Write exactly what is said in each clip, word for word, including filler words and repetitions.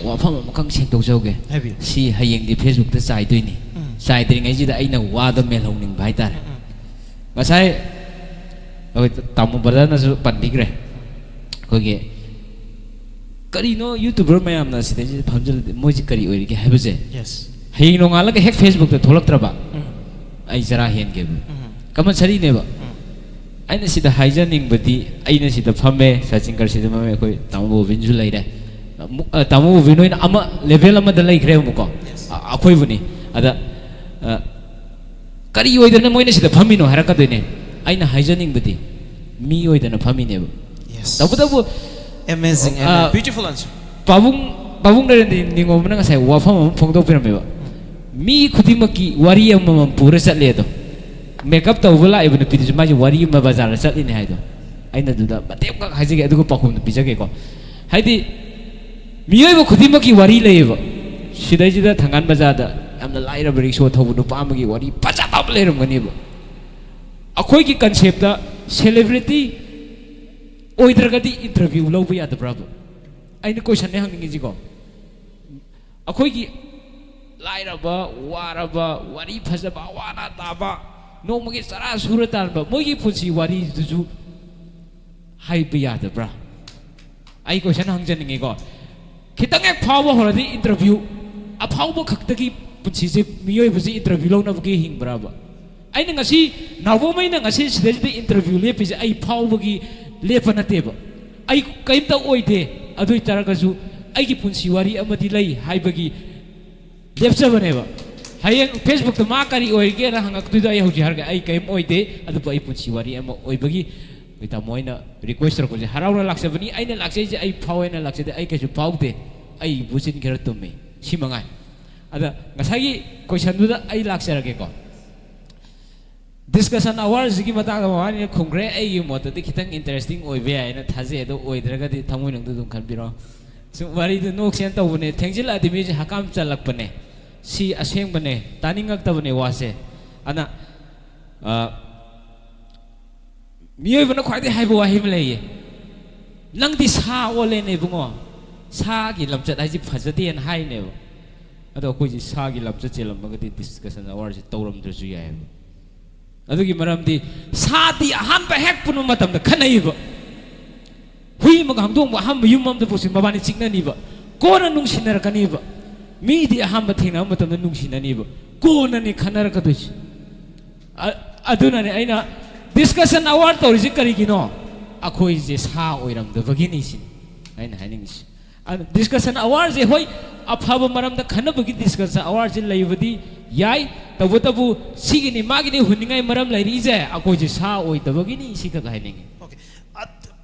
ꯋꯥꯐꯝ ꯑꯃꯈꯛ ꯁꯦꯡꯗꯣꯛꯆꯍꯧꯒꯦ꯫ ꯍꯥꯏꯕꯤꯌꯨ꯫ ꯁꯤ ꯍꯌꯦꯡꯗꯤ Facebook-ꯇ ꯆꯥꯏꯗꯣꯏꯅꯤ꯫ ꯎꯝ꯫ ꯆꯥꯏꯗ꯭ꯔꯤꯉꯩꯁꯤꯗ ꯑꯩꯅ ꯋꯥꯗꯣ ꯃꯦꯜꯍꯧꯅꯤꯡꯕ ꯍꯥꯏꯇꯥꯔꯦ꯫ ꯎꯝ, ꯎꯝ꯫ ꯉꯁꯥꯏ ꯑꯩꯈꯣꯏ ꯇꯥꯃꯣ ꯕ꯭ꯔꯗꯔꯅꯁꯨ ꯄꯟꯕꯤꯈ꯭ꯔꯦ꯫ ꯑꯩꯈꯣꯏꯒꯤ ꯀꯔꯤꯅꯣ YouTuber ꯃꯌꯥꯝꯅ ꯁꯤꯗꯩꯁꯤꯗ ꯐꯝꯖꯜꯂꯗꯤ ꯃꯣꯏꯁꯤ ꯀꯔꯤ ꯑꯣꯏꯔꯤꯒꯦ ꯍꯥꯏꯕꯁꯦ꯫ Yes꯫ ꯍꯌꯦꯡ ꯅꯣꯡꯉꯥꯜꯂꯒ ꯍꯦꯛ Facebook-ꯇ ꯊꯣꯛꯂꯛꯇ꯭ꯔꯕ ꯎꯝ꯫ ꯑꯩ ꯆꯔꯥ ꯍꯦꯟꯒꯦꯕ꯫ ꯎꯝ꯫ ꯀꯝꯄꯜꯁꯔꯤꯅꯦꯕ꯫ ꯎꯝ꯫ ꯑꯩꯅ ꯁꯤꯗ ꯍꯥꯏꯖꯅꯤꯡꯕꯗꯤ, ꯑꯩꯅ ꯁꯤꯗ ꯐꯝꯃꯦ, ꯁꯆꯤꯟꯀꯔ ꯁꯤꯗ ꯐꯝꯃꯦ, ꯑꯩꯈꯣꯏ ꯇꯥꯃꯣ ꯕꯣꯕꯤꯟꯁꯨ ꯂꯩꯔꯦ꯫ ꯃꯨ-, ꯑ, ꯇꯥꯃꯣ ꯕꯣꯕꯤꯟ ꯍꯣꯏꯅ ꯑꯃ level ꯑꯃꯗ ꯂꯩꯈ꯭ꯔꯦꯕꯀꯣ꯫ Yes꯫ ꯑ-, ꯑꯩꯈꯣꯏꯕꯨꯅꯤ꯫ ꯑꯗ, ꯑ, ꯀꯔꯤ ꯑꯣꯏꯗꯅ ꯃꯣꯏꯅ ꯁꯤꯗ ꯐꯝꯃꯤꯅꯣ ꯍꯥꯏꯔꯛꯀꯗꯣꯏꯅꯦ꯫ ꯑꯩꯅ ꯍꯥꯏꯖꯅꯤꯡꯕꯗꯤ ꯃꯤ ꯑꯣꯏꯗꯅ ꯐꯝꯃꯤꯅꯦꯕ꯫ Yes꯫ ꯇꯧꯕꯇꯕꯨ, Amazing, ꯑ, beautiful answer꯫ ꯄꯥꯕꯨꯡ, ꯄꯥꯕꯨꯡ ꯅꯔꯦꯟꯗ꯭ꯔ ꯅꯤꯉꯣꯝꯕꯅ ꯉꯁꯥꯏ ꯋꯥꯐꯝ ꯑꯃ ꯐꯣꯡꯗꯣꯛꯄꯤꯔꯝꯃꯦꯕ꯫ ꯃꯤ ꯈꯨꯗꯤꯡꯃꯛꯀꯤ ꯋꯥꯔꯤ ꯑꯃꯃꯝ ꯄꯨꯔ ꯆꯠꯂꯦ ꯑꯗꯣ, makeup ꯇꯧꯕ ꯂꯥꯛꯏꯕ ꯅꯨꯄꯤꯗꯨꯁꯨ ꯃꯥꯒꯤ ꯋꯥꯔꯤ ꯑꯃ ꯕꯖꯥꯔꯗ ꯆꯠꯂꯤꯅꯦ ꯍꯥꯏꯗꯣ꯫ ꯑꯩꯅ ꯑꯗꯨꯗ ꯃꯇꯦꯛ ꯑꯃꯈꯛ ꯍꯥꯏꯖꯒꯦ, ꯑꯗꯨꯒ ꯄꯥꯎꯈꯨꯝꯗꯨ ꯄꯤꯖꯒꯦꯀꯣ꯫ ꯍꯥꯏꯗꯤ, ꯃꯤꯑꯣꯏꯕ ꯈꯨꯗꯤꯡꯃꯛꯀꯤ ꯋꯥꯔꯤ ꯂꯩꯌꯦꯕ꯫ ꯁꯤꯗꯩꯁꯤꯗ ꯊꯪꯒꯥꯜ ꯕꯖꯥꯔꯗ ꯌꯥꯝꯅ ꯂꯥꯏꯔꯕ ꯔꯤꯛꯁꯣ ꯊꯧꯕ ꯅꯨꯄꯥ ꯑꯃꯒꯤ ꯋꯥꯔꯤ ꯐꯖꯕ ꯑꯃ ꯂꯩꯔꯝꯒꯅꯦꯕ꯫ ꯑꯩꯈꯣꯏꯒꯤ concept-ꯇ celebrity ꯑꯣꯏꯗ꯭ꯔꯒꯗꯤ interview ꯂꯧꯕ ꯌꯥꯗꯕ꯭ꯔꯕ? ꯑꯩꯅ question-ꯅꯦ ꯍꯪꯅꯤꯡꯉꯤꯁꯤꯀꯣ꯫ ꯑꯩꯈꯣꯏꯒꯤ ꯂꯥꯏꯔꯕ, ꯋꯥꯔꯕ, ꯋꯥꯔꯤ ꯐꯖꯕ, ꯑꯋꯥ ꯑꯅꯥ ꯇꯥꯕ, ꯅꯣꯡꯃꯒꯤ ꯆꯔꯥ ꯁꯨꯔ ꯇꯥꯟꯕ, ꯃꯣꯏꯒꯤ ꯄꯨꯟꯁꯤ ꯋꯥꯔꯤꯗꯨꯁꯨ ꯍꯥꯏꯕ ꯌꯥꯗꯕ꯭ꯔꯥ? ꯑꯩ question ꯍꯪꯖꯅꯤꯡꯉꯤꯀꯣ꯫ ꯈꯤꯇꯪ ꯍꯦꯛ ꯐꯥꯎꯕ ꯍꯧꯔꯗꯤ interview, ꯑꯐꯥꯎꯕ ꯈꯛꯇꯒꯤ ꯄꯨꯟꯁꯤꯁꯦ ꯃꯤꯑꯣꯏꯕꯁꯦ interview ꯂꯧꯅꯕꯒꯤ ꯍꯤꯡꯕ꯭ꯔꯕ? ꯑꯩꯅ ꯉꯁꯤ, ꯅꯥꯎꯕꯣꯝ, ꯑꯩꯅ ꯉꯁꯤ ꯁꯤꯗꯩꯁꯤꯗ interview ꯂꯦꯞꯄꯤꯁꯦ ꯑꯩ ꯐꯥꯎꯕꯒꯤ ꯂꯦꯞꯄ ꯅꯠꯇꯦꯕ꯫ ꯑꯩ ꯀꯔꯤꯝꯇ ꯑꯣꯏꯗꯦ, ꯑꯗꯨ ꯑꯣꯏ ꯇꯥꯔꯒꯁꯨ ꯑꯩꯒꯤ ꯄꯨꯟꯁꯤ ꯋꯥꯔꯤ ꯑꯃꯗꯤ ꯂꯩ ꯍꯥꯏꯕꯒꯤ ꯂꯦꯞꯆꯕꯅꯦꯕ꯫ ꯍꯌꯦꯡ Facebook-ꯇ ꯃꯥ ꯀꯔꯤ ꯑꯣꯏꯔꯤꯒꯦꯅ ꯍꯪꯉꯛꯇꯣꯏꯗꯣ ꯑꯩ ꯍꯧꯖꯤꯛ ꯍꯥꯏꯔꯒꯦ, ꯑꯩ ꯀꯔꯤꯝ ꯑꯣꯏꯗꯦ, ꯑꯗꯨꯕꯨ ꯑꯩ ꯄꯨꯟꯁꯤ ꯋꯥꯔꯤ ꯑꯃ ꯑꯣꯏꯕꯒꯤ ꯑꯩꯈꯣꯏ ꯇꯥꯃꯣ ꯍꯣꯏꯅ request ꯇꯧꯔꯛꯄꯁꯦ ꯍꯔꯥꯎꯅ ꯂꯥꯛꯆꯕꯅꯤ꯫ ꯑꯩꯅ ꯂꯥꯛꯆꯩꯁꯦ ꯑꯩ ꯐꯥꯎ ꯍꯥꯏꯅ ꯂꯥꯛꯆꯗꯦ, ꯑꯩ ꯀꯩꯁꯨ ꯐꯥꯎꯗꯦ, ꯑꯩ ꯏꯕꯨꯆꯤꯟ ꯈꯔ ꯇꯨꯝꯃꯤ, ꯁꯤ ꯃꯉꯥꯏ꯫ ꯑꯗ ꯉꯁꯥꯏꯒꯤ question-ꯗꯨꯗ ꯑꯩ ꯂꯥꯛꯆꯔꯒꯦꯀꯣ꯫ Discussion hour-ꯁꯤꯒꯤ ꯃꯇꯥꯡꯗ ꯃꯕꯥꯅꯤꯅ ꯈꯨꯝꯈ꯭ꯔꯦ꯫ ꯑꯩꯒꯤ ꯃꯣꯠꯇꯗꯤ ꯈꯤꯇꯪ interesting ꯑꯣꯏꯕ ꯌꯥꯏꯅ ꯊꯥꯖꯩ, ꯑꯗꯣ ꯑꯣꯏꯗ꯭ꯔꯒꯗꯤ ꯊꯃꯣꯏꯅꯨꯡꯗ ꯑꯗꯨꯝ ꯈꯟꯕꯤꯔꯣ꯫ ꯁꯨꯝ ꯋꯥꯔꯤꯗꯨ ꯅꯣꯛꯁꯦꯅ ꯇꯧꯕꯅꯦ, ꯊꯦꯡꯖꯤꯜꯂꯛꯑꯗꯤ ꯃꯤꯁꯦ ꯍꯀꯥꯝ ꯆꯜꯂꯛꯄꯅꯦ꯫ ꯁꯤ ꯑꯁꯦꯡꯕꯅꯦ, ꯇꯥꯅꯤꯡꯉꯛꯇꯕꯅꯦ ꯋꯥꯁꯦ꯫ ꯑꯗꯨꯅ, ꯑ, ꯃꯤꯑꯣꯏꯕꯅ ꯈ꯭ꯋꯥꯏꯗꯒꯤ ꯍꯥꯏꯕ ꯋꯥꯍꯩ ꯑꯃ ꯂꯩꯌꯦ, "ꯅꯪꯗꯤ ꯁꯥ ꯑꯣꯜꯂꯦꯅꯦ ꯏꯕꯨꯡꯉꯣ, ꯁꯥꯒꯤ ꯂꯝꯆꯠ ꯍꯥꯏꯁꯤ ꯐꯖꯗꯦꯅ ꯍꯥꯏꯅꯦꯕ꯫ ꯑꯗꯣ ꯑꯩꯈꯣꯏꯁꯤ ꯁꯥꯒꯤ ꯂꯝꯆꯠ ꯆꯦꯜꯂꯝꯃꯒꯗꯤ ꯗꯤꯁꯀꯁꯟ ꯑꯋꯥꯔꯁꯤ ꯇꯧꯔꯝꯗ꯭ꯔꯁꯨ ꯌꯥꯏꯑꯕ꯫ ꯑꯗꯨꯒꯤ ꯃꯔꯝꯗꯤ ꯁꯥꯗꯤ ꯑꯍꯥꯟꯕ ꯍꯦꯛ ꯄꯨꯟꯕ ꯃꯇꯝꯗ ꯈꯠꯅꯩꯕ꯫ ꯍꯨꯏ ꯑꯃꯒ ꯍꯧꯗꯣꯡ ꯑꯃꯒ ꯑꯍꯥꯟꯕ ꯌꯨꯝ ꯑꯃꯗ ꯄꯨꯁꯤ ꯃꯕꯥꯅꯤ ꯆꯤꯛꯅꯅꯤꯕ꯫ ꯀꯣꯟꯅ ꯅꯨꯡꯁꯤꯅꯔꯛꯀꯅꯤꯕ꯫ ꯃꯤꯗꯤ ꯑꯍꯥꯟꯕ ꯊꯦꯡꯅꯕ ꯃꯇꯝꯗ ꯅꯨꯡꯁꯤꯅꯅꯤꯕ꯫ ꯀꯣꯟꯅꯅꯤ ꯈꯠꯅꯔꯛꯀꯗꯣꯏꯁꯤ꯫ ꯑ-, ꯑꯗꯨꯅꯅꯦ ꯑꯩꯅ ꯗꯤꯁꯀꯁꯟ ꯑꯋꯥꯔ ꯇꯧꯔꯤꯁꯤ ꯀꯔꯤꯒꯤꯅꯣ? ꯑꯩꯈꯣꯏꯁꯦ ꯁꯥ ꯑꯣꯏꯔꯝꯗꯕꯒꯤꯅꯤ ꯁꯤꯅꯤ ꯑꯩꯅ ꯍꯥꯏꯅꯤꯡꯉꯤꯁꯤ꯫ ꯑꯗꯨ ꯗꯤꯁꯀꯁꯟ ꯑꯋꯥꯔꯁꯦ, ꯍꯣꯏ, ꯑꯐꯕ ꯃꯔꯝꯗ ꯈꯟꯅꯕꯒꯤ ꯗꯤꯁꯀꯁꯟ ꯑꯋꯥꯔꯁꯦ ꯂꯩꯕꯗꯤ ꯌꯥꯏ꯫ ꯇꯧꯕꯇꯕꯨ ꯁꯤꯒꯤꯅꯤ ꯃꯥꯒꯤꯅꯤ ꯍꯨꯟꯅꯤꯡꯉꯥꯏ ꯃꯔꯝ ꯂꯩꯔꯤꯁꯦ ꯑꯩꯈꯣꯏꯁꯦ ꯁꯥ ꯑꯣꯏꯗꯕꯒꯤꯅꯤ ꯁꯤꯈꯛ ꯍꯥꯏꯅꯤꯡꯉꯤ꯫ ꯑꯣꯀꯦ꯫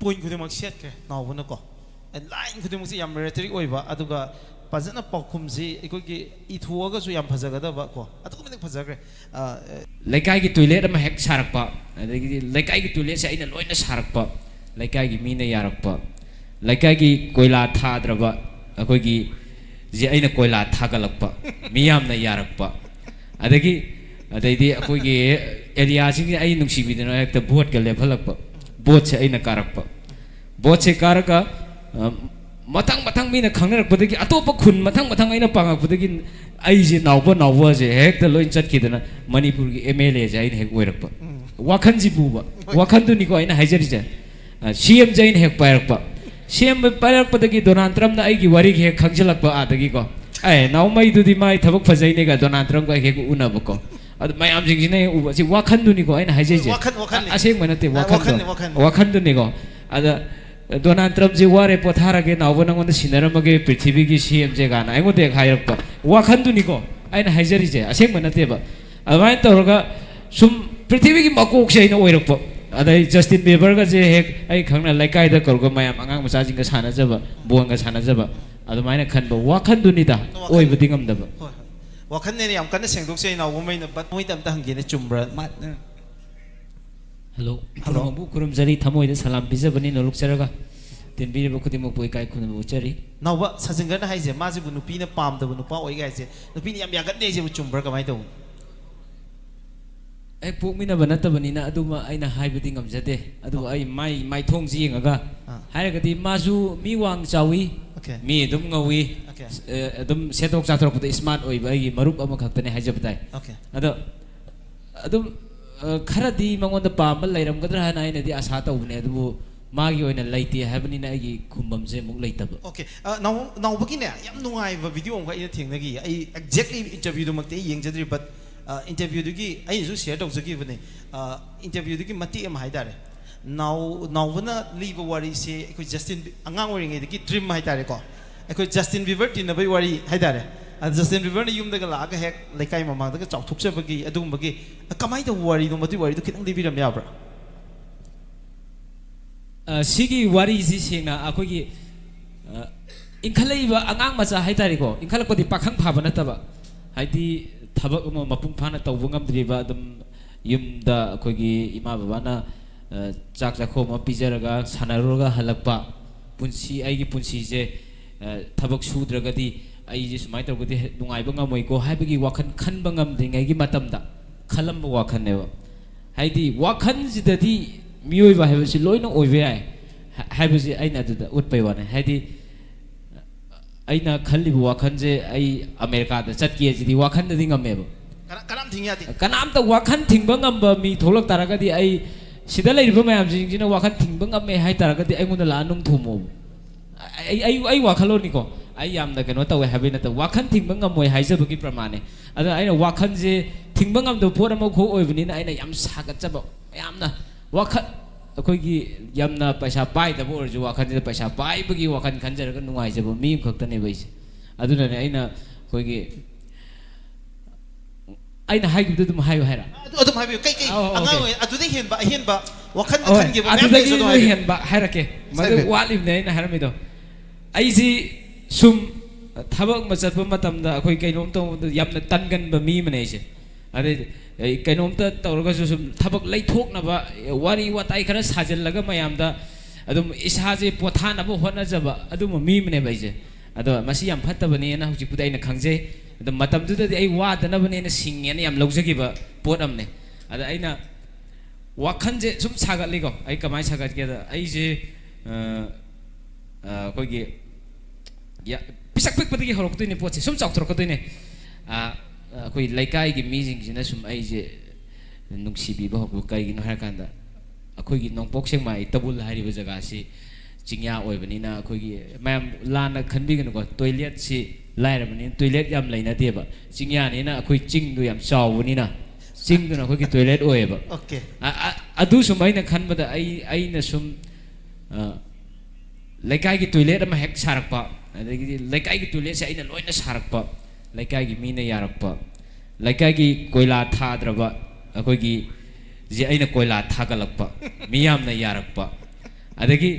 ꯄꯣꯏꯟ ꯈꯨꯗꯤꯡꯃꯛ ꯁꯦꯠꯈ꯭ꯔꯦ ꯅꯥꯎꯕꯅꯀꯣ꯫ ꯂꯥꯏꯟ ꯈꯨꯗꯤꯡꯃꯛꯁꯦ ꯌꯥꯝ ꯔꯦꯇꯣꯔꯤꯛ ꯑꯣꯏꯕ, ꯑꯗꯨꯒ ꯐꯖꯅ ꯄꯥꯎꯈꯨꯝꯁꯤ ꯑꯩꯈꯣꯏꯒꯤ ꯏꯊꯣꯛꯑꯒꯁꯨ ꯌꯥꯝ ꯐꯖꯒꯗꯕ ꯀꯣ, ꯑꯗꯨꯛꯀꯤ ꯃꯇꯤꯛ ꯐꯖꯈ꯭ꯔꯦ꯫ ꯑ, ꯑ, ꯂꯩꯀꯥꯏꯒꯤ ꯇꯣꯏꯂꯦꯠ ꯑꯃ ꯍꯦꯛ ꯁꯥꯔꯛꯄ, ꯑꯗꯒꯤꯗꯤ ꯂꯩꯀꯥꯏꯒꯤ ꯇꯣꯏꯂꯦꯠꯁꯦ ꯑꯩꯅ ꯂꯣꯏꯅ ꯁꯥꯔꯛꯄ, ꯂꯩꯀꯥꯏꯒꯤ ꯃꯤꯅ ꯌꯥꯔꯛꯄ, ꯂꯩꯀꯥꯏꯒꯤ ꯀꯣꯏꯂꯥ ꯊꯥꯗ꯭ꯔꯕ ꯑꯩꯈꯣꯏꯒꯤ ꯁꯦ ꯑꯩꯅ ꯀꯣꯏꯂꯥ ꯊꯥꯒꯠꯂꯛꯄ, ꯃꯤꯌꯥꯝꯅ ꯌꯥꯔꯛꯄ, ꯑꯗꯒꯤ ꯑꯗꯩꯗꯤ ꯑꯩꯈꯣꯏꯒꯤ ꯑꯦꯔꯤꯌꯥꯁꯤꯡꯁꯦ ꯑꯩ ꯅꯨꯡꯁꯤꯕꯤꯗꯅ ꯍꯦꯛꯇ ꯚꯣꯠꯀ ꯂꯦꯞꯍꯜꯂꯛꯄ, ꯚꯣꯠꯁꯦ ꯑꯩꯅ ꯀꯥꯔꯛꯄ, ꯚꯣꯠꯁꯦ ꯀꯥꯔꯒ, ꯑ, ꯃꯊꯪ ꯃꯊꯪ ꯃꯤꯅ ꯈꯪꯅꯔꯛꯄꯗꯒꯤ, ꯑꯇꯣꯞꯄ ꯈꯨꯟ ꯃꯊꯪ ꯃꯊꯪ ꯑꯩꯅ ꯄꯥꯡꯉꯛꯄꯗꯒꯤ ꯑꯩꯁꯦ ꯅꯥꯎꯕ ꯅꯥꯎꯕꯁꯦ ꯍꯦꯛꯇ ꯂꯣꯏ ꯆꯠꯈꯤꯗꯅ ꯃꯅꯤꯄꯨꯔꯒꯤ ꯑꯦꯝ ꯑꯦꯜ ꯑꯦꯁꯦ ꯑꯩꯅ ꯍꯦꯛ ꯑꯣꯏꯔꯛꯄ꯫ ꯋꯥꯈꯜꯁꯤꯕꯨꯕ, ꯋꯥꯈꯜꯗꯨꯅꯤꯀꯣ ꯑꯩꯅ ꯍꯥꯏꯖꯔꯤꯁꯦ꯫ ꯁꯤ ꯑꯦꯝꯁꯦ ꯑꯩꯅ ꯍꯦꯛ ꯄꯥꯏꯔꯛꯄ꯫ ꯁꯤ ꯑꯦꯝ ꯄꯥꯏꯔꯛꯄꯗꯒꯤ ꯗꯣꯅꯥꯜꯗ ꯇ꯭ꯔꯝꯞꯅ ꯑꯩꯒꯤ ꯋꯥꯔꯤꯒ ꯍꯦꯛ ꯈꯪꯖꯤꯜꯂꯛꯄ ꯑꯥꯗꯒꯤꯀꯣ, "ꯑꯦ, ꯅꯥꯎꯃꯩꯗꯨꯗꯤ ꯃꯥꯏ ꯊꯕꯛ ꯐꯖꯩꯅꯦꯒ" ꯗꯣꯅꯥꯜꯗ ꯇ꯭ꯔꯝꯞꯀ ꯍꯦꯛ ꯎꯅꯕꯀꯣ꯫ ꯑꯗꯨ ꯃꯌꯥꯝꯁꯤꯡꯁꯤꯅ ꯍꯦꯛ ꯎꯕ, ꯁꯤ ꯋꯥꯈꯜꯗꯨꯅꯤꯀꯣ ꯑꯩꯅ ꯍꯥꯏꯖꯩꯁꯦ꯫ ꯋꯥꯈꯜ, ꯋꯥꯈꯜꯅꯤ꯫ ꯑ-, ꯑꯁꯦꯡꯕ ꯅꯠꯇꯦ, ꯋꯥꯈꯜꯗꯣ꯫ ꯋꯥꯈꯜꯅꯤ, ꯋꯥꯈꯜꯅꯤ꯫ ꯋꯥꯈꯜꯗꯨꯅꯤꯀꯣ꯫ ꯑꯗ "ꯗꯣꯅꯥꯜꯗ ꯇ꯭ꯔꯝꯞꯁꯤ ꯋꯥꯔꯦ, ꯄꯣꯊꯥꯔꯒꯦ, ꯅꯥꯎꯕ ꯅꯪꯉꯣꯟꯗ ꯁꯤꯟꯅꯔꯝꯃꯒꯦ ꯄ꯭ꯔꯤꯊꯤꯕꯤꯒꯤ ꯁꯤ ꯑꯦꯝꯁꯦ" ꯀꯥꯏꯅ ꯑꯩꯉꯣꯟꯗ ꯍꯦꯛ ꯍꯥꯏꯔꯛꯄ꯫ ꯋꯥꯈꯜꯗꯨꯅꯤꯀꯣ ꯑꯩꯅ ꯍꯥꯏꯖꯔꯤꯁꯦ, ꯑꯁꯦꯡꯕ ꯅꯠꯇꯦꯕ꯫ ꯑꯗꯨꯃꯥꯏꯅ ꯇꯧꯔꯒ ꯁꯨꯝ ꯄ꯭ꯔꯤꯊꯤꯕꯤꯒꯤ ꯃꯀꯣꯛꯁꯦ ꯑꯩꯅ ꯑꯣꯏꯔꯛꯄ꯫ ꯑꯗꯩ ꯖꯁꯇꯤꯟ ꯕꯤꯕꯔꯒꯁꯦ ꯍꯦꯛ ꯑꯩ ꯈꯪꯅ ꯂꯩꯀꯥꯏꯗ ꯀꯧꯔꯒ ꯃꯌꯥꯝ ꯑꯉꯥꯡ ꯃꯆꯥꯁꯤꯡꯒ ꯁꯥꯟꯅꯖꯕ, ꯕꯣꯜꯒ ꯁꯥꯟꯅꯖꯕ, ꯑꯗꯨꯃꯥꯏꯅ ꯈꯟꯕ ꯋꯥꯈꯜꯗꯨꯅꯤꯗ, ꯋꯥꯈꯜ-, ꯑꯣꯏꯕꯗꯤ ꯉꯝꯗꯕ꯫ ꯍꯣꯏ, ꯍꯣꯏ꯫ ꯋꯥꯈꯜꯅꯦꯅ ꯌꯥꯝ ꯀꯟꯅ ꯁꯦꯡꯗꯣꯛꯆꯩ ꯅꯥꯎꯕꯃꯩꯅ, but ꯃꯣꯏꯗ ꯑꯝꯇ ꯍꯪꯒꯦꯅꯦ, ꯆꯨꯝꯕ꯭ꯔꯥ? ꯃꯥ-, ꯍꯜꯂꯣ, ꯍꯜꯂꯣ꯫ ꯈꯨꯔꯨꯝꯕꯕꯨ ꯈꯨꯔꯨꯝꯖꯔꯤ, ꯊꯃꯣꯏꯗ ꯁꯂꯥꯝ ꯄꯤꯖꯕꯅꯤ ꯅꯣꯂꯨꯛꯆꯔꯒ꯫ ꯇꯤꯟꯕꯤꯔꯤꯕ ꯈꯨꯗꯤꯡꯃꯛꯄꯨ ꯏꯀꯥꯏ ꯈꯨꯝꯅꯕ ꯎꯠꯆꯔꯤ꯫ ꯅꯥꯎꯕ, ꯁꯥꯖꯤꯟꯒꯔꯅ ꯍꯥꯏꯁꯦ ꯃꯥꯁꯤꯕꯨ ꯅꯨꯄꯤꯅ ꯄꯥꯝꯗꯕ ꯅꯨꯄꯥ ꯑꯣꯏꯒꯦ ꯍꯥꯏꯁꯦ, ꯅꯨꯄꯤꯅ ꯌꯥꯝ ꯌꯥꯒꯠꯅꯦ ꯍꯥꯏꯁꯤꯕꯨ ꯆꯨꯝꯕ꯭ꯔꯥ, ꯀꯃꯥꯏꯅ ꯇꯧꯕꯅꯣ? ꯍꯦꯛ ꯄꯣꯛꯃꯤꯟꯅꯕ ꯅꯠꯇꯕꯅꯤꯅ ꯑꯗꯨꯃ ꯑꯩꯅ ꯍꯥꯏꯕꯗꯤ ꯉꯝꯖꯗꯦ꯫ ꯑꯗꯨꯕꯨ ꯑꯩ ꯃꯥꯏ ꯃꯥꯏꯊꯣꯡꯁꯤ ꯌꯦꯡꯉꯒ ꯑꯥ꯫ ꯍꯥꯏꯔꯒꯗꯤ ꯃꯥꯁꯨ ꯃꯤ ꯋꯥꯡ ꯆꯥꯎꯏ, Okay. ꯃꯤ ꯑꯗꯨꯝ ꯉꯧꯏ, Okay. ꯑ, ꯑꯗꯨꯝ ꯁꯦꯠꯇꯣꯛ ꯆꯥꯊꯣꯔꯛꯄꯗ smart ꯑꯣꯏꯕ ꯑꯩꯒꯤ ꯃꯔꯨꯞ ꯑꯃꯈꯛꯇꯅꯦ ꯍꯥꯏꯖꯕ ꯇꯥꯏ꯫ Okay. ꯑꯗꯣ ꯑꯗꯨꯝ, ꯑ, ꯈꯔꯗꯤ ꯃꯉꯣꯟꯗ ꯄꯥꯝꯕ ꯂꯩꯔꯝꯒꯗ꯭ꯔꯥ ꯍꯥꯏꯅ ꯑꯩꯅꯗꯤ ꯑꯁꯥ ꯇꯧꯕꯅꯦ, ꯑꯗꯨꯕꯨ ꯃꯥꯒꯤ ꯑꯣꯏꯅ ꯂꯩꯇꯦ ꯍꯥꯏꯕꯅꯤꯅ ꯑꯩꯒꯤ ꯈꯨꯝꯕꯝꯁꯦ ꯑꯃꯨꯛ ꯂꯩꯇꯕ꯫ Okay. ꯑ, ꯅꯥꯎ-, ꯅꯥꯎꯕꯒꯤꯅꯦ ꯌꯥꯝ ꯅꯨꯡꯉꯥꯏꯕ video ꯑꯃꯈꯛ ꯑꯩꯅ ꯊꯦꯡꯅꯈꯤ꯫ ꯑꯩ exactly interviewꯗꯨꯃꯛꯇꯤ ꯑꯩ ꯌꯦꯡꯖꯗ꯭ꯔꯤ, but, ꯑ, interviewꯗꯨꯒꯤ ꯑꯩꯅꯁꯨ share ꯇꯧꯖꯈꯤꯕꯅꯦ꯫ ꯑ, interviewꯗꯨꯒꯤ ꯃꯇꯦꯛ ꯑꯃ ꯍꯥꯏꯇꯥꯔꯦ꯫ ꯅꯥꯎ-, ꯅꯥꯎꯕꯅ ꯂꯤꯕ ꯋꯥꯔꯤꯁꯦ ꯑꯩꯈꯣꯏ Justin Bie-, ꯑꯉꯥꯡ ꯑꯣꯏꯔꯤꯉꯩꯗꯒꯤ dream ꯍꯥꯏꯇꯥꯔꯦꯀꯣ꯫ ꯑꯩꯈꯣꯏ Justin Bieber ꯇꯤꯟꯅꯕꯩ ꯋꯥꯔꯤ ꯍꯥꯏꯇꯥꯔꯦ꯫ ꯑ, Justin Bieberꯅ ꯌꯨꯝꯗꯒ ꯂꯥꯛꯑꯒ ꯍꯦꯛ ꯂꯩꯀꯥꯏ ꯃꯃꯥꯡꯗꯒ ꯆꯥꯎꯊꯣꯛꯆꯕꯒꯤ ꯑꯗꯨꯒꯨꯝꯕꯒꯤ, ꯑ, ꯀꯃꯥꯏꯅ ꯇꯧꯕ ꯋꯥꯔꯤꯅꯣ? ꯃꯗꯨꯒꯤ ꯋꯥꯔꯤꯗꯣ ꯈꯤꯇꯪ ꯂꯤꯕꯤꯔꯝ ꯌꯥꯕ꯭ꯔꯥ? ꯑ, ꯁꯤꯒꯤ ꯋꯥꯔꯤꯁꯤ ꯁꯦꯡꯅ ꯑꯩꯈꯣꯏꯒꯤ, ꯑ, ꯏꯟꯈꯠꯂꯛꯏꯕ ꯑꯉꯥꯡ ꯃꯆꯥ ꯍꯥꯏꯇꯥꯔꯦꯀꯣ, ꯏꯟꯈꯠꯂꯛꯄꯗꯤ ꯄꯥꯈꯪ ꯐꯥꯕ ꯅꯠꯇꯕ, ꯍꯥꯏꯗꯤ ꯊꯕꯛ ꯑꯃ ꯃꯄꯨꯡ ꯐꯥꯅ ꯇꯧꯕ ꯉꯝꯗ꯭ꯔꯤꯕ, ꯑꯗꯨꯝ ꯌꯨꯝꯗ ꯑꯩꯈꯣꯏꯒꯤ ꯏꯃꯥ ꯕꯕꯥꯅ, ꯑ, ꯆꯥꯛ ꯆꯥꯛꯈꯣꯝ ꯑꯃ ꯄꯤꯖꯔꯒ ꯁꯥꯟꯅꯔꯨꯔꯒ ꯍꯜꯂꯛꯄ, ꯄꯨꯟꯁꯤ, ꯑꯩꯒꯤ ꯄꯨꯟꯁꯤꯁꯦ, ꯑ, ꯊꯕꯛ ꯁꯨꯗ꯭ꯔꯒꯗꯤ ꯑꯩꯁꯦ ꯁꯨꯃꯥꯏꯅ ꯇꯧꯔꯒꯗꯤ ꯍꯦ-, ꯅꯨꯡꯉꯥꯏꯕ ꯉꯝꯃꯣꯏꯀꯣ ꯍꯥꯏꯕꯒꯤ ꯋꯥꯈꯜ ꯈꯟꯕ ꯉꯝꯗ꯭ꯔꯤꯉꯩꯒꯤ ꯃꯇꯝꯗ ꯈꯜꯂꯝꯕ ꯋꯥꯈꯜꯅꯦꯕ꯫ ꯍꯥꯏꯗꯤ ꯋꯥꯈꯜꯁꯤꯗꯗꯤ ꯃꯤꯑꯣꯏꯕ ꯍꯥꯏꯕꯁꯤ ꯂꯣꯏꯅ ꯑꯣꯏꯕ ꯌꯥꯏ ꯍꯥ-, ꯍꯥꯏꯕꯁꯤ ꯑꯩꯅ ꯑꯗꯨꯗ ꯎꯠꯄꯩ ꯋꯥꯅꯤ꯫ ꯍꯥꯏꯗꯤ ꯑꯩꯅ ꯈꯜꯂꯤꯕ ꯋꯥꯈꯜꯁꯦ ꯑꯩ ꯑꯃꯦꯔꯤꯀꯥꯗ ꯆꯠꯀꯦ ꯁꯤꯗꯤ ꯋꯥꯈꯜꯗꯗꯤ ꯉꯝꯃꯦꯕ꯫ ꯀꯅꯥ-, ꯀꯅꯥꯝ ꯊꯤꯡ ꯌꯥꯗꯦ꯫ ꯀꯅꯥꯝꯇ ꯋꯥꯈꯜ ꯊꯤꯡꯕ ꯉꯝꯕ ꯃꯤ ꯊꯣꯛꯂꯛ ꯇꯥꯔꯒꯗꯤ, ꯑꯩ ꯁꯤꯗ ꯂꯩꯔꯤꯕ ꯃꯌꯥꯝꯁꯤꯡꯁꯤꯅ ꯋꯥꯈꯜ ꯊꯤꯡꯕ ꯉꯝꯃꯦ ꯍꯥꯏ ꯇꯥꯔꯒꯗꯤ ꯑꯩꯉꯣꯟꯗ ꯂꯥꯛꯑ ꯅꯨꯡ ꯊꯣꯝꯃꯣꯕ꯫ ꯑꯩ, ꯑꯩ, ꯑꯩ ꯋꯥꯈꯜꯂꯣꯟꯅꯤꯀꯣ꯫ ꯑꯩ ꯌꯥꯝꯅ ꯀꯩꯅꯣ ꯇꯧꯋꯦ ꯍꯥꯏꯕꯩ ꯅꯠꯇꯕ, ꯋꯥꯈꯜ ꯊꯤꯡꯕ ꯉꯝꯃꯣꯏ ꯍꯥꯏꯖꯕꯒꯤ ꯄ꯭ꯔꯃꯥꯟꯅꯦ꯫ ꯑꯗꯨꯅ ꯑꯩꯅ ꯋꯥꯈꯜꯁꯦ ꯊꯤꯡꯕ ꯉꯝꯗꯕ ꯄꯣꯠ ꯑꯃꯈꯛ ꯑꯣꯏꯕꯅꯤꯅ ꯑꯩꯅ ꯌꯥꯝ ꯁꯥꯒꯠꯆꯕ, ꯌꯥꯝꯅ ꯋꯥꯈꯜ, ꯑꯩꯈꯣꯏꯒꯤ ꯌꯥꯝꯅ ꯄꯩꯁꯥ ꯄꯥꯏꯗꯕ ꯑꯣꯏꯔꯁꯨ ꯋꯥꯈꯜꯁꯤꯗ ꯄꯩꯁꯥ ꯄꯥꯏꯕꯒꯤ ꯋꯥꯈꯜ ꯈꯟꯖꯔꯒ ꯅꯨꯡꯉꯥꯏꯖꯕ ꯃꯤ ꯑꯃꯈꯛꯇꯅꯦꯕ ꯑꯩꯁꯦ꯫ ꯑꯗꯨꯅꯅꯦ ꯑꯩꯅ ꯑꯩꯈꯣꯏꯒꯤ, ꯑꯩꯅ ꯍꯥꯏꯈꯤꯕꯗꯣ ꯑꯗꯨꯝ ꯍꯥꯏꯌꯨ ꯍꯥꯏꯔ? ꯑꯗꯨ ꯑꯗꯨꯝ ꯍꯥꯏꯕꯤꯌꯨ꯫ ꯀꯩ ꯀꯩ ꯑꯣ, ꯑꯣ, ꯑꯉꯥꯡ okay. ꯑꯣꯏ-, ꯑꯗꯨꯗꯩ ꯍꯦꯟꯕ, ꯑꯍꯦꯟꯕ ꯋꯥꯈꯜꯗ ꯍꯣꯏ, ꯈꯟꯈꯤꯕ ꯃꯌꯥꯝ ꯑꯗꯨꯗꯒꯤ ꯂꯩꯔꯁꯨ ꯑꯗꯨꯝ ꯍꯣꯏ, ꯍꯥꯏꯕꯤꯌꯨ꯫ ꯍꯦꯟꯕ ꯍꯥꯏꯔꯛꯀꯦ꯫ ꯃꯗꯨ ꯍꯥꯏꯕꯤꯌꯨ꯫ ꯋꯥꯠꯂꯤꯕꯅꯦ ꯑꯩꯅ ꯍꯥꯏꯔꯝꯃꯤꯗꯣ꯫ ꯑꯩꯁꯤ ꯁꯨꯝ ꯊꯕꯛ ꯑꯃ ꯆꯠꯄ ꯃꯇꯝꯗ ꯑꯩꯈꯣꯏ ꯀꯩꯅꯣꯝ ꯇꯧꯕꯗ ꯌꯥꯝꯅ ꯇꯟꯒꯟꯕ ꯃꯤ ꯑꯃꯅꯦ ꯑꯩꯁꯦ꯫ ꯑꯗꯩ ꯑꯩ ꯀꯩꯅꯣꯝꯇ ꯇꯧꯔꯒꯁꯨ ꯁꯨꯝ ꯊꯕꯛ ꯂꯩꯊꯣꯛꯅꯕ ꯋꯥꯔꯤ ꯋꯥꯇꯥꯏ ꯈꯔ ꯁꯥꯖꯤꯜꯂꯒ ꯃꯌꯥꯝꯗ ꯑꯗꯨꯝ ꯏꯁꯥꯁꯦ ꯄꯣꯊꯥꯅꯕ ꯍꯣꯠꯅꯖꯕ ꯑꯗꯨꯝꯕ ꯃꯤ ꯑꯃꯅꯦꯕ ꯑꯩꯁꯦ꯫ ꯑꯗꯣ ꯃꯁꯤ ꯌꯥꯝ ꯐꯠꯇꯕꯅꯦꯅ ꯍꯧꯖꯤꯛꯄꯨꯗꯤ ꯑꯩꯅ ꯈꯪꯖꯩ꯫ ꯑꯗꯣ ꯃꯇꯝꯗꯨꯗꯗꯤ ꯑꯩ ꯋꯥꯗꯅꯕꯅꯦꯅ ꯁꯤꯡꯉꯦꯅ ꯌꯥꯝ ꯂꯧꯖꯈꯤꯕ ꯄꯣꯠ ꯑꯃꯅꯦ꯫ ꯑꯗ ꯑꯩꯅ ꯋꯥꯈꯜꯁꯦ ꯁꯨꯝ ꯁꯥꯒꯠꯂꯤꯀꯣ꯫ ꯑꯩ ꯀꯃꯥꯏꯅ ꯁꯥꯒꯠꯀꯦꯗ, ꯑꯩꯁꯦ, ꯑ, ꯑ, ꯑꯩꯈꯣꯏꯒꯤ, ꯌꯥ-, ꯄꯤꯁꯛ ꯄꯤꯛꯄꯗꯒꯤ ꯍꯧꯔꯛꯇꯣꯏꯅꯦ ꯄꯣꯠꯁꯦ, ꯁꯨꯝ ꯆꯥꯎꯊꯣꯔꯛꯀꯗꯣꯏꯅꯦ꯫ ꯑ, ꯑꯩꯈꯣꯏ ꯂꯩꯀꯥꯏꯒꯤ ꯃꯤꯁꯤꯡꯁꯤꯅ ꯁꯨꯝ ꯑꯩꯁꯦ ꯅꯨꯡꯁꯤꯕꯤꯕ ꯍꯧꯔꯛꯄ꯫ ꯀꯩꯒꯤꯅꯣ ꯍꯥꯏꯔꯀꯥꯟꯗ, ꯑꯩꯈꯣꯏꯒꯤ ꯅꯣꯡꯄꯣꯛ ꯁꯦꯛꯃꯥꯏ ꯇꯕꯨꯜ ꯍꯥꯏꯔꯤꯕ ꯖꯒꯥꯁꯤ ꯆꯤꯡꯌꯥ ꯑꯣꯏꯕꯅꯤꯅ, ꯑꯩꯈꯣꯏꯒꯤ, ꯃꯌꯥꯝ ꯂꯥꯟꯅ ꯈꯟꯕꯤꯒꯅꯨꯀꯣ, ꯇꯣꯏꯂꯦꯠꯁꯤ ꯂꯥꯏꯔꯕꯅꯤꯅ ꯇꯣꯏꯂꯦꯠ ꯌꯥꯝ ꯂꯩꯅꯗꯦꯕ꯫ ꯆꯤꯡꯌꯥꯅꯤꯅ ꯑꯩꯈꯣꯏ ꯆꯤꯡꯗꯣ ꯌꯥꯝ ꯆꯥꯎꯕꯅꯤꯅ, ꯆꯤꯡꯗꯨꯅ ꯑꯩꯈꯣꯏꯒꯤ ꯇꯣꯏꯂꯦꯠ ꯑꯣꯏꯌꯦꯕ꯫ ꯑꯣꯀꯦ꯫ ꯑ-, ꯑ-, ꯑꯗꯨ ꯁꯨꯝ ꯑꯩꯅ ꯈꯟꯕꯗ, ꯑꯩ, ꯑꯩꯅ ꯁꯨꯝ, ꯑ, ꯂꯩꯀꯥꯏꯒꯤ ꯇꯣꯏꯂꯦꯠ ꯑꯃ ꯍꯦꯛ ꯁꯥꯔꯛꯄ, ꯑꯗꯒꯤꯗꯤ ꯂꯩꯀꯥꯏꯒꯤ ꯇꯣꯏꯂꯦꯠꯁꯦ ꯑꯩꯅ ꯂꯣꯏꯅ ꯁꯥꯔꯛꯄ, ꯂꯩꯀꯥꯏꯒꯤ ꯃꯤꯅ ꯌꯥꯔꯛꯄ, ꯂꯩꯀꯥꯏꯒꯤ ꯀꯣꯏꯂꯥ ꯊꯥꯗ꯭ꯔꯕ ꯑꯩꯈꯣꯏꯒꯤ ꯁꯦ ꯑꯩꯅ ꯀꯣꯏꯂꯥ ꯊꯥꯒꯠꯂꯛꯄ, ꯃꯤꯌꯥꯝꯅ ꯌꯥꯔꯛꯄ, ꯑꯗꯒꯤ,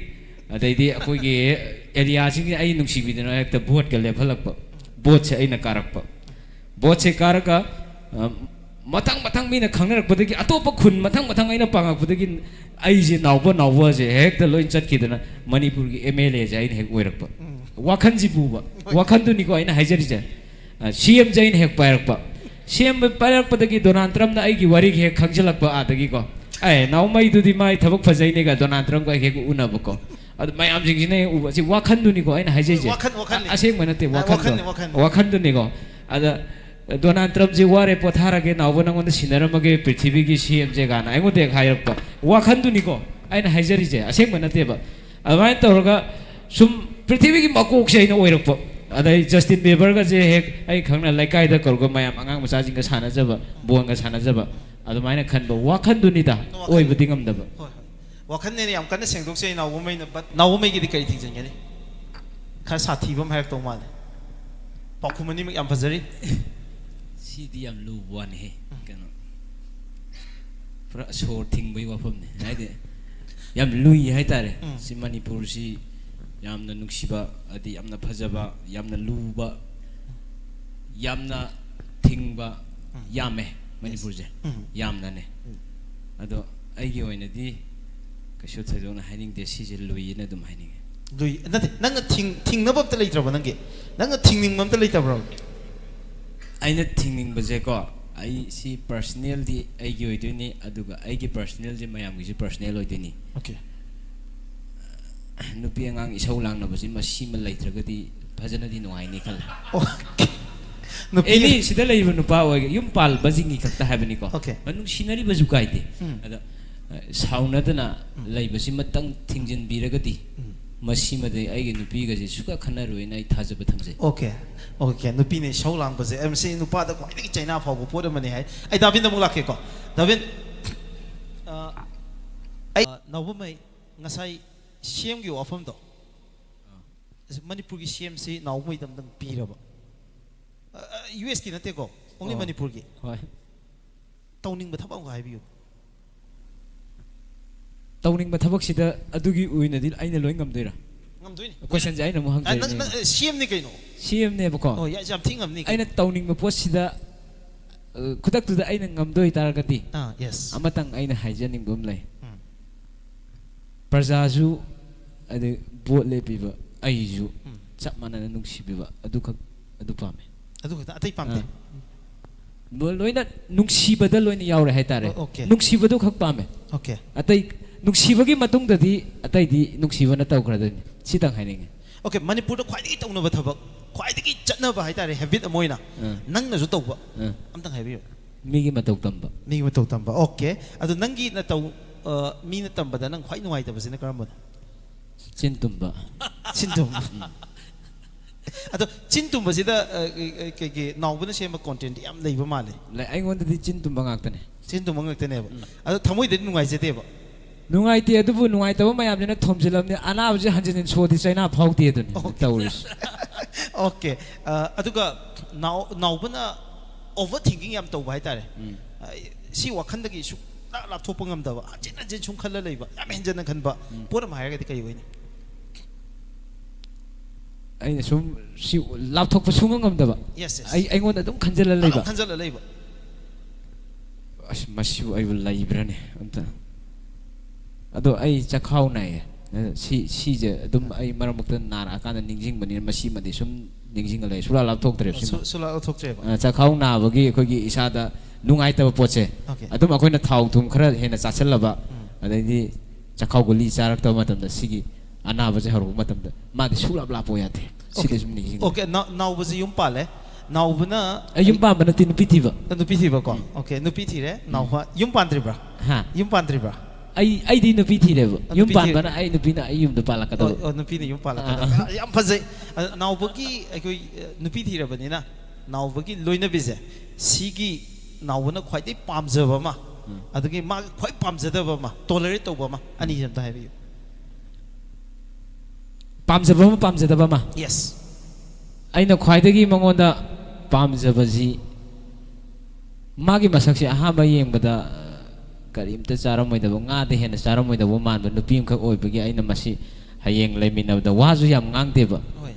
ꯑꯗꯩꯗꯤ ꯑꯩꯈꯣꯏꯒꯤ ꯑꯦꯔꯤꯌꯥꯁꯤꯡꯁꯦ ꯑꯩ ꯅꯨꯡꯁꯤꯕꯤꯗꯅ ꯍꯦꯛꯇ ꯚꯣꯠꯀ ꯂꯦꯞꯍꯜꯂꯛꯄ, ꯚꯣꯠꯁꯦ ꯑꯩꯅ ꯀꯥꯔꯛꯄ, ꯚꯣꯠꯁꯦ ꯀꯥꯔꯒ, ꯑ, ꯃꯊꯪ ꯃꯊꯪ ꯃꯤꯅ ꯈꯪꯅꯔꯛꯄꯗꯒꯤ, ꯑꯇꯣꯞꯄ ꯈꯨꯟ ꯃꯊꯪ ꯃꯊꯪ ꯑꯩꯅ ꯄꯥꯡꯉꯛꯄꯗꯒꯤ, ꯑꯩꯁꯦ ꯅꯥꯎꯕ ꯅꯥꯎꯕꯁꯦ ꯍꯦꯛꯇ ꯂꯣꯏ ꯆꯠꯈꯤꯗꯅ ꯃꯅꯤꯄꯨꯔꯒꯤ ꯑꯦꯝ ꯑꯦꯜ ꯑꯦꯁꯦ ꯑꯩꯅ ꯍꯦꯛ ꯑꯣꯏꯔꯛꯄ꯫ ꯋꯥꯈꯜꯁꯤ ꯄꯨꯕ, ꯋꯥꯈꯜꯗꯨꯅꯤꯀꯣ ꯑꯩꯅ ꯍꯥꯏꯖꯔꯤꯁꯦ꯫ ꯁꯤ ꯑꯦꯝꯁꯦ ꯑꯩꯅ ꯍꯦꯛ ꯄꯥꯏꯔꯛꯄ, ꯁꯤ ꯑꯦꯝ ꯄꯥꯏꯔꯛꯄꯗꯒꯤ ꯗꯣꯅꯥꯜꯗ ꯇ꯭ꯔꯝꯞꯅ ꯑꯩꯒꯤ ꯋꯥꯔꯤꯒ ꯍꯦꯛ ꯈꯪꯖꯤꯜꯂꯛꯄ, ꯑꯥꯗꯒꯤꯀꯣ, "ꯑꯦ, ꯅꯥꯎꯃꯩꯗꯨꯗꯤ ꯃꯥꯏ ꯊꯕꯛ ꯐꯖꯩꯅꯦꯒ" ꯗꯣꯅꯥꯜꯗ ꯇ꯭ꯔꯝꯞꯀ ꯍꯦꯛ ꯎꯅꯕꯀꯣ꯫ ꯑꯗꯨ ꯃꯌꯥꯝꯁꯤꯡꯁꯤꯅ ꯍꯦꯛ ꯎꯕ, ꯁꯤ ꯋꯥꯈꯜꯗꯨꯅꯤꯀꯣ ꯑꯩꯅ ꯍꯥꯏꯖꯩꯁꯦ꯫ ꯋꯥꯈꯜ, ꯋꯥꯈꯜꯅꯤ꯫ ꯑ-, ꯑꯁꯦꯡꯕ ꯅꯠꯇꯦ, ꯑ, ꯋꯥꯈꯜꯗꯣ꯫ ꯋꯥꯈꯜꯅꯤ, ꯋꯥꯈꯜꯅꯤ꯫ ꯋꯥꯈꯜꯗꯨꯅꯤꯀꯣ꯫ ꯑꯗ ꯗꯣꯅꯥꯜꯗ ꯇ꯭ꯔꯝꯞꯁꯤ "ꯋꯥꯔꯦ, ꯄꯣꯊꯥꯔꯒꯦ, ꯅꯥꯎꯕ, ꯅꯪꯉꯣꯟꯗ ꯁꯤꯟꯅꯔꯝꯃꯒꯦ, ꯄ꯭ꯔꯤꯊꯤꯕꯤꯒꯤ ꯁꯤ ꯑꯦꯝꯁꯦ" ꯀꯥꯏꯅ ꯑꯩꯉꯣꯟꯗ ꯍꯦꯛ ꯍꯥꯏꯔꯛꯄ꯫ ꯋꯥꯈꯜꯗꯨꯅꯤꯀꯣ ꯑꯩꯅ ꯍꯥꯏꯖꯔꯤꯁꯦ, ꯑꯁꯦꯡꯕ ꯅꯠꯇꯦꯕ꯫ ꯑꯗꯨꯃꯥꯏꯅ ꯇꯧꯔꯒ ꯁꯨꯝ ꯄ꯭ꯔꯤꯊꯤꯕꯤꯒꯤ ꯃꯀꯣꯛꯁꯦ ꯑꯩꯅ ꯑꯣꯏꯔꯛꯄ꯫ ꯑꯗꯩ ꯖꯁꯇꯤꯟ ꯕꯦꯕꯔꯒꯁꯦ ꯍꯦꯛ ꯑꯩ ꯈꯪꯅ ꯂꯩꯀꯥꯏꯗ ꯀꯧꯔꯒ ꯃꯌꯥꯝ ꯑꯉꯥꯡ ꯃꯆꯥꯁꯤꯡꯒ ꯁꯥꯟꯅꯖꯕ, ꯕꯣꯜꯒ ꯁꯥꯟꯅꯖꯕ, ꯑꯗꯨꯃꯥꯏꯅ ꯈꯟꯕ꯫ ꯋꯥꯈꯜꯗꯨꯅꯤꯗ, ꯋꯥꯈꯜ꯫ ꯑꯣꯏꯕꯗꯤ ꯉꯝꯗꯕ꯫ ꯍꯣꯏ, ꯍꯣꯏ꯫ ꯋꯥꯈꯜꯅꯦꯅ ꯌꯥꯝ ꯀꯟꯅ ꯁꯦꯡꯗꯣꯛꯆꯩ ꯅꯥꯎꯕꯃꯩꯅ, but ꯅꯥꯎꯕꯃꯩꯒꯤꯗꯤ ꯀꯔꯤ ꯊꯤꯡꯖꯤꯟꯒꯅꯤ? ꯈꯔ ꯁꯥꯊꯤꯕ ꯑꯃ ꯍꯥꯏꯔꯛꯇꯧ ꯃꯥꯜꯂꯦ꯫ ꯄꯥꯎꯈꯨꯝ ꯑꯅꯤꯃꯛ ꯌꯥꯝ ꯐꯖꯔꯤ꯫ ꯁꯤꯗꯤ ꯌꯥꯝ ꯂꯨꯕ ꯋꯥꯅꯤꯍꯦ꯫ ꯀꯩꯅꯣ, ꯄꯨꯔꯥ ꯁꯣꯔ ꯊꯤꯡꯕꯒꯤ ꯋꯥꯐꯝꯅꯤ꯫ ꯍꯥꯏꯗꯤ, ꯌꯥꯝ ꯂꯨꯏ ꯍꯥꯏꯇꯥꯔꯦ꯫ ꯎꯝ꯫ ꯁꯤ ꯃꯅꯤꯄꯨꯔꯁꯤ ꯌꯥꯝꯅ ꯅꯨꯡꯁꯤꯕ, ꯍꯥꯏꯗꯤ ꯌꯥꯝꯅ ꯐꯖꯕ, ꯌꯥꯝꯅ ꯂꯨꯕ, ꯌꯥꯝꯅ ꯊꯤꯡꯕ, ꯌꯥꯝꯃꯦ ꯃꯅꯤꯄꯨꯔꯁꯦ꯫ ꯎꯝ꯫ ꯌꯥꯝꯅꯅꯦ꯫ ꯑꯗꯣ ꯑꯩꯒꯤ ꯑꯣꯏꯅꯗꯤ ꯀꯩꯁꯨ ꯊꯣꯏꯗꯣꯛꯅ ꯍꯥꯏꯅꯤꯡꯗꯦ, ꯁꯤꯁꯦ ꯂꯨꯏꯌꯦꯅ ꯑꯗꯨꯝ ꯍꯥꯏꯅꯤꯡꯉꯦ꯫ ꯂꯨꯏ ꯅꯠꯇꯦ, ꯅꯪꯅ ꯊꯤꯡ-, ꯊꯤꯡꯅꯕ ꯑꯝꯇ ꯂꯩꯇ꯭ꯔꯕ ꯅꯪꯒꯤ? ꯅꯪꯅ ꯊꯤꯡꯅꯤꯡꯕ ꯑꯝꯇ ꯂꯩꯇꯕ꯭ꯔꯣ? ꯑꯩꯅ ꯊꯤꯡꯅꯤꯡꯕꯁꯦꯀꯣ, ꯑꯩ ꯁꯤ ꯄꯔꯁꯅꯦꯜꯗꯤ ꯑꯩꯒꯤ ꯑꯣꯏꯗꯣꯏꯅꯤ, ꯑꯗꯨꯒ ꯑꯩꯒꯤ ꯄꯔꯁꯅꯦꯜꯁꯦ ꯃꯌꯥꯝꯒꯤꯁꯨ ꯄꯔꯁꯅꯦꯜ ꯑꯣꯏꯗꯣꯏꯅꯤ꯫ Okay. ꯅꯨꯄꯤ ꯑꯉꯥꯡ ꯏꯁꯧ ꯂꯥꯡꯅꯕꯁꯤ ꯃꯁꯤꯃ ꯂꯩꯇ꯭ꯔꯒꯗꯤ ꯐꯖꯅꯗꯤ ꯅꯨꯡꯉꯥꯏꯅꯤ ꯈꯜꯂꯦ꯫ Okay. ꯅꯨꯄꯤ ꯑꯦꯅꯤ ꯁꯤꯗ ꯂꯩꯔꯤꯕ ꯅꯨꯄꯥ ꯑꯣꯏꯒꯦ, ꯌꯨꯝ ꯄꯥꯜꯕꯁꯤꯡꯒꯤ ꯈꯛꯇ ꯍꯥꯏꯕꯅꯤꯀꯣ꯫ Okay. ꯅꯨꯡꯁꯤꯅꯔꯤꯕꯁꯨ ꯀꯥꯏꯗꯦ꯫ ꯎꯝ. ꯑꯗ ꯑ, ꯁꯥꯎꯅꯗꯅ ꯂꯩꯕꯁꯤꯃꯇꯪ ꯊꯤꯡꯖꯤꯟꯕꯤꯔꯒꯗꯤ ꯎꯝ. ꯃꯁꯤꯃꯗꯤ ꯑꯩꯒꯤ ꯅꯨꯄꯤꯒꯁꯦ ꯁꯨꯛꯈꯟꯅꯔꯣꯏꯅ ꯑꯩ ꯊꯥꯖꯕ ꯊꯝꯖꯩ꯫ Okay. Okay. ꯅꯨꯄꯤꯅ ꯏꯁꯧ ꯂꯥꯡꯕꯁꯦ, ꯑ, ꯃꯁꯤ ꯅꯨꯄꯥꯗ ꯈ꯭ꯋꯥꯏꯗꯒꯤ ꯆꯩꯅꯥ ꯐꯥꯎꯕ ꯄꯣꯠ ꯑꯃꯅꯤ ꯍꯥꯏ꯫ ꯑꯩ ꯗꯥꯕꯤꯟꯗ ꯑꯃꯨꯛ ꯂꯥꯛꯀꯦꯀꯣ꯫ ꯗꯥꯕꯤꯟ, ꯑ, ꯑꯩ, ꯑ, ꯅꯥꯎꯕꯃꯩ, ꯉꯁꯥꯏ ꯁꯤ ꯑꯦꯝꯒꯤ ꯋꯥꯐꯝꯗꯣ ꯃꯅꯤꯄꯨꯔꯒꯤ ꯁꯤ ꯑꯦꯝꯁꯤ ꯅꯥꯎꯕꯃꯩꯗ ꯑꯝꯇꯪ ꯄꯤꯔꯕ? ꯌꯨ ꯑꯦꯁꯀꯤ ꯅꯠꯇꯦꯀꯣ, only ꯑꯣ. ꯃꯅꯤꯄꯨꯔꯒꯤ꯫ ꯍꯣꯏ꯫ ꯇꯧꯅꯤꯡꯕ ꯊꯕꯛ ꯑꯃꯒ ꯍꯥꯏꯕꯤꯌꯨ꯫ ꯇꯧꯅꯤꯡꯕ ꯊꯕꯛꯁꯤꯗ ꯑꯗꯨꯒꯤ ꯑꯣꯏꯅꯗꯤ ꯑꯩꯅ ꯂꯣꯏ ꯉꯝꯗꯣꯏꯔꯥ? ꯉꯝꯗꯣꯏꯅꯤ꯫ Questionꯁꯦ ꯑꯩꯅ ꯑꯃꯨꯛ ꯑ, ꯅꯪ, ꯍꯪꯖꯔꯤꯅꯦ꯫ ꯅꯪ, ꯑ, ꯁꯤ ꯑꯦꯝꯅꯤ ꯀꯩꯅꯣ꯫ ꯁꯤ ꯑꯦꯝꯅꯦꯕꯀꯣ꯫ ꯑꯣ, ꯌꯥ-, ꯌꯥꯝ ꯊꯤ ꯉꯝꯅꯤ ꯀꯩꯅꯣ꯫ ꯑꯩꯅ ꯇꯧꯅꯤꯡꯕ ꯄꯣꯠꯁꯤꯗ, ꯑ, ꯈꯨꯗꯛꯇꯨꯗ ꯑꯩꯅ ꯉꯝꯗꯣꯏ ꯇꯥꯔꯒꯗꯤ, ꯑꯥ, yes. ꯑꯃꯇꯪ ꯑꯩꯅ ꯍꯥꯏꯖꯅꯤꯡꯕ ꯑꯃ ꯂꯩ꯫ ꯎꯝ. ꯄ꯭ꯔꯖꯥꯁꯨ, ꯑꯗꯩ ꯚꯣꯠ ꯂꯦꯞꯄꯤꯕ ꯑꯩꯁꯨ ꯎꯝ. ꯆꯞ ꯃꯥꯟꯅꯅ ꯅꯨꯡꯁꯤꯕꯤꯕ ꯑꯗꯨꯈꯛ, ꯑꯗꯨ ꯄꯥꯝꯃꯦ꯫ ꯑꯗꯨ ꯈꯛꯇ, ꯑꯇꯩ ꯄꯥꯝꯗꯦ? ꯑꯥ. ꯂꯣ-, ꯂꯣꯏꯅ ꯅꯨꯡꯁꯤꯕꯗ ꯂꯣꯏꯅ ꯌꯥꯎꯔꯦ ꯍꯥꯏꯇꯥꯔꯦ꯫ ꯑꯣ, okay. ꯅꯨꯡꯁꯤꯕꯗꯨ ꯈꯛ ꯄꯥꯝꯃꯦ꯫ Okay. ꯑꯇꯩ ꯅꯨꯡꯁꯤꯕꯒꯤ ꯃꯇꯨꯡꯗꯗꯤ ꯑꯇꯩꯗꯤ ꯅꯨꯡꯁꯤꯕꯅ ꯇꯧꯈ꯭ꯔꯗꯣꯏꯅꯤ꯫ ꯁꯤꯇꯪ ꯍꯥꯏꯅꯤꯡꯉꯤ꯫ Okay, ꯃꯅꯤꯄꯨꯔꯗ ꯈ꯭ꯋꯥꯏꯗꯒꯤ ꯇꯧꯅꯕ ꯊꯕꯛ, ꯈ꯭ꯋꯥꯏꯗꯒꯤ ꯆꯠꯅꯕ ꯍꯥꯏꯇꯥꯔꯦ, habit ꯑꯃ ꯑꯣꯏꯅ ꯑꯥ. ꯅꯪꯅꯁꯨ ꯇꯧꯕ ꯑꯥ. ꯑꯝꯇꯪ ꯍꯥꯏꯕꯤꯌꯨ꯫ ꯃꯤꯒꯤ ꯃꯇꯧ ꯇꯝꯕ꯫ ꯃꯤꯒꯤ ꯃꯇꯧ ꯇꯝꯕ꯫ Okay. ꯑꯗꯣ ꯅꯪꯒꯤ ꯅꯇꯧ, ꯑ, ꯃꯤꯅ ꯇꯝꯕꯗ ꯅꯪ ꯈ꯭ꯋꯥꯏ ꯅꯨꯡꯉꯥꯏꯇꯕꯁꯤꯅ ꯀꯔꯝꯕꯅꯣ? ꯆꯤꯟ ꯇꯨꯝꯕ꯫ ꯆꯤꯟ ꯇꯨꯝꯕ꯫ ꯑꯗꯣ ꯆꯤꯟ ꯇꯨꯝꯕꯁꯤꯗ, ꯑ, ꯀꯩ-, ꯀꯩ-, ꯅꯥꯎꯕꯅ ꯁꯦꯝꯕ content ꯌꯥꯝ ꯂꯩꯕ ꯃꯥꯜꯂꯦ꯫ ꯂꯩ, ꯑꯩꯉꯣꯟꯗꯗꯤ ꯆꯤꯟ ꯇꯨꯝꯕ ꯉꯥꯛꯇꯅꯦ꯫ ꯆꯤꯟ ꯇꯨꯝꯕ ꯉꯥꯛꯇꯅꯦꯕ꯫ ꯑꯗꯣ ꯊꯃꯣꯏꯗꯗꯤ ꯅꯨꯡꯉꯥꯏꯖꯗꯦꯕ꯫ ꯅꯨꯡꯉꯥꯏꯇꯦ, ꯑꯗꯨꯕꯨ ꯅꯨꯡꯉꯥꯏꯇꯕ ꯃꯌꯥꯝꯁꯤꯅ ꯊꯣꯝꯖꯤꯜꯂꯝꯅꯤ, ꯑꯅꯥꯕꯁꯤ ꯍꯟꯖꯤꯟ ꯍꯟꯖꯤꯟ ꯁꯣꯛꯑꯗꯤ ꯆꯩꯅꯥ ꯐꯥꯎꯗꯦ ꯑꯗꯨꯅꯤ Okay. ꯇꯧꯔꯤꯁꯤ꯫ Okay. ꯑ, ꯑꯗꯨꯒ ꯅꯥꯎ-, ꯅꯥꯎꯕꯅ over thinking ꯌꯥꯝ ꯇꯧꯕ ꯍꯥꯏꯇꯥꯔꯦ꯫ ꯎꯝ. ꯑ, ꯁꯤ ꯋꯥꯈꯜꯗꯒꯤ ꯁꯨꯛꯂꯥꯞ ꯂꯥꯞꯊꯣꯛꯄ ꯉꯝꯗꯕ, ꯍꯟꯖꯤꯟ ꯍꯟꯖꯤꯟ ꯁꯨꯝ ꯈꯜꯂ ꯂꯩꯕ, ꯌꯥꯝ ꯍꯦꯟꯖꯟꯅ ꯈꯟꯕ ꯄꯣꯠ ꯑꯃ ꯍꯥꯏꯔꯒꯗꯤ ꯀꯔꯤ ꯑꯣꯏꯅꯤ? ꯑꯩꯅ ꯁꯨꯝ ꯁꯤ ꯂꯥꯞꯊꯣꯛꯄ ꯁꯨꯡꯉꯝ ꯉꯝꯗꯕ꯫ Yes, yes. ꯑꯩ, ꯑꯩꯉꯣꯟꯗ ꯑꯗꯨꯝ ꯈꯟꯖꯤꯜꯂ ꯂꯩꯕ꯫ ꯑꯗꯨꯝ ꯈꯟꯖꯜꯂ ꯂꯩꯕ꯫ ꯑꯁ, ꯃꯁꯤꯕꯨ ꯑꯩꯕꯨ ꯂꯩꯕ꯭ꯔꯥꯅꯦ ꯑꯝꯇ? ꯑꯗꯣ ꯑꯩ ꯆꯈꯥꯎ ꯅꯥꯏꯌꯦ꯫ ꯁꯤ, ꯁꯤꯁꯦ ꯑꯗꯨꯝ ꯑꯩ ꯃꯔꯛ ꯃꯔꯛꯇ ꯅꯥꯔꯛꯑꯀꯥꯟꯗ ꯅꯤꯡꯁꯤꯡꯕꯅꯤꯅ ꯃꯁꯤꯃꯗꯤ ꯁꯨꯝ ꯅꯤꯡꯁꯤꯡꯉ ꯂꯩ꯫ ꯁꯨꯡꯂꯥꯞ ꯂꯥꯞꯊꯣꯛꯇ꯭ꯔꯦꯕ ꯁꯤꯃ꯫ ꯁꯨ- ꯁꯨꯡꯂꯥꯞ ꯂꯥꯞꯊꯣꯛꯇ꯭ꯔꯦꯕ꯫ ꯑ, ꯆꯥꯛꯈꯥꯎ ꯅꯥꯕꯒꯤ ꯑꯩꯈꯣꯏꯒꯤ ꯏꯁꯥꯗ ꯅꯨꯡꯉꯥꯏꯇꯕ ꯄꯣꯠꯁꯦ, Okay. ꯑꯗꯨꯝ ꯑꯩꯈꯣꯏꯅ ꯊꯥꯎ ꯊꯨꯝ ꯈꯔ ꯍꯦꯟꯅ ꯆꯥꯁꯤꯜꯂꯕ, ꯎꯝ. ꯑꯗꯩꯗꯤ ꯆꯥꯛꯈꯥꯎ ꯒꯨꯂꯤ ꯆꯥꯔꯛꯇꯕ ꯃꯇꯝꯗ ꯁꯤꯒꯤ ꯑꯅꯥꯕꯁꯦ ꯍꯧꯔꯛꯄ ꯃꯇꯝꯗ ꯃꯥꯗꯤ ꯁꯨꯡꯂꯥꯞ ꯂꯥꯞꯄ ꯌꯥꯗꯦ꯫ ꯁꯤꯗ Okay. ꯁꯨꯝ ꯅꯤꯡꯁꯤꯡꯉꯤ꯫ Okay, ꯅꯥ- ꯅꯥꯎꯕꯁꯦ ꯌꯨꯝ ꯄꯥꯜꯂꯦ꯫ ꯅꯥꯎꯕꯅ ꯑꯩ ꯌꯨꯝ ꯄꯥꯟꯕ ꯅꯠꯇꯦ, ꯅꯨꯄꯤ ꯊꯤꯕ꯫ ꯑ, ꯅꯨꯄꯤ ꯊꯤꯕꯀꯣ꯫ Okay, ꯅꯨꯄꯤ ꯊꯤꯔꯦ꯫ ꯅꯥꯎꯕ ꯌꯨꯝ ꯄꯥꯟꯗ꯭ꯔꯤꯕ꯭ꯔꯥ? ꯍꯥ? ꯌꯨꯝ ꯄꯥꯟꯗ꯭ꯔꯤꯕ꯭ꯔꯥ? ꯑꯩ ꯑꯩꯗꯤ ꯅꯨꯄꯤ ꯊꯤꯔꯦꯕ꯫ ꯑ, ꯌꯨꯝ ꯅꯨꯄꯤ ꯊꯤ- ꯄꯥꯟꯕꯅ ꯑꯩ, ꯅꯨꯄꯤꯅ ꯑꯩ ꯌꯨꯝꯗ ꯄꯥꯜꯂꯛꯀꯗꯕ꯫ ꯑꯣ, ꯑꯣ, ꯅꯨꯄꯤꯅ ꯌꯨꯝ ꯄꯥꯜꯂꯛꯀꯗꯕ꯫ ꯑꯥ, ꯑꯥ. ꯑ, ꯌꯥꯝ ꯐꯖꯩ꯫ ꯑ, ꯅꯥꯎꯕꯒꯤ ꯑꯩꯈꯣꯏ, ꯑ, ꯅꯨꯄꯤ ꯊꯤꯔꯕꯅꯤꯅ ꯅꯥꯎꯕꯒꯤ ꯂꯣꯏꯅꯕꯤꯁꯦ, ꯁꯤꯒꯤ ꯅꯥꯎꯕꯅ ꯈ꯭ꯋꯥꯏꯗꯒꯤ ꯄꯥꯝꯖꯕ ꯑꯃ, ꯎꯝ. ꯑꯗꯒꯤ ꯃꯥꯒꯤ ꯈ꯭ꯋꯥꯏ ꯄꯥꯝꯖꯗꯕ ꯑꯃ, tolerate ꯇꯧꯕ ꯑꯃ, ꯑꯅꯤꯁꯦ ꯑꯝꯇ ꯍꯥꯏꯕꯤꯌꯨ꯫ ꯄꯥꯝꯖꯕ ꯑꯃ, ꯄꯥꯝꯖꯗꯕ ꯑꯃ꯫ Yes. ꯑꯩꯅ ꯈ꯭ꯋꯥꯏꯗꯒꯤ ꯃꯉꯣꯟꯗ ꯄꯥꯝꯖꯕꯁꯤ ꯃꯥꯒꯤ ꯃꯁꯛꯁꯦ ꯑꯍꯥꯟꯕ ꯌꯦꯡꯕꯗ, ꯑ, ꯀꯔꯤꯝꯇ ꯆꯥꯔꯝꯃꯣꯏꯗꯕ, ꯉꯥꯗ ꯍꯦꯟꯅ ꯆꯥꯔꯝꯃꯣꯏꯗꯕ ꯃꯥꯟꯕ ꯅꯨꯄꯤ ꯑꯃꯈꯛ ꯑꯣꯏꯕꯒꯤ ꯑꯩꯅ ꯃꯁꯤ ꯍꯌꯦꯡ ꯂꯩꯃꯤꯟꯅꯕꯗ ꯋꯥꯁꯨ ꯌꯥꯝ ꯉꯥꯡꯗꯦꯕ꯫ ꯍꯣꯏ꯫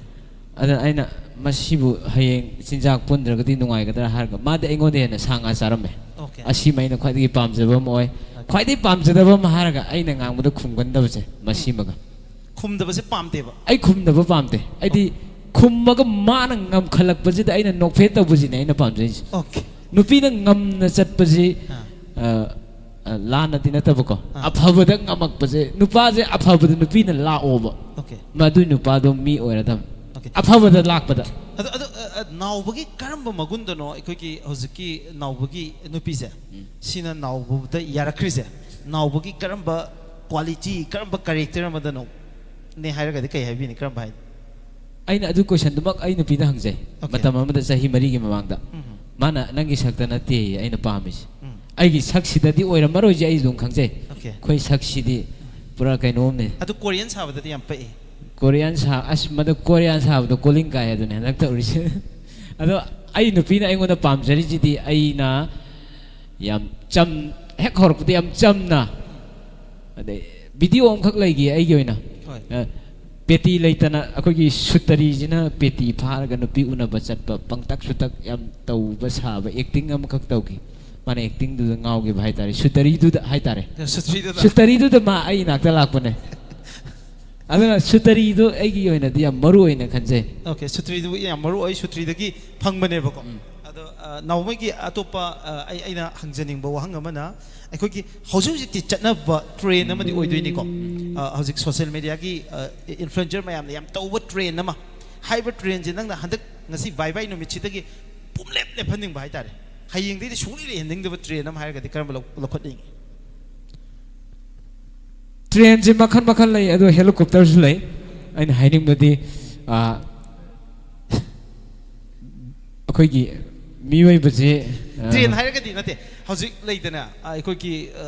ꯑꯗ ꯑꯩꯅ ꯃꯁꯤꯕꯨ ꯍꯌꯦꯡ ꯆꯤꯟꯖꯥꯛ ꯄꯨꯟꯗ꯭ꯔꯒꯗꯤ ꯅꯨꯡꯉꯥꯏꯒꯗ꯭ꯔꯥ ꯍꯥꯏꯔꯒ ꯃꯥꯗꯤ ꯑꯩꯉꯣꯟꯗ ꯍꯦꯟꯅ ꯁꯥ ꯉꯥ ꯆꯥꯔꯝꯃꯦ꯫ Okay. ꯑꯁꯤꯃ ꯑꯩꯅ ꯈ꯭ꯋꯥꯏꯗꯒꯤ ꯄꯥꯝꯖꯕ ꯑꯃ ꯑꯣꯏ꯫ Okay. ꯈ꯭ꯋꯥꯏꯗꯒꯤ ꯄꯥꯝꯖꯗꯕ ꯑꯃ ꯍꯥꯏꯔꯒ ꯑꯩꯅ ꯉꯥꯡꯕꯗ ꯈꯨꯝꯒꯟꯗꯕꯁꯦ ꯃꯁꯤꯃꯒ꯫ ꯈꯨꯝꯗꯕꯁꯦ ꯄꯥꯝꯗꯦꯕ꯫ ꯑꯩ ꯈꯨꯝꯗꯕ ꯄꯥꯝꯗꯦ꯫ ꯑꯩꯗꯤ ꯈꯨꯝꯃꯒ ꯃꯥꯅ ꯉꯝꯈꯠꯂꯛꯄꯁꯤꯗ ꯑꯩꯅ ꯅꯣꯛꯐꯦꯠ ꯇꯧꯕꯁꯤꯅꯦ ꯑꯩꯅ ꯄꯥꯝꯖꯩꯁꯦ꯫ Okay. ꯅꯨꯄꯤꯅ ꯉꯝꯅ ꯆꯠꯄꯁꯤ, ꯑꯥ. ꯑ, ꯑ, ꯂꯥꯟꯅꯗꯤ ꯅꯠꯇꯕꯀꯣ, ꯑꯥ. ꯑꯐꯕꯗ ꯉꯝꯃꯛꯄꯁꯦ, ꯅꯨꯄꯥꯁꯦ ꯑꯐꯕꯗ ꯅꯨꯄꯤꯅ ꯂꯥꯛꯑꯣꯕ, Okay. ꯃꯗꯨꯏ ꯅꯨꯄꯥꯗꯣ ꯃꯤ ꯑꯣꯏꯔꯗꯝ꯫ Okay. ꯑꯐꯕꯗ ꯂꯥꯛꯄꯗ꯫ ꯑꯗꯣ ꯑꯗꯣ ꯑ, ꯑ, ꯅꯥꯎꯕꯒꯤ ꯀꯔꯝꯕ ꯃꯒꯨꯟꯗꯅꯣ ꯑꯩꯈꯣꯏꯒꯤ ꯍꯧꯖꯤꯛꯀꯤ ꯅꯥꯎꯕꯒꯤ ꯅꯨꯄꯤꯁꯦ, ꯎꯝ. ꯁꯤꯅ ꯅꯥꯎꯕꯗ ꯌꯥꯔꯛꯈ꯭ꯔꯤꯁꯦ? ꯅꯥꯎꯕꯒꯤ ꯀꯔꯝꯕ quality, ꯀꯔꯝꯕ character ꯑꯃꯗꯅꯣ ꯅꯦ ꯍꯥꯏꯔꯒꯗꯤ ꯀꯩ ꯍꯥꯏꯕꯤꯅꯤ? ꯀꯔꯝꯕ ꯍꯥꯏꯅꯤ? ꯑꯩꯅ ꯑꯗꯨ questionꯗꯨꯃꯛ ꯑꯩ ꯅꯨꯄꯤꯗ ꯍꯪꯖꯩ꯫ Okay. ꯃꯇꯝ ꯑꯃꯗ ꯆꯍꯤ ꯃꯔꯤꯒꯤ ꯃꯃꯥꯡꯗ꯫ ꯎꯝ. ꯃꯥꯅ "ꯅꯪꯒꯤ ꯁꯛꯇ ꯅꯠꯇꯦ ꯑꯩꯅ ꯄꯥꯝꯃꯤꯁꯦ꯫ ꯎꯝ. ꯑꯩꯒꯤ ꯁꯛꯁꯤꯗꯗꯤ ꯑꯣꯏꯔꯝꯃꯔꯣꯏꯁꯦ ꯑꯩ ꯑꯗꯨꯝ ꯈꯪꯖꯩ꯫ Okay. ꯑꯩꯈꯣꯏ ꯁꯛꯁꯤꯗꯤ ꯄꯨꯔꯥ ꯀꯩꯅꯣꯝꯅꯦ꯫ ꯑꯗꯨ Korean ꯁꯥꯕꯗꯗꯤ ꯌꯥꯝ ꯄꯛꯏ꯫ Korean ꯁꯥ-, ꯑꯁ, ꯃꯗꯨ Korean ꯁꯥꯕꯗꯣ ꯀꯣꯂꯤꯡ ꯀꯥꯏ ꯑꯗꯨꯅꯦ ꯍꯟꯗꯛ ꯇꯧꯔꯤꯁꯦ꯫ ꯑꯗꯣ ꯑꯩ ꯅꯨꯄꯤꯅ ꯑꯩꯉꯣꯟꯗ ꯄꯥꯝꯖꯔꯤꯁꯤꯗꯤ ꯑꯩꯅ ꯌꯥꯝ ꯆꯝ-, ꯍꯦꯛ ꯍꯧꯔꯛꯄꯗ ꯌꯥꯝ ꯆꯝꯅ, ꯑꯗꯩ video ꯑꯃꯈꯛ ꯂꯩꯈꯤ ꯑꯩꯒꯤ ꯑꯣꯏꯅ꯫ ꯍꯣꯏ꯫ ꯑ, ꯄꯦꯇꯤ ꯂꯩꯇꯅ ꯑꯩꯈꯣꯏꯒꯤ ꯁꯨꯇꯔꯤꯁꯤꯅ ꯄꯦꯇꯤ ꯐꯥꯔꯒ ꯅꯨꯄꯤ ꯎꯅꯕ ꯆꯠꯄ, ꯄꯪꯇꯛ ꯁꯨꯇꯛ ꯌꯥꯝ ꯇꯧꯕ ꯁꯥꯕ acting ꯑꯃꯈꯛ ꯇꯧꯈꯤ꯫ ꯃꯥꯅ actingꯗꯨꯗ ꯉꯥꯎꯈꯤꯕ ꯍꯥꯏꯇꯥꯔꯦ, ꯁꯨꯇꯔꯤꯗꯨꯗ ꯍꯥꯏꯇꯥꯔꯦ꯫ ꯁꯨꯇ꯭ꯔꯤꯗꯨꯗ꯫ ꯁꯨꯇꯔꯤꯗꯨꯗ ꯃꯥ ꯑꯩ ꯏꯅꯥꯛꯇ ꯂꯥꯛꯄꯅꯦ꯫ ꯑꯗꯨꯅ ꯁꯨꯇꯔꯤꯗꯣ ꯑꯩꯒꯤ ꯑꯣꯏꯅꯗꯤ ꯌꯥꯝ ꯃꯔꯨ ꯑꯣꯏꯅ ꯈꯟꯖꯩ꯫ ꯑꯣꯀꯦ, ꯁꯨꯇ꯭ꯔꯤꯗꯨ ꯌꯥꯝ ꯃꯔꯨ ꯑꯣꯏ, ꯁꯨꯇ꯭ꯔꯤꯗꯒꯤ ꯐꯪꯕꯅꯦꯕꯀꯣ꯫ ꯑꯗꯣ ꯑ, ꯅꯥꯎꯃꯩꯒꯤ ꯑꯇꯣꯞꯄ ꯑ, ꯑꯩ ꯑꯩꯅ ꯍꯪꯖꯅꯤꯡꯕ ꯋꯥꯍꯪ ꯑꯃꯅ, ꯑꯩꯈꯣꯏꯒꯤ ꯍꯧꯖꯤꯛ ꯍꯧꯖꯤꯛꯇꯤ ꯆꯠꯅꯕ ꯇ꯭ꯔꯦꯟ ꯑꯃꯗꯤ ꯑꯣꯏꯗꯣꯏꯅꯤꯀꯣ꯫ ꯑ, ꯍꯧꯖꯤꯛ ꯁꯣꯁꯤꯌꯦꯜ ꯃꯤꯗꯤꯌꯥꯒꯤ ꯏꯟꯐ꯭ꯂꯨꯑꯦꯟꯁꯔ ꯃꯌꯥꯝꯅ ꯌꯥꯝ ꯇꯧꯕ ꯇ꯭ꯔꯦꯟ ꯑꯃ, ꯍꯥꯏꯔꯤꯕ ꯇ꯭ꯔꯦꯟꯁꯦ ꯅꯪꯅ ꯍꯟꯗꯛ ꯉꯁꯤ ꯕꯥꯏ ꯕꯥꯏ ꯅꯨꯃꯤꯠꯁꯤꯗꯒꯤ ꯄꯨꯝꯂꯦꯞ ꯂꯦꯞꯍꯟꯅꯤꯡꯕ ꯍꯥꯏꯇꯥꯔꯦ, ꯍꯌꯦꯡꯗꯩꯗꯤ ꯁꯨꯡꯂꯩ ꯂꯩꯍꯟꯅꯤꯡꯗꯕ ꯇ꯭ꯔꯦꯟ ꯑꯃ ꯍꯥꯏꯔꯒꯗꯤ ꯀꯔꯝꯕ ꯂꯧ- ꯂꯧꯈꯠꯅꯤꯡꯉꯤ? ꯇ꯭ꯔꯦꯟꯁꯦ ꯃꯈꯜ ꯃꯈꯜ ꯂꯩ, ꯑꯗꯣ ꯍꯦꯂꯤꯀꯣꯞꯇꯔꯁꯨ ꯂꯩ꯫ ꯑꯩꯅ ꯍꯥꯏꯅꯤꯡꯕꯗꯤ, ꯑ, ꯑꯩꯈꯣꯏꯒꯤ ꯃꯤꯑꯣꯏꯕꯁꯦ, ꯑ, ꯇ꯭ꯔꯦꯟ ꯍꯥꯏꯔꯒꯗꯤ ꯅꯠꯇꯦ, ꯍꯧꯖꯤꯛ ꯂꯩꯗꯅ, ꯑ, ꯑꯩꯈꯣꯏꯒꯤ, ꯑ,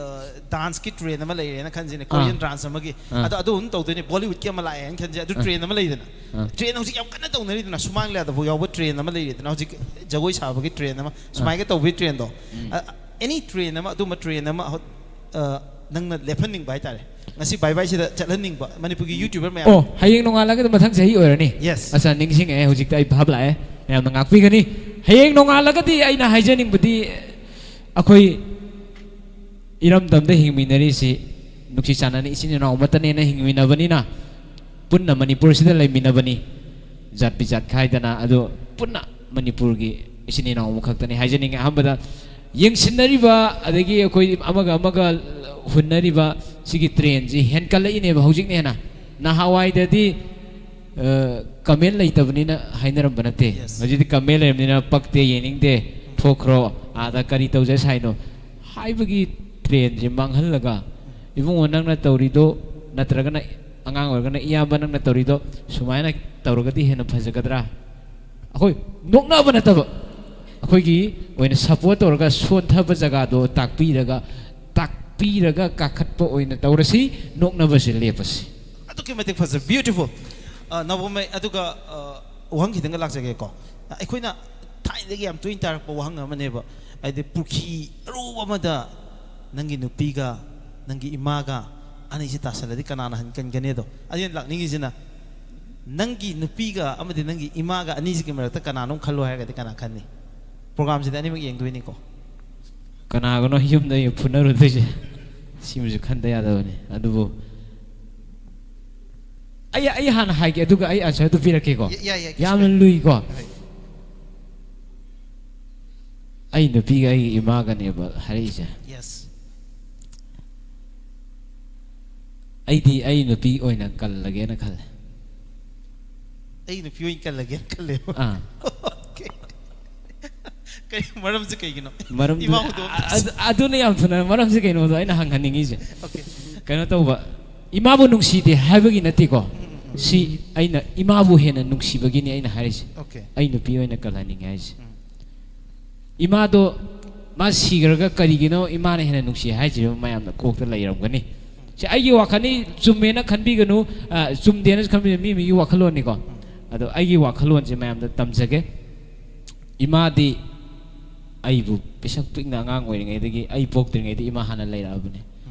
ꯗꯥꯟꯁꯀꯤ ꯇ꯭ꯔꯦꯟ ꯑꯃ ꯂꯩꯔꯦꯅ ꯈꯟꯁꯤꯅꯦ, ꯀꯣꯔꯤꯌꯟ ꯑꯥ꯫ ꯗꯥꯟꯁ ꯑꯃꯒꯤ꯫ ꯑꯥ꯫ ꯑꯗꯣ ꯑꯗꯨ ꯑꯗꯨꯝ ꯇꯧꯗꯣꯏꯅꯦ, ꯕꯣꯂꯤꯋꯨꯗꯀꯤ ꯑꯃ ꯂꯥꯛꯑꯦꯅ ꯈꯟꯁꯦ, ꯑꯗꯨ ꯑꯥ꯫ ꯇ꯭ꯔꯦꯟ ꯑꯃ ꯂꯩꯗꯅ꯫ ꯑꯥ꯫ ꯇ꯭ꯔꯦꯟ ꯍꯧꯖꯤꯛ ꯌꯥꯝ ꯀꯟꯅ ꯇꯧꯅꯔꯤꯗꯅ, ꯁꯨꯃꯥꯡ ꯂꯤꯂꯥꯗꯐꯥꯎ ꯌꯥꯎꯕ ꯇ꯭ꯔꯦꯟ ꯑꯃ ꯂꯩꯔꯦꯗꯅ, ꯍꯧꯖꯤꯛ ꯖꯒꯣꯏ ꯁꯥꯕꯒꯤ ꯇ꯭ꯔꯦꯟ ꯑꯃ, ꯁꯨꯃꯥꯏꯒ ꯇꯧꯕꯒꯤ ꯇ꯭ꯔꯦꯟꯗꯣ꯫ ꯑ, ꯑꯦꯅꯤ ꯇ꯭ꯔꯦꯟ ꯑꯃ, ꯑꯗꯨꯝꯕ ꯇ꯭ꯔꯦꯟ ꯑꯃ ꯍꯧ- ꯑ, ꯅꯪꯅ ꯂꯦꯞꯍꯟꯅꯤꯡꯕ ꯍꯥꯏꯇꯥꯔꯦ, ꯉꯁꯤ ꯕꯥꯏ ꯕꯥꯏꯁꯤꯗ ꯆꯠꯍꯟꯅꯤꯡꯕ ꯃꯅꯤꯄꯨꯔꯒꯤ ꯌꯨꯇ꯭ꯌꯨꯕꯔ ꯃꯌꯥꯝ꯫ ꯑꯣ, ꯍꯌꯦꯡ ꯅꯣꯡꯉꯥꯜꯂꯒꯗꯤ ꯃꯊꯪ ꯆꯍꯤ ꯑꯣꯏꯔꯅꯤ꯫ Yes. ꯑꯠꯆꯥ, ꯅꯤꯡꯁꯤꯡꯉꯛꯑꯦ, ꯍꯧꯖꯤꯛꯇ ꯑꯩ ꯚꯥꯞ ꯂꯥꯛꯑꯦ꯫ ꯃꯌꯥꯝꯅ ꯉꯥꯛꯄꯤꯒꯅꯤ꯫ ꯍꯌꯦꯡ ꯅꯣꯡꯉꯥꯜꯂꯒꯗꯤ ꯑꯩꯅ ꯍꯥꯏꯖꯅꯤꯡꯕꯗꯤ, ꯑꯩꯈꯣꯏ ꯏꯔꯝꯗꯝꯗ ꯍꯤꯡꯃꯤꯟꯅꯔꯤꯁꯤ ꯅꯨꯡꯁꯤ ꯆꯥꯟꯅꯅ ꯏꯆꯤꯟ ꯏꯅꯥꯎ ꯑꯃꯠꯇꯅꯦꯅ ꯍꯤꯡꯃꯤꯟꯅꯕꯅꯤꯅ, ꯄꯨꯟꯅ ꯃꯅꯤꯄꯨꯔꯁꯤꯗ ꯂꯩꯃꯤꯟꯅꯕꯅꯤ, ꯖꯥꯠ ꯕꯤꯖꯥꯠ ꯈꯥꯏꯗꯅ꯫ ꯑꯗꯣ ꯄꯨꯟꯅ ꯃꯅꯤꯄꯨꯔꯒꯤ ꯏꯆꯤꯟ ꯏꯅꯥꯎ ꯑꯃꯈꯛꯇꯅꯤ ꯍꯥꯏꯖꯅꯤꯡꯉꯤ꯫ ꯑꯍꯥꯟꯕꯗ ꯌꯦꯡꯁꯤꯟꯅꯔꯤꯕ, ꯑꯗꯒꯤ ꯑꯩꯈꯣꯏ ꯑꯃꯒ ꯑꯃꯒ ꯍꯨꯟꯅꯔꯤꯕ ꯁꯤꯒꯤ ꯇ꯭ꯔꯦꯟꯁꯤ ꯍꯦꯟꯀꯠꯂꯛꯏꯅꯦꯕ ꯍꯧꯖꯤꯛꯅ ꯍꯦꯟꯅ꯫ ꯅꯍꯥꯟꯋꯥꯏꯗꯗꯤ, ꯑ, ꯀꯃꯦꯟ ꯂꯩꯇꯕꯅꯤꯅ ꯍꯥꯏꯅꯔꯝꯕ ꯅꯠꯇꯦ꯫ Yes. ꯍꯧꯖꯤꯛꯇꯤ ꯀꯃꯦꯟ ꯂꯩꯔꯕꯅꯤꯅ "ꯄꯛꯇꯦ, ꯌꯦꯡꯅꯤꯡꯗꯦ, ꯊꯣꯛꯈ꯭ꯔꯣ, ꯑꯥꯗ ꯀꯔꯤ ꯇꯧꯖ ꯁꯥꯏꯅꯣ" ꯍꯥꯏꯕꯒꯤ ꯇ꯭ꯔꯦꯟꯁꯦ ꯃꯥꯡꯍꯜꯂꯒ, "ꯏꯕꯨꯡꯉꯣ, ꯅꯪꯅ ꯇꯧꯔꯤꯗꯣ, ꯅꯠꯇ꯭ꯔꯒꯅ ꯑꯉꯥꯡ ꯑꯣꯏꯔꯒꯅ ꯏꯌꯥꯝꯕ, ꯅꯪꯅ ꯇꯧꯔꯤꯗꯣ ꯁꯨꯃꯥꯏꯅ ꯇꯧꯔꯒꯗꯤ ꯍꯦꯟꯅ ꯐꯖꯒꯗ꯭ꯔꯥ?" ꯑꯩꯈꯣꯏ ꯅꯣꯛꯅꯕ ꯅꯠꯇꯕ, ꯑꯩꯈꯣꯏꯒꯤ ꯑꯣꯏꯅ ꯁꯞꯄꯣꯔꯠ ꯇꯧꯔꯒ, ꯁꯣꯟꯊꯕ ꯖꯒꯥꯗꯣ ꯇꯥꯛꯄꯤꯔꯒ, ꯇꯥꯛꯄꯤꯔꯒ ꯀꯥꯈꯠꯄ ꯑꯣꯏꯅ ꯇꯧꯔꯁꯤ, ꯅꯣꯛꯅꯕꯁꯦ ꯂꯦꯞꯄꯁꯤ꯫ ꯑꯗꯨꯛꯀꯤ ꯃꯇꯤꯛ ꯐꯖꯩ, beautiful꯫ ꯑ, ꯅꯥꯎꯕꯝꯃꯩ, ꯑꯗꯨꯒ, ꯑ, ꯋꯥꯍꯪ ꯈꯤꯇꯪꯒ ꯂꯥꯛꯆꯒꯦꯀꯣ꯫ ꯑꯩꯈꯣꯏꯅ ꯊꯥꯏꯅꯗꯒꯤ ꯌꯥꯝ ꯇꯣꯏꯅ ꯇꯥꯔꯛꯄ ꯋꯥꯍꯪ ꯑꯃꯅꯦꯕ, ꯍꯥꯏꯗꯤ ꯄꯨꯈ꯭ꯔꯤ ꯑꯔꯨꯕ ꯑꯃꯗ ꯅꯪꯒꯤ ꯅꯨꯄꯤꯒ ꯅꯪꯒꯤ ꯏꯃꯥꯒ ꯑꯅꯤꯁꯤ ꯇꯥꯁꯜꯂꯗꯤ ꯀꯅꯥꯅ ꯍꯟ ꯀꯟꯒꯅꯤ? ꯑꯗꯣ ꯑꯩꯅ ꯂꯥꯛꯅꯤꯡꯉꯤꯁꯤꯅ, ꯅꯪꯒꯤ ꯅꯨꯄꯤꯒ ꯑꯃꯗꯤ ꯅꯪꯒꯤ ꯏꯃꯥꯒ ꯑꯅꯤꯁꯤꯒꯤ ꯃꯔꯛꯇ ꯀꯅꯥꯅꯣ ꯈꯜꯂꯣ ꯍꯥꯏꯔꯒꯗꯤ ꯀꯅꯥ ꯈꯟꯅꯤ? ꯄ꯭ꯔꯣꯒꯥꯝꯁꯤꯗꯤ ꯑꯅꯤꯃꯛ ꯌꯦꯡꯗꯣꯏꯅꯤꯀꯣ꯫ ꯀꯅꯥꯒꯅꯣ ꯌꯨꯝꯗ ꯐꯨꯅꯔꯨꯗꯣꯏꯁꯦ? ꯁꯤꯃꯁꯨ ꯈꯟꯗ ꯌꯥꯗꯕꯅꯤ꯫ ꯑꯗꯨꯕꯨ ꯑꯩ ꯑꯩ ꯍꯥꯟꯅ ꯍꯥꯏꯒꯦ, ꯑꯗꯨꯒ ꯑꯩ ꯑꯟꯁꯔꯗꯨ ꯄꯤꯔꯛꯀꯦꯀꯣ꯫ ꯌꯥꯏ, ꯌꯥꯏ, ꯌꯥꯏ, ꯌꯥꯝꯅ ꯂꯨꯏꯀꯣ꯫ ꯑꯩ ꯅꯨꯄꯤꯒ ꯑꯩꯒꯤ ꯏꯃꯥꯒꯅꯦꯕ ꯍꯥꯏꯔꯛꯏꯁꯦ꯫ ꯌꯦꯁ꯫ ꯑꯩꯗꯤ ꯑꯩ ꯅꯨꯄꯤ ꯑꯣꯏꯅ ꯀꯜꯂꯒꯦꯅ ꯈꯜꯂꯦ꯫ ꯑꯩ ꯅꯨꯄꯤ ꯑꯣꯏꯅ ꯀꯜꯂꯒꯦꯅ ꯈꯜꯂꯦꯕ꯫ ꯑꯥ꯫ Okay. ꯀꯩ ꯃꯔꯝꯁꯦ ꯀꯩꯒꯤꯅꯣ? ꯃꯔꯝꯗꯨ ꯏꯃꯥ ꯍꯧꯗꯣꯛꯑꯝ- ꯑꯗꯨ- ꯑꯗꯨꯅ ꯌꯥꯝ ꯊꯨꯅ ꯃꯔꯝꯁꯦ ꯀꯩꯅꯣꯗꯣ ꯑꯩꯅ ꯍꯪꯍꯟꯅꯤꯡꯉꯤꯁꯦ꯫ Okay. ꯀꯩꯅꯣ ꯇꯧꯕ, ꯏꯃꯥꯕꯨ ꯅꯨꯡꯁꯤꯗꯦ ꯍꯥꯏꯕꯒꯤ ꯅꯠꯇꯦꯀꯣ꯫ ꯁꯤ ꯑꯩꯅ ꯏꯃꯥꯕꯨ ꯍꯦꯟꯅ ꯅꯨꯡꯁꯤꯕꯒꯤꯅꯤ ꯑꯩꯅ ꯍꯥꯏꯔꯤꯁꯦ꯫ Okay. ꯑꯩ ꯅꯨꯄꯤ ꯑꯣꯏꯅ ꯀꯜꯍꯟꯅꯤꯡꯉꯦ ꯍꯥꯏꯁꯦ꯫ ꯎꯝ꯫ ꯏꯃꯥꯗꯣ ꯃꯥ ꯁꯤꯈ꯭ꯔꯒ ꯀꯔꯤꯒꯤꯅꯣ ꯏꯃꯥꯅ ꯍꯦꯟꯅ ꯅꯨꯡꯁꯤ ꯍꯥꯏꯁꯤꯕ ꯃꯌꯥꯝꯅ ꯀꯣꯛꯇ ꯂꯩꯔꯝꯒꯅꯤ꯫ ꯁꯤ ꯑꯩꯒꯤ ꯋꯥꯈꯜꯅꯤ, ꯆꯨꯝꯃꯦꯅ ꯈꯟꯕꯤꯒꯅꯨ, ꯑ, ꯆꯨꯝꯗꯦꯅ ꯈꯟꯕꯤꯒꯅꯨ, ꯃꯤ ꯃꯤꯒꯤ ꯋꯥꯈꯜꯂꯣꯟꯅꯤꯀꯣ꯫ ꯑꯗꯣ ꯑꯩꯒꯤ ꯋꯥꯈꯜꯂꯣꯟꯁꯦ ꯃꯌꯥꯝꯗ ꯇꯝꯖꯒꯦ꯫ ꯏꯃꯥꯗꯤ ꯑꯩꯕꯨ ꯄꯤꯁꯛ ꯄꯤꯛꯅ ꯑꯉꯥꯡ ꯑꯣꯏꯔꯤꯉꯩꯗꯒꯤ, ꯑꯩ ꯄꯣꯛꯇ꯭ꯔꯤꯉꯩꯗ ꯏꯃꯥ ꯍꯥꯟꯅ ꯂꯩꯔꯛꯑꯕꯅꯦ꯫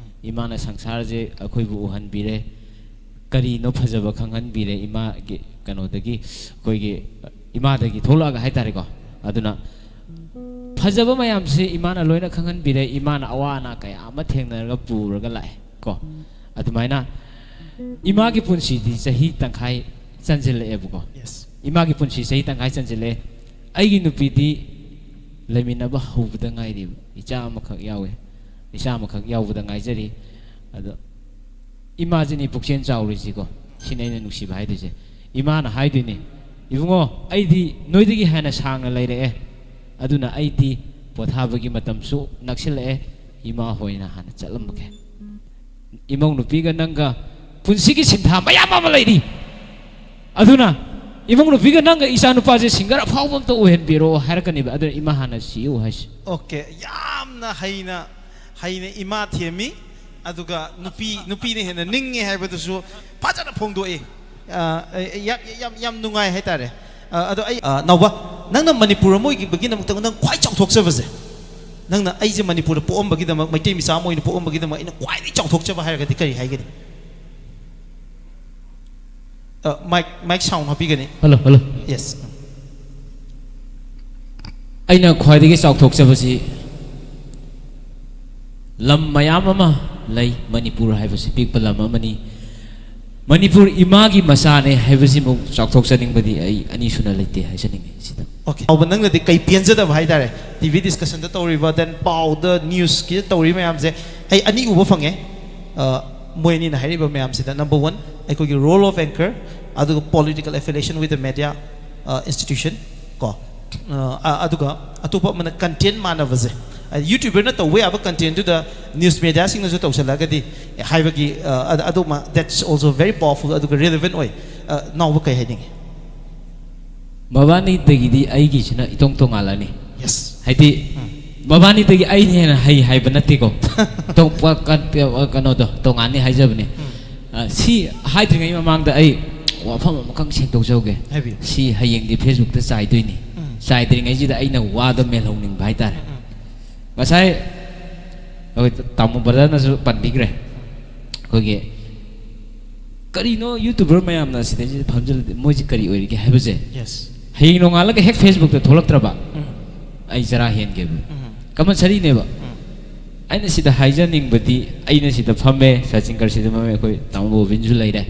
ꯏꯃꯥꯅ ꯁꯪꯁꯥꯔꯁꯦ ꯑꯩꯈꯣꯏꯕꯨ ꯎꯍꯟꯕꯤꯔꯦ꯫ ꯀꯔꯤꯅꯣ ꯐꯖꯕ ꯈꯪꯍꯟꯕꯤꯔꯦ ꯏꯃꯥꯒꯤ ꯀꯩꯅꯣꯗꯒꯤ, ꯑꯩꯈꯣꯏꯒꯤ ꯏꯃꯥꯗꯒꯤ ꯊꯣꯛꯂꯛꯑꯒ ꯍꯥꯏꯇꯥꯔꯦꯀꯣ꯫ ꯑꯗꯨꯅ ꯐꯖꯕ ꯃꯌꯥꯝꯁꯦ ꯏꯃꯥꯅ ꯂꯣꯏꯅ ꯈꯪꯍꯟꯕꯤꯔꯦ꯫ ꯏꯃꯥꯅ ꯑꯋꯥ ꯑꯅꯥ ꯀꯌꯥ ꯑꯃ ꯊꯦꯡꯅꯔꯒ ꯄꯨꯔꯒ ꯂꯥꯛꯑꯦ ꯀꯣ꯫ ꯑꯗꯨꯃꯥꯏꯅ ꯏꯃꯥꯒꯤ ꯄꯨꯟꯁꯤꯗꯤ ꯆꯍꯤ ꯇꯪꯈꯥꯏ ꯆꯟꯁꯤꯜꯂꯛꯑꯦꯕꯀꯣ꯫ Yes. ꯏꯃꯥꯒꯤ ꯄꯨꯟꯁꯤ ꯆꯍꯤ ꯇꯪꯈꯥꯏ ꯆꯟꯁꯤꯜꯂꯛꯑꯦ꯫ ꯑꯩꯒꯤ ꯅꯨꯄꯤꯗꯤ ꯂꯩꯃꯤꯟꯅꯕ ꯍꯧꯕꯗ ꯉꯥꯏꯔꯤꯕ, ꯏꯆꯥ ꯑꯃꯈꯛ ꯌꯥꯎꯋꯦ꯫ ꯏꯆꯥ ꯑꯃꯈꯛ ꯌꯥꯎꯕꯗ ꯉꯥꯏꯖꯔꯤ꯫ ꯑꯗꯣ ꯏꯃꯥꯁꯤꯅꯤ ꯄꯨꯛꯆꯦꯜ ꯆꯥꯎꯔꯤꯁꯤꯀꯣ꯫ ꯁꯤꯅꯤ ꯑꯩꯅ ꯅꯨꯡꯁꯤꯕ ꯍꯥꯏꯗꯣꯏꯁꯦ꯫ ꯏꯃꯥꯅ ꯍꯥꯏꯗꯣꯏꯅꯤ, "ꯏꯕꯨꯡꯉꯣ, ꯑꯩꯗꯤ ꯅꯣꯏꯗꯒꯤ ꯍꯦꯟꯅ ꯁꯥꯡꯅ ꯂꯩꯔꯛꯑꯦ, ꯑꯗꯨꯅ ꯑꯩꯗꯤ ꯄꯣꯊꯥꯕꯒꯤ ꯃꯇꯝꯁꯨ ꯅꯛꯁꯤꯜꯂꯛꯑꯦ, ꯏꯃꯥ ꯍꯣꯏꯅ ꯍꯥꯟꯅ ꯆꯠꯂꯝꯃꯒꯦ꯫ ꯏꯃꯧ ꯅꯨꯄꯤꯒ ꯅꯪꯒ ꯄꯨꯟꯁꯤꯒꯤ ꯁꯤꯟꯊꯥ ꯃꯌꯥꯝ ꯑꯃ ꯂꯩꯔꯤ, ꯑꯗꯨꯅ ꯏꯃꯧ ꯅꯨꯄꯤꯒ ꯅꯪꯒ ꯏꯆꯥ ꯅꯨꯄꯥꯁꯦ ꯁꯤꯡꯒꯔ ꯑꯐꯥꯎꯕ ꯑꯝꯇ ꯑꯣꯏꯍꯟꯕꯤꯔꯛꯑꯣ" ꯍꯥꯏꯔꯛꯀꯅꯦꯕ꯫ ꯑꯗꯨꯅ ꯏꯃꯥ ꯍꯥꯟꯅ ꯁꯤꯎ ꯍꯥꯏꯁꯤ꯫ Okay. ꯌꯥꯝꯅ ꯍꯩꯅ ꯍꯩꯅ ꯏꯃꯥ ꯊꯦꯝꯃꯤ꯫ ꯑꯗꯨꯒ ꯅꯨꯄꯤ ꯅꯨꯄꯤꯅ ꯍꯦꯟꯅ ꯅꯤꯡꯉꯦ ꯍꯥꯏꯕꯗꯨꯁꯨ ꯐꯖꯅ ꯐꯣꯡꯗꯣꯛꯏ꯫ ꯑ, ꯌꯥꯝ ꯌꯥꯝ ꯌꯥꯝ ꯅꯨꯡꯉꯥꯏ ꯍꯥꯏꯇꯥꯔꯦ꯫ ꯑ, ꯑꯗꯣ ꯑꯩ, ꯑ, ꯅꯥꯎꯕ, ꯅꯪꯅ ꯃꯅꯤꯄꯨꯔ ꯑꯃ ꯑꯣꯏꯈꯤꯕꯒꯤꯗꯃꯛꯇ ꯅꯪ ꯈ꯭ꯋꯥꯏ ꯆꯥꯎꯊꯣꯛꯆꯕꯁꯦ, ꯅꯪꯅ ꯑꯩꯁꯦ ꯃꯅꯤꯄꯨꯔꯗ ꯄꯣꯛꯑꯝꯕꯒꯤꯗꯃꯛ, ꯃꯩꯇꯩ ꯃꯆꯥ ꯑꯃ ꯑꯣꯏꯅ ꯄꯣꯛꯑꯝꯕꯒꯤꯗꯃꯛ ꯑꯩꯅ ꯈ꯭ꯋꯥꯏꯗꯒꯤ ꯆꯥꯎꯊꯣꯛꯆꯕ ꯍꯥꯏꯔꯒꯗꯤ ꯀꯔꯤ ꯍꯥꯏꯒꯅꯤ? ꯑ, mic mic sound ꯍꯥꯞꯄꯤꯒꯅꯤ꯫ Hello, hello. Yes. ꯑꯩꯅ ꯈ꯭ꯋꯥꯏꯗꯒꯤ ꯆꯥꯎꯊꯣꯛꯆꯕꯁꯤ, ꯂꯝ ꯃꯌꯥꯝ ꯑꯃ ꯂꯩ, ꯃꯅꯤꯄꯨꯔ ꯍꯥꯏꯕꯁꯤ ꯄꯤꯛꯄ ꯂꯝ ꯑꯃꯅꯤ꯫ ꯃꯅꯤꯄꯨꯔ ꯏꯃꯥꯒꯤ ꯃꯆꯥꯅꯦ ꯍꯥꯏꯕꯁꯤꯃꯨꯛ ꯆꯥꯎꯊꯣꯛꯆꯅꯤꯡꯕꯗꯤ ꯑꯩ ꯑꯅꯤꯁꯨꯅ ꯂꯩꯇꯦ ꯍꯥꯏꯖꯅꯤꯡꯉꯤ ꯁꯤꯗ꯫ ꯑꯣꯀꯦ, ꯍꯥꯎꯕ, ꯅꯪꯅꯗꯤ ꯀꯩ ꯄꯦꯟꯖꯗꯕ ꯍꯥꯏꯇꯥꯔꯦ? ꯇꯤ ꯚꯤ ꯗꯤꯁꯀꯁꯟꯗ ꯇꯧꯔꯤꯕ, ꯗꯦꯟ ꯄꯥꯎꯗ, ꯅ꯭ꯌꯨꯁꯀꯤ ꯇꯧꯔꯤ ꯃꯌꯥꯝꯁꯦ ꯑꯩ ꯑꯅꯤ ꯎꯕ ꯐꯪꯉꯦ꯫ ꯑ, ꯃꯣꯏ ꯑꯅꯤꯅ ꯍꯥꯏꯔꯤꯕ ꯃꯌꯥꯝꯁꯤꯗ, ꯅꯝꯕꯔ ꯋꯥꯟ, ꯑꯩꯈꯣꯏꯒꯤ role of anchor, ꯑꯗꯨꯒ political affiliation with the media, ꯑ, institution ꯀꯣ꯫ ꯑ, ꯑ, ꯑꯗꯨꯒ ꯑꯇꯣꯞꯄ ꯑꯃꯅ ꯀꯟꯇꯦꯟ ꯃꯥꯟꯅꯕꯁꯦ, ꯍꯥꯏꯗꯤ ꯌꯨꯇ꯭ꯌꯨꯕꯔꯅ ꯇꯧꯕ ꯌꯥꯕ ꯀꯟꯇꯦꯟꯗꯨꯗ ꯅ꯭ꯌꯨꯁ ꯃꯦꯗꯤꯌꯥꯁꯤꯡꯅꯁꯨ ꯇꯧꯁꯜꯂꯒꯗꯤ ꯍꯥꯏꯕꯒꯤ, ꯑ, ꯑꯗ-, ꯑꯗꯨꯃ, that's also very powerful, ꯑꯗꯨꯒ relevant ꯑꯣꯏ꯫ ꯑ, ꯅꯥꯎꯕ ꯀꯩ ꯍꯥꯏꯅꯤꯡꯉꯤ? ꯃꯕꯥꯅꯤꯗꯒꯤꯗꯤ ꯑꯩꯒꯤꯁꯤꯅ ꯏꯇꯣꯡ ꯇꯣꯡꯉꯥꯜꯂꯅꯤ꯫ ꯌꯦꯁ꯫ ꯍꯥꯏꯗꯤ ꯃꯕꯥꯅꯤꯗꯒꯤ ꯑꯩꯅ ꯍꯦꯟꯅ ꯍꯩ ꯍꯥꯏꯕ ꯅꯠꯇꯦꯀꯣ꯫ ꯇꯣꯡ-, ꯀ-, ꯀ-, ꯀꯩꯅꯣꯗꯣ ꯇꯣꯉꯥꯟꯅꯤ ꯍꯥꯏꯖꯕꯅꯤ꯫ ꯑ, ꯁꯤ ꯍꯥꯏꯗ꯭ꯔꯤꯉꯩ ꯃꯃꯥꯡꯗ ꯑꯩ ꯋꯥꯐꯝ ꯑꯃꯈꯛ ꯁꯦꯡꯗꯣꯛꯆꯍꯧꯒꯦ꯫ ꯍꯥꯏꯕꯤꯌꯨ꯫ ꯁꯤ ꯍꯌꯦꯡꯗꯤ ꯐꯦꯁꯕꯨꯛꯇ ꯆꯥꯏꯗꯣꯏꯅꯤ꯫ ꯆꯥꯏꯗ꯭ꯔꯤꯉꯩꯁꯤꯗ ꯑꯩꯅ ꯋꯥꯗꯣ ꯃꯦꯜꯍꯧꯅꯤꯡꯕ ꯍꯥꯏꯇꯥꯔꯦ꯫ ꯉꯁꯥꯏ ꯑꯩꯈꯣꯏ ꯇꯥꯃꯣ ꯕ꯭ꯔꯗꯔꯅꯁꯨ ꯄꯟꯕꯤꯈ꯭ꯔꯦ꯫ ꯑꯩꯈꯣꯏꯒꯤ ꯀꯔꯤꯅꯣ ꯌꯨꯇ꯭ꯌꯨꯕꯔ ꯃꯌꯥꯝꯅ ꯁꯤꯗꯩꯁꯤꯗ ꯐꯝꯖꯜꯂꯗꯤ ꯃꯣꯏꯁꯤ ꯀꯔꯤ ꯑꯣꯏꯔꯤꯒꯦ ꯍꯥꯏꯕꯁꯦ꯫ ꯌꯦꯁ꯫ ꯍꯌꯦꯡ ꯅꯣꯡꯉꯥꯜꯂꯒ ꯍꯦꯛ ꯐꯦꯁꯕꯨꯛꯇ ꯊꯣꯛꯂꯛꯇ꯭ꯔꯕ ꯑꯩ ꯆꯔꯥ ꯍꯦꯟꯒꯦꯕ꯫ ꯀꯝꯄꯜꯁꯔꯤꯅꯦꯕ꯫ ꯑꯩꯅ ꯁꯤꯗ ꯍꯥꯏꯖꯅꯤꯡꯕꯗꯤ, ꯑꯩꯅ ꯁꯤꯗ ꯐꯝꯃꯦ, ꯁꯆꯤꯟꯀꯔ ꯁꯤꯗ ꯐꯝꯃꯦ, ꯑꯩꯈꯣꯏ ꯇꯥꯃꯣ ꯕꯣꯕꯤꯟꯁꯨ ꯂꯩꯔꯦ꯫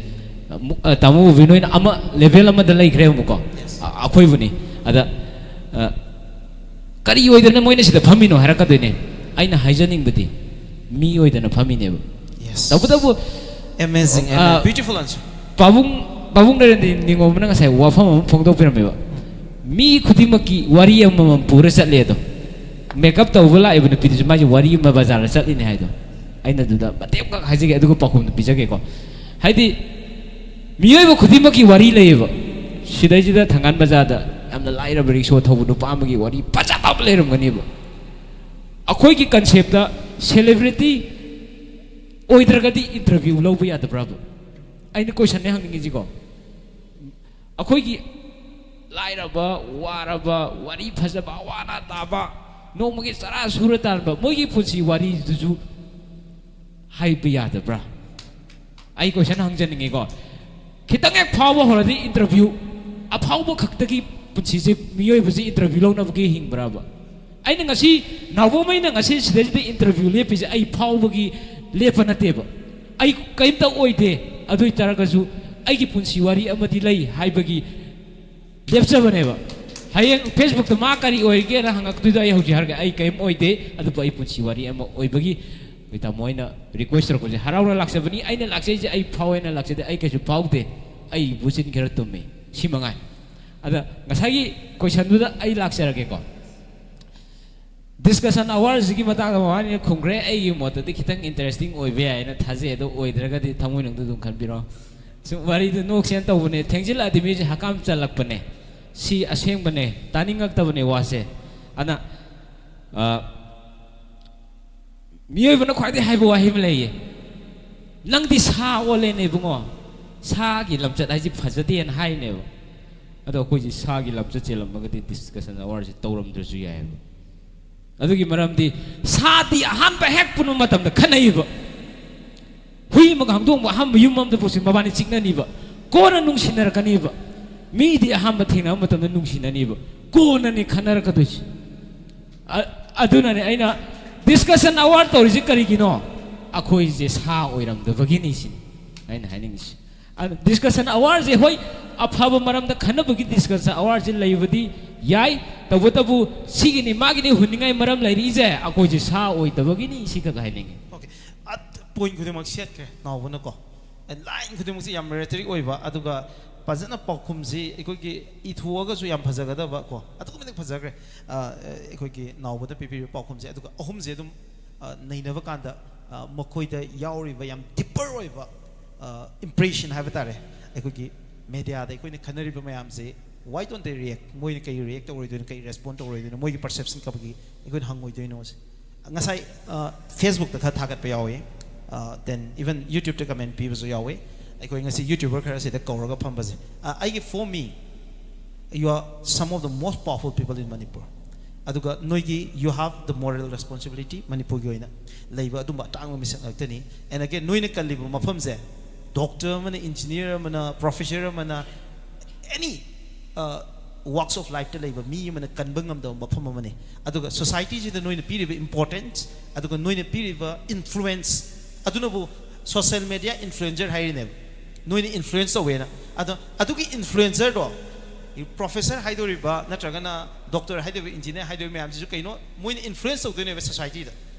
ꯃꯨ-, ꯑ, ꯇꯥꯃꯣ ꯕꯣꯕꯤꯟ ꯍꯣꯏꯅ ꯑꯃ ꯂꯦꯚꯦꯜ ꯑꯃꯗ ꯂꯩꯈ꯭ꯔꯦꯕꯀꯣ꯫ ꯑ-, ꯑꯩꯈꯣꯏꯕꯨꯅꯤ꯫ ꯑꯗ, ꯑ, ꯀꯔꯤ ꯑꯣꯏꯗꯅ ꯃꯣꯏꯅ ꯁꯤꯗ ꯐꯝꯃꯤꯅꯣ ꯍꯥꯏꯔꯛꯀꯗꯣꯏꯅꯦ꯫ ꯑꯩꯅ ꯍꯥꯏꯖꯅꯤꯡꯕꯗꯤ ꯃꯤ ꯑꯣꯏꯗꯅ ꯐꯝꯃꯤꯅꯦꯕ꯫ ꯌꯦꯁ꯫ ꯇꯧꯕꯇꯕꯨ Amazing, ꯑ, beautiful answer. ꯄꯥꯕꯨꯡ, ꯄꯥꯕꯨꯡ ꯅꯔꯦꯟꯗ꯭ꯔ ꯅꯤꯉꯣꯝꯕꯅ ꯉꯁꯥꯏ ꯋꯥꯐꯝ ꯑꯃ ꯐꯣꯡꯗꯣꯛꯄꯤꯔꯝꯃꯦꯕ꯫ ꯃꯤ ꯈꯨꯗꯤꯡꯃꯛꯀꯤ ꯋꯥꯔꯤ ꯑꯃꯃꯝ ꯄꯨꯔ ꯆꯠꯂꯦ ꯑꯗꯣ꯫ ꯃꯦꯀꯞ ꯇꯧꯕ ꯂꯥꯛꯏꯕ ꯅꯨꯄꯤꯗꯨꯁꯨ ꯃꯥꯒꯤ ꯋꯥꯔꯤ ꯑꯃ ꯕꯖꯥꯔꯗ ꯆꯠꯂꯤꯅꯦ ꯍꯥꯏꯗꯣ꯫ ꯑꯩꯅ ꯑꯗꯨꯗ ꯃꯇꯦꯛ ꯑꯃꯈꯛ ꯍꯥꯏꯖꯒꯦ, ꯑꯗꯨꯒ ꯄꯥꯎꯈꯨꯝꯗꯨ ꯄꯤꯖꯒꯦꯀꯣ꯫ ꯍꯥꯏꯗꯤ ꯃꯤꯑꯣꯏꯕ ꯈꯨꯗꯤꯡꯃꯛꯀꯤ ꯋꯥꯔꯤ ꯂꯩꯌꯦꯕ꯫ ꯁꯤꯗꯩꯁꯤꯗ ꯊꯪꯒꯥꯜ ꯕꯖꯥꯔꯗ ꯌꯥꯝꯅ ꯂꯥꯏꯔꯕ ꯔꯤꯛꯁꯣ ꯊꯧꯕ ꯅꯨꯄꯥ ꯑꯃꯒꯤ ꯋꯥꯔꯤ ꯐꯖꯕ ꯑꯃ ꯂꯩꯔꯝꯒꯅꯦꯕ꯫ ꯑꯩꯈꯣꯏꯒꯤ ꯀꯟꯁꯦꯞꯇ ꯁꯦꯂꯦꯕ꯭ꯔꯤꯇꯤ ꯑꯣꯏꯗ꯭ꯔꯒꯗꯤ ꯏꯟꯇꯔꯚ꯭ꯌꯨ ꯂꯧꯕ ꯌꯥꯗꯕ꯭ꯔꯕ? ꯑꯩꯅ ꯀꯣꯏꯁꯟꯅꯦ ꯍꯪꯅꯤꯡꯉꯤꯁꯤꯀꯣ꯫ ꯑꯩꯈꯣꯏꯒꯤ ꯂꯥꯏꯔꯕ, ꯋꯥꯔꯕ, ꯋꯥꯔꯤ ꯐꯖꯕ, ꯑꯋꯥ ꯑꯅꯥ ꯇꯥꯕ, ꯅꯣꯡꯃꯒꯤ ꯆꯔꯥ ꯁꯨꯔ ꯇꯥꯟꯕ, ꯃꯣꯏꯒꯤ ꯄꯨꯟꯁꯤ ꯋꯥꯔꯤꯗꯨꯁꯨ ꯍꯥꯏꯕ ꯌꯥꯗꯕ꯭ꯔꯥ? ꯑꯩ ꯀꯣꯏꯁꯟ ꯍꯪꯖꯅꯤꯡꯉꯤꯀꯣ꯫ ꯈꯤꯇꯪ ꯍꯦꯛ ꯐꯥꯎꯕ ꯍꯧꯔꯗꯤ ꯏꯟꯇꯔꯚ꯭ꯌꯨ, ꯑꯐꯥꯎꯕ ꯈꯛꯇꯒꯤ ꯄꯨꯟꯁꯤꯁꯦ, ꯃꯤꯑꯣꯏꯕꯁꯦ ꯏꯟꯇꯔꯚ꯭ꯌꯨ ꯂꯧꯅꯕꯒꯤ ꯍꯤꯡꯕ꯭ꯔꯕ? ꯑꯩꯅ ꯉꯁꯤ, ꯅꯥꯎꯕꯣꯝ, ꯑꯩꯅ ꯉꯁꯤ ꯁꯤꯗꯩꯁꯤꯗ ꯏꯟꯇꯔꯚ꯭ꯌꯨ ꯂꯦꯞꯄꯤꯁꯦ ꯑꯩ ꯐꯥꯎꯕꯒꯤ ꯂꯦꯞꯄ ꯅꯠꯇꯦꯕ꯫ ꯑꯩ ꯀꯔꯤꯝꯇ ꯑꯣꯏꯗꯦ꯫ ꯑꯗꯨ ꯑꯣꯏꯇꯥꯔꯒꯁꯨ ꯑꯩꯒꯤ ꯄꯨꯟꯁꯤ ꯋꯥꯔꯤ ꯑꯃꯗꯤ ꯂꯩ ꯍꯥꯏꯕꯒꯤ ꯂꯦꯞꯆꯕꯅꯦꯕ꯫ ꯍꯌꯦꯡ ꯐꯦꯁꯕꯨꯛꯇ ꯃꯥ ꯀꯔꯤ ꯑꯣꯏꯔꯤꯒꯦꯅ ꯍꯪꯉꯛꯇꯣꯏꯗꯣ ꯑꯩ ꯍꯧꯖꯤꯛ ꯍꯥꯏꯔꯒꯦ, ꯑꯩ ꯀꯔꯤꯝ ꯑꯣꯏꯗꯦ, ꯑꯗꯨꯕꯨ ꯑꯩ ꯄꯨꯟꯁꯤ ꯋꯥꯔꯤ ꯑꯃ ꯑꯣꯏꯕꯒꯤ ꯑꯩꯈꯣꯏ ꯇꯥꯃꯣ ꯑꯩꯅ ꯔꯤꯀ꯭ꯋꯦꯁ ꯇꯧꯔꯛꯄꯁꯦ ꯍꯔꯥꯎꯅ ꯂꯥꯛꯆꯕꯅꯤ꯫ ꯑꯩꯅ ꯂꯥꯛꯆꯩꯁꯦ ꯑꯩ ꯐꯥꯎ ꯍꯥꯏꯅ ꯂꯥꯛꯆꯗꯦ, ꯑꯩ ꯀꯩꯁꯨ ꯐꯥꯎꯗꯦ, ꯑꯩ ꯕꯨꯆꯤꯟ ꯈꯔ ꯇꯨꯝꯃꯤ, ꯁꯤ ꯃꯉꯥꯏ꯫ ꯑꯗ ꯉꯁꯥꯏꯒꯤ ꯀꯣꯏꯁꯟꯗꯨꯗ ꯑꯩ ꯂꯥꯛꯆꯔꯒꯦꯀꯣ꯫ ꯗꯤꯁꯀꯁꯟ ꯑꯋꯥꯔꯁꯤꯒꯤ ꯃꯇꯥꯡꯗ ꯃꯕꯥꯅꯤꯅ ꯈꯨꯝꯈ꯭ꯔꯦ꯫ ꯑꯩꯒꯤ ꯃꯣꯠꯇꯗꯤ ꯈꯤꯇꯪ ꯏꯟꯇꯔꯦꯁꯇꯤꯡ ꯑꯣꯏꯕ ꯌꯥꯏꯅ ꯊꯥꯖꯩ, ꯑꯗꯣ ꯑꯣꯏꯗ꯭ꯔꯒꯗꯤ ꯊꯃꯣꯏꯅꯨꯡꯗ ꯑꯗꯨꯝ ꯈꯟꯕꯤꯔꯣ꯫ ꯁꯨꯝ ꯋꯥꯔꯤꯗꯨ ꯅꯣꯛꯁꯦꯅ ꯇꯧꯕꯅꯦ, ꯊꯦꯡꯖꯤꯜꯂꯛꯑꯗꯤ ꯃꯤꯁꯦ ꯍꯀꯥꯝ ꯆꯜꯂꯛꯄꯅꯦ꯫ ꯁꯤ ꯑꯁꯦꯡꯕꯅꯦ, ꯇꯥꯅꯤꯡꯉꯛꯇꯕꯅꯦ ꯋꯥꯁꯦ꯫ ꯑꯗꯨꯅ ꯑ, ꯃꯤꯑꯣꯏꯕꯅ ꯈ꯭ꯋꯥꯏꯗꯒꯤ ꯍꯥꯏꯕ ꯋꯥꯍꯩ ꯑꯃ ꯂꯩꯌꯦ, "ꯅꯪꯗꯤ ꯁꯥ ꯑꯣꯜꯂꯦꯅꯦ ꯏꯕꯨꯡꯉꯣ, ꯁꯥꯒꯤ ꯂꯝꯆꯠ ꯍꯥꯏꯁꯤ ꯐꯖꯗꯦꯅ" ꯍꯥꯏꯅꯦꯕ꯫ ꯑꯗꯣ ꯑꯩꯈꯣꯏꯁꯤ ꯁꯥꯒꯤ ꯂꯝꯆꯠ ꯆꯦꯜꯂꯝꯃꯒꯗꯤ ꯗꯤꯁꯀꯁꯟ ꯑꯋꯥꯔꯁꯤ ꯇꯧꯔꯝꯗ꯭ꯔꯁꯨ ꯌꯥꯏꯑꯕ꯫ ꯑꯗꯨꯒꯤ ꯃꯔꯝꯗꯤ ꯁꯥꯗꯤ ꯑꯍꯥꯟꯕ ꯍꯦꯛ ꯄꯨꯟꯕ ꯃꯇꯝꯗ ꯈꯠꯅꯩꯕ꯫ ꯍꯨꯏ ꯑꯃꯒ ꯍꯧꯗꯣꯡ ꯑꯃꯒ ꯑꯍꯥꯟꯕ ꯌꯨꯝ ꯑꯃꯗ ꯄꯨꯁꯤ ꯃꯕꯥꯅꯤ ꯆꯤꯛꯅꯅꯤꯕ, ꯀꯣꯟꯅ ꯅꯨꯡꯁꯤꯅꯔꯛꯀꯅꯤꯕ꯫ ꯃꯤꯗꯤ ꯑꯍꯥꯟꯕ ꯊꯦꯡꯅꯕ ꯃꯇꯝꯗ ꯅꯨꯡꯁꯤꯅꯅꯤꯕ, ꯀꯣꯟꯅꯅꯤ ꯈꯠꯅꯔꯛꯀꯗꯣꯏꯁꯤ꯫ ꯑ-, ꯑꯗꯨꯅꯅꯦ ꯑꯩꯅ ꯗꯤꯁꯀꯁꯟ ꯑꯋꯥꯔ ꯇꯧꯔꯤꯁꯤ ꯀꯔꯤꯒꯤꯅꯣ? ꯑꯩꯈꯣꯏꯁꯦ ꯁꯥ ꯑꯣꯏꯔꯝꯗꯕꯒꯤꯅꯤ ꯁꯤꯅꯤ ꯑꯩꯅ ꯍꯥꯏꯅꯤꯡꯉꯤꯁꯤ꯫ ꯗꯤꯁꯀꯁꯟ ꯑꯋꯥꯔꯁꯦ ꯍꯣꯏ, ꯑꯐꯕ ꯃꯔꯝꯗ ꯈꯟꯅꯕꯒꯤ ꯗꯤꯁꯀꯁꯟ ꯑꯋꯥꯔꯁꯦ ꯂꯩꯕꯗꯤ ꯌꯥꯏ, ꯇꯧꯕꯇꯕꯨ ꯁꯤꯒꯤꯅꯤ ꯃꯥꯒꯤꯅꯤ ꯍꯨꯟꯅꯤꯡꯉꯥꯏ ꯃꯔꯝ ꯂꯩꯔꯤꯁꯦ ꯑꯩꯈꯣꯏꯁꯦ ꯁꯥ ꯑꯣꯏꯗꯕꯒꯤꯅꯤ, ꯁꯤꯈꯛ ꯍꯥꯏꯅꯤꯡꯉꯤ꯫ ꯑꯣꯀꯦ, ꯄꯣꯏꯟ ꯈꯨꯗꯤꯡꯃꯛ ꯁꯦꯠꯈ꯭ꯔꯦ ꯅꯥꯎꯕꯅꯀꯣ꯫ ꯂꯥꯏꯟ ꯈꯨꯗꯤꯡꯃꯛꯁꯦ ꯌꯥꯝ ꯔꯦꯇꯔꯤꯛ ꯑꯣꯏꯕ, ꯑꯗꯨꯒ ꯐꯖꯅ ꯄꯥꯎꯈꯨꯝꯁꯤ ꯑꯩꯈꯣꯏꯒꯤ ꯏꯊꯣꯛꯑꯒꯁꯨ ꯌꯥꯝ ꯐꯖꯒꯗꯕ ꯀꯣ, ꯑꯗꯨꯛꯀꯤ ꯃꯇꯤꯛ ꯐꯖꯈ꯭ꯔꯦ꯫ ꯑ, ꯑꯩꯈꯣꯏꯒꯤ ꯅꯥꯎꯕꯗ ꯄꯤꯕꯤꯔꯤꯕ ꯄꯥꯎꯈꯨꯝꯁꯦ꯫ ꯑꯗꯨꯒ ꯑꯍꯨꯝꯁꯦ ꯑꯗꯨꯝ, ꯑ, ꯅꯩꯅꯕ ꯀꯥꯟꯗ, ꯑ, ꯃꯈꯣꯏꯗ ꯌꯥꯎꯔꯤꯕ ꯌꯥꯝ ꯗꯤꯄꯔ ꯑꯣꯏꯕ, ꯑ, ꯏꯝꯄ꯭ꯔꯦꯁꯟ ꯍꯥꯏꯕ ꯇꯥꯔꯦ꯫ ꯑꯩꯈꯣꯏꯒꯤ ꯃꯦꯗꯤꯌꯥꯗ ꯑꯩꯈꯣꯏꯅ ꯈꯟꯅꯔꯤꯕ ꯃꯌꯥꯝꯁꯦ, why don't they react? ꯃꯣꯏꯅ ꯀꯩ ꯔꯤꯌꯦꯛ ꯇꯧꯔꯣꯏꯗꯣꯏꯅꯣ, ꯀꯩ ꯔꯦꯁꯄꯣꯟ ꯇꯧꯔꯣꯏꯗꯣꯏꯅꯣ, ꯃꯣꯏꯒꯤ ꯄꯔꯁꯦꯞꯁꯟ ꯀꯕꯒꯤ ꯑꯩꯈꯣꯏꯅ ꯍꯪꯉꯣꯏꯗꯣꯏꯅꯣ ꯁꯦ꯫ ꯉꯁꯥꯏ, ꯑ, ꯐꯦꯁꯕꯨꯛꯇ ꯈꯔ ꯊꯥꯒꯠꯄ ꯌꯥꯎꯏ, ꯑ, then even YouTubeꯇ ꯀꯃꯦꯟ ꯄꯤꯕꯁꯨ ꯌꯥꯎꯏ꯫ ꯑꯩꯈꯣꯏ ꯉꯁꯤ YouTuber ꯈꯔ ꯁꯤꯗ ꯀꯧꯔꯒ ꯐꯝꯕꯁꯦ, ꯑ, ꯑꯩꯒꯤ, for me, you are some of the most powerful people in Manipur. ꯑꯗꯨꯒ ꯅꯣꯏꯒꯤ, you have the moral responsibility, ꯃꯅꯤꯄꯨꯔꯒꯤ ꯑꯣꯏꯅ ꯂꯩꯕ ꯑꯗꯨꯝꯕ ꯑꯇꯥꯡꯕ ꯃꯤꯁꯛ ꯉꯥꯛꯇꯅꯤ꯫ And again, ꯅꯣꯏꯅ ꯀꯜꯂꯤꯕ ꯃꯐꯝꯁꯦ, ꯗꯣꯛꯇꯔ ꯑꯃꯅ, ꯏꯟꯖꯤꯅꯤꯌꯔ ꯑꯃꯅ, ꯄ꯭ꯔꯣꯐꯦꯁꯔ ꯑꯃꯅ, any, ꯑ, walks of lifeꯇ ꯂꯩꯕ ꯃꯤ ꯑꯃꯅ ꯀꯟꯕ ꯉꯝꯗꯕ ꯃꯐꯝ ꯑꯃꯅꯤ꯫ ꯑꯗꯨꯒ ꯁꯣꯁꯥꯏꯇꯤꯁꯤꯗ ꯅꯣꯏꯅ ꯄꯤꯔꯤꯕ ꯏꯝꯄꯣꯔꯇꯦꯟꯁ, ꯑꯗꯨꯒ ꯅꯣꯏꯅ ꯄꯤꯔꯤꯕ ꯏꯟꯐ꯭ꯂꯨꯋꯦꯟꯁ, ꯑꯗꯨꯅꯕꯨ Social media influencer ꯍꯥꯏꯔꯤꯅꯦꯕ, ꯅꯣꯏꯅ influence ꯇꯧꯋꯦꯅ꯫ ꯑꯗꯣ ꯑꯗꯨꯒꯤ influencerꯗꯣ, professor ꯍꯥꯏꯗꯣꯔꯤꯕ ꯅꯠꯇ꯭ꯔꯒꯅ doctor ꯍꯥꯏꯗꯣꯔꯤꯕ, engineer ꯍꯥꯏꯗꯣꯔꯤꯕ ꯃꯌꯥꯝꯁꯤꯁꯨ ꯀꯩꯅꯣ, ꯃꯣꯏꯅ influence ꯇꯧꯗꯣꯏꯅꯦꯕ societyꯗ꯫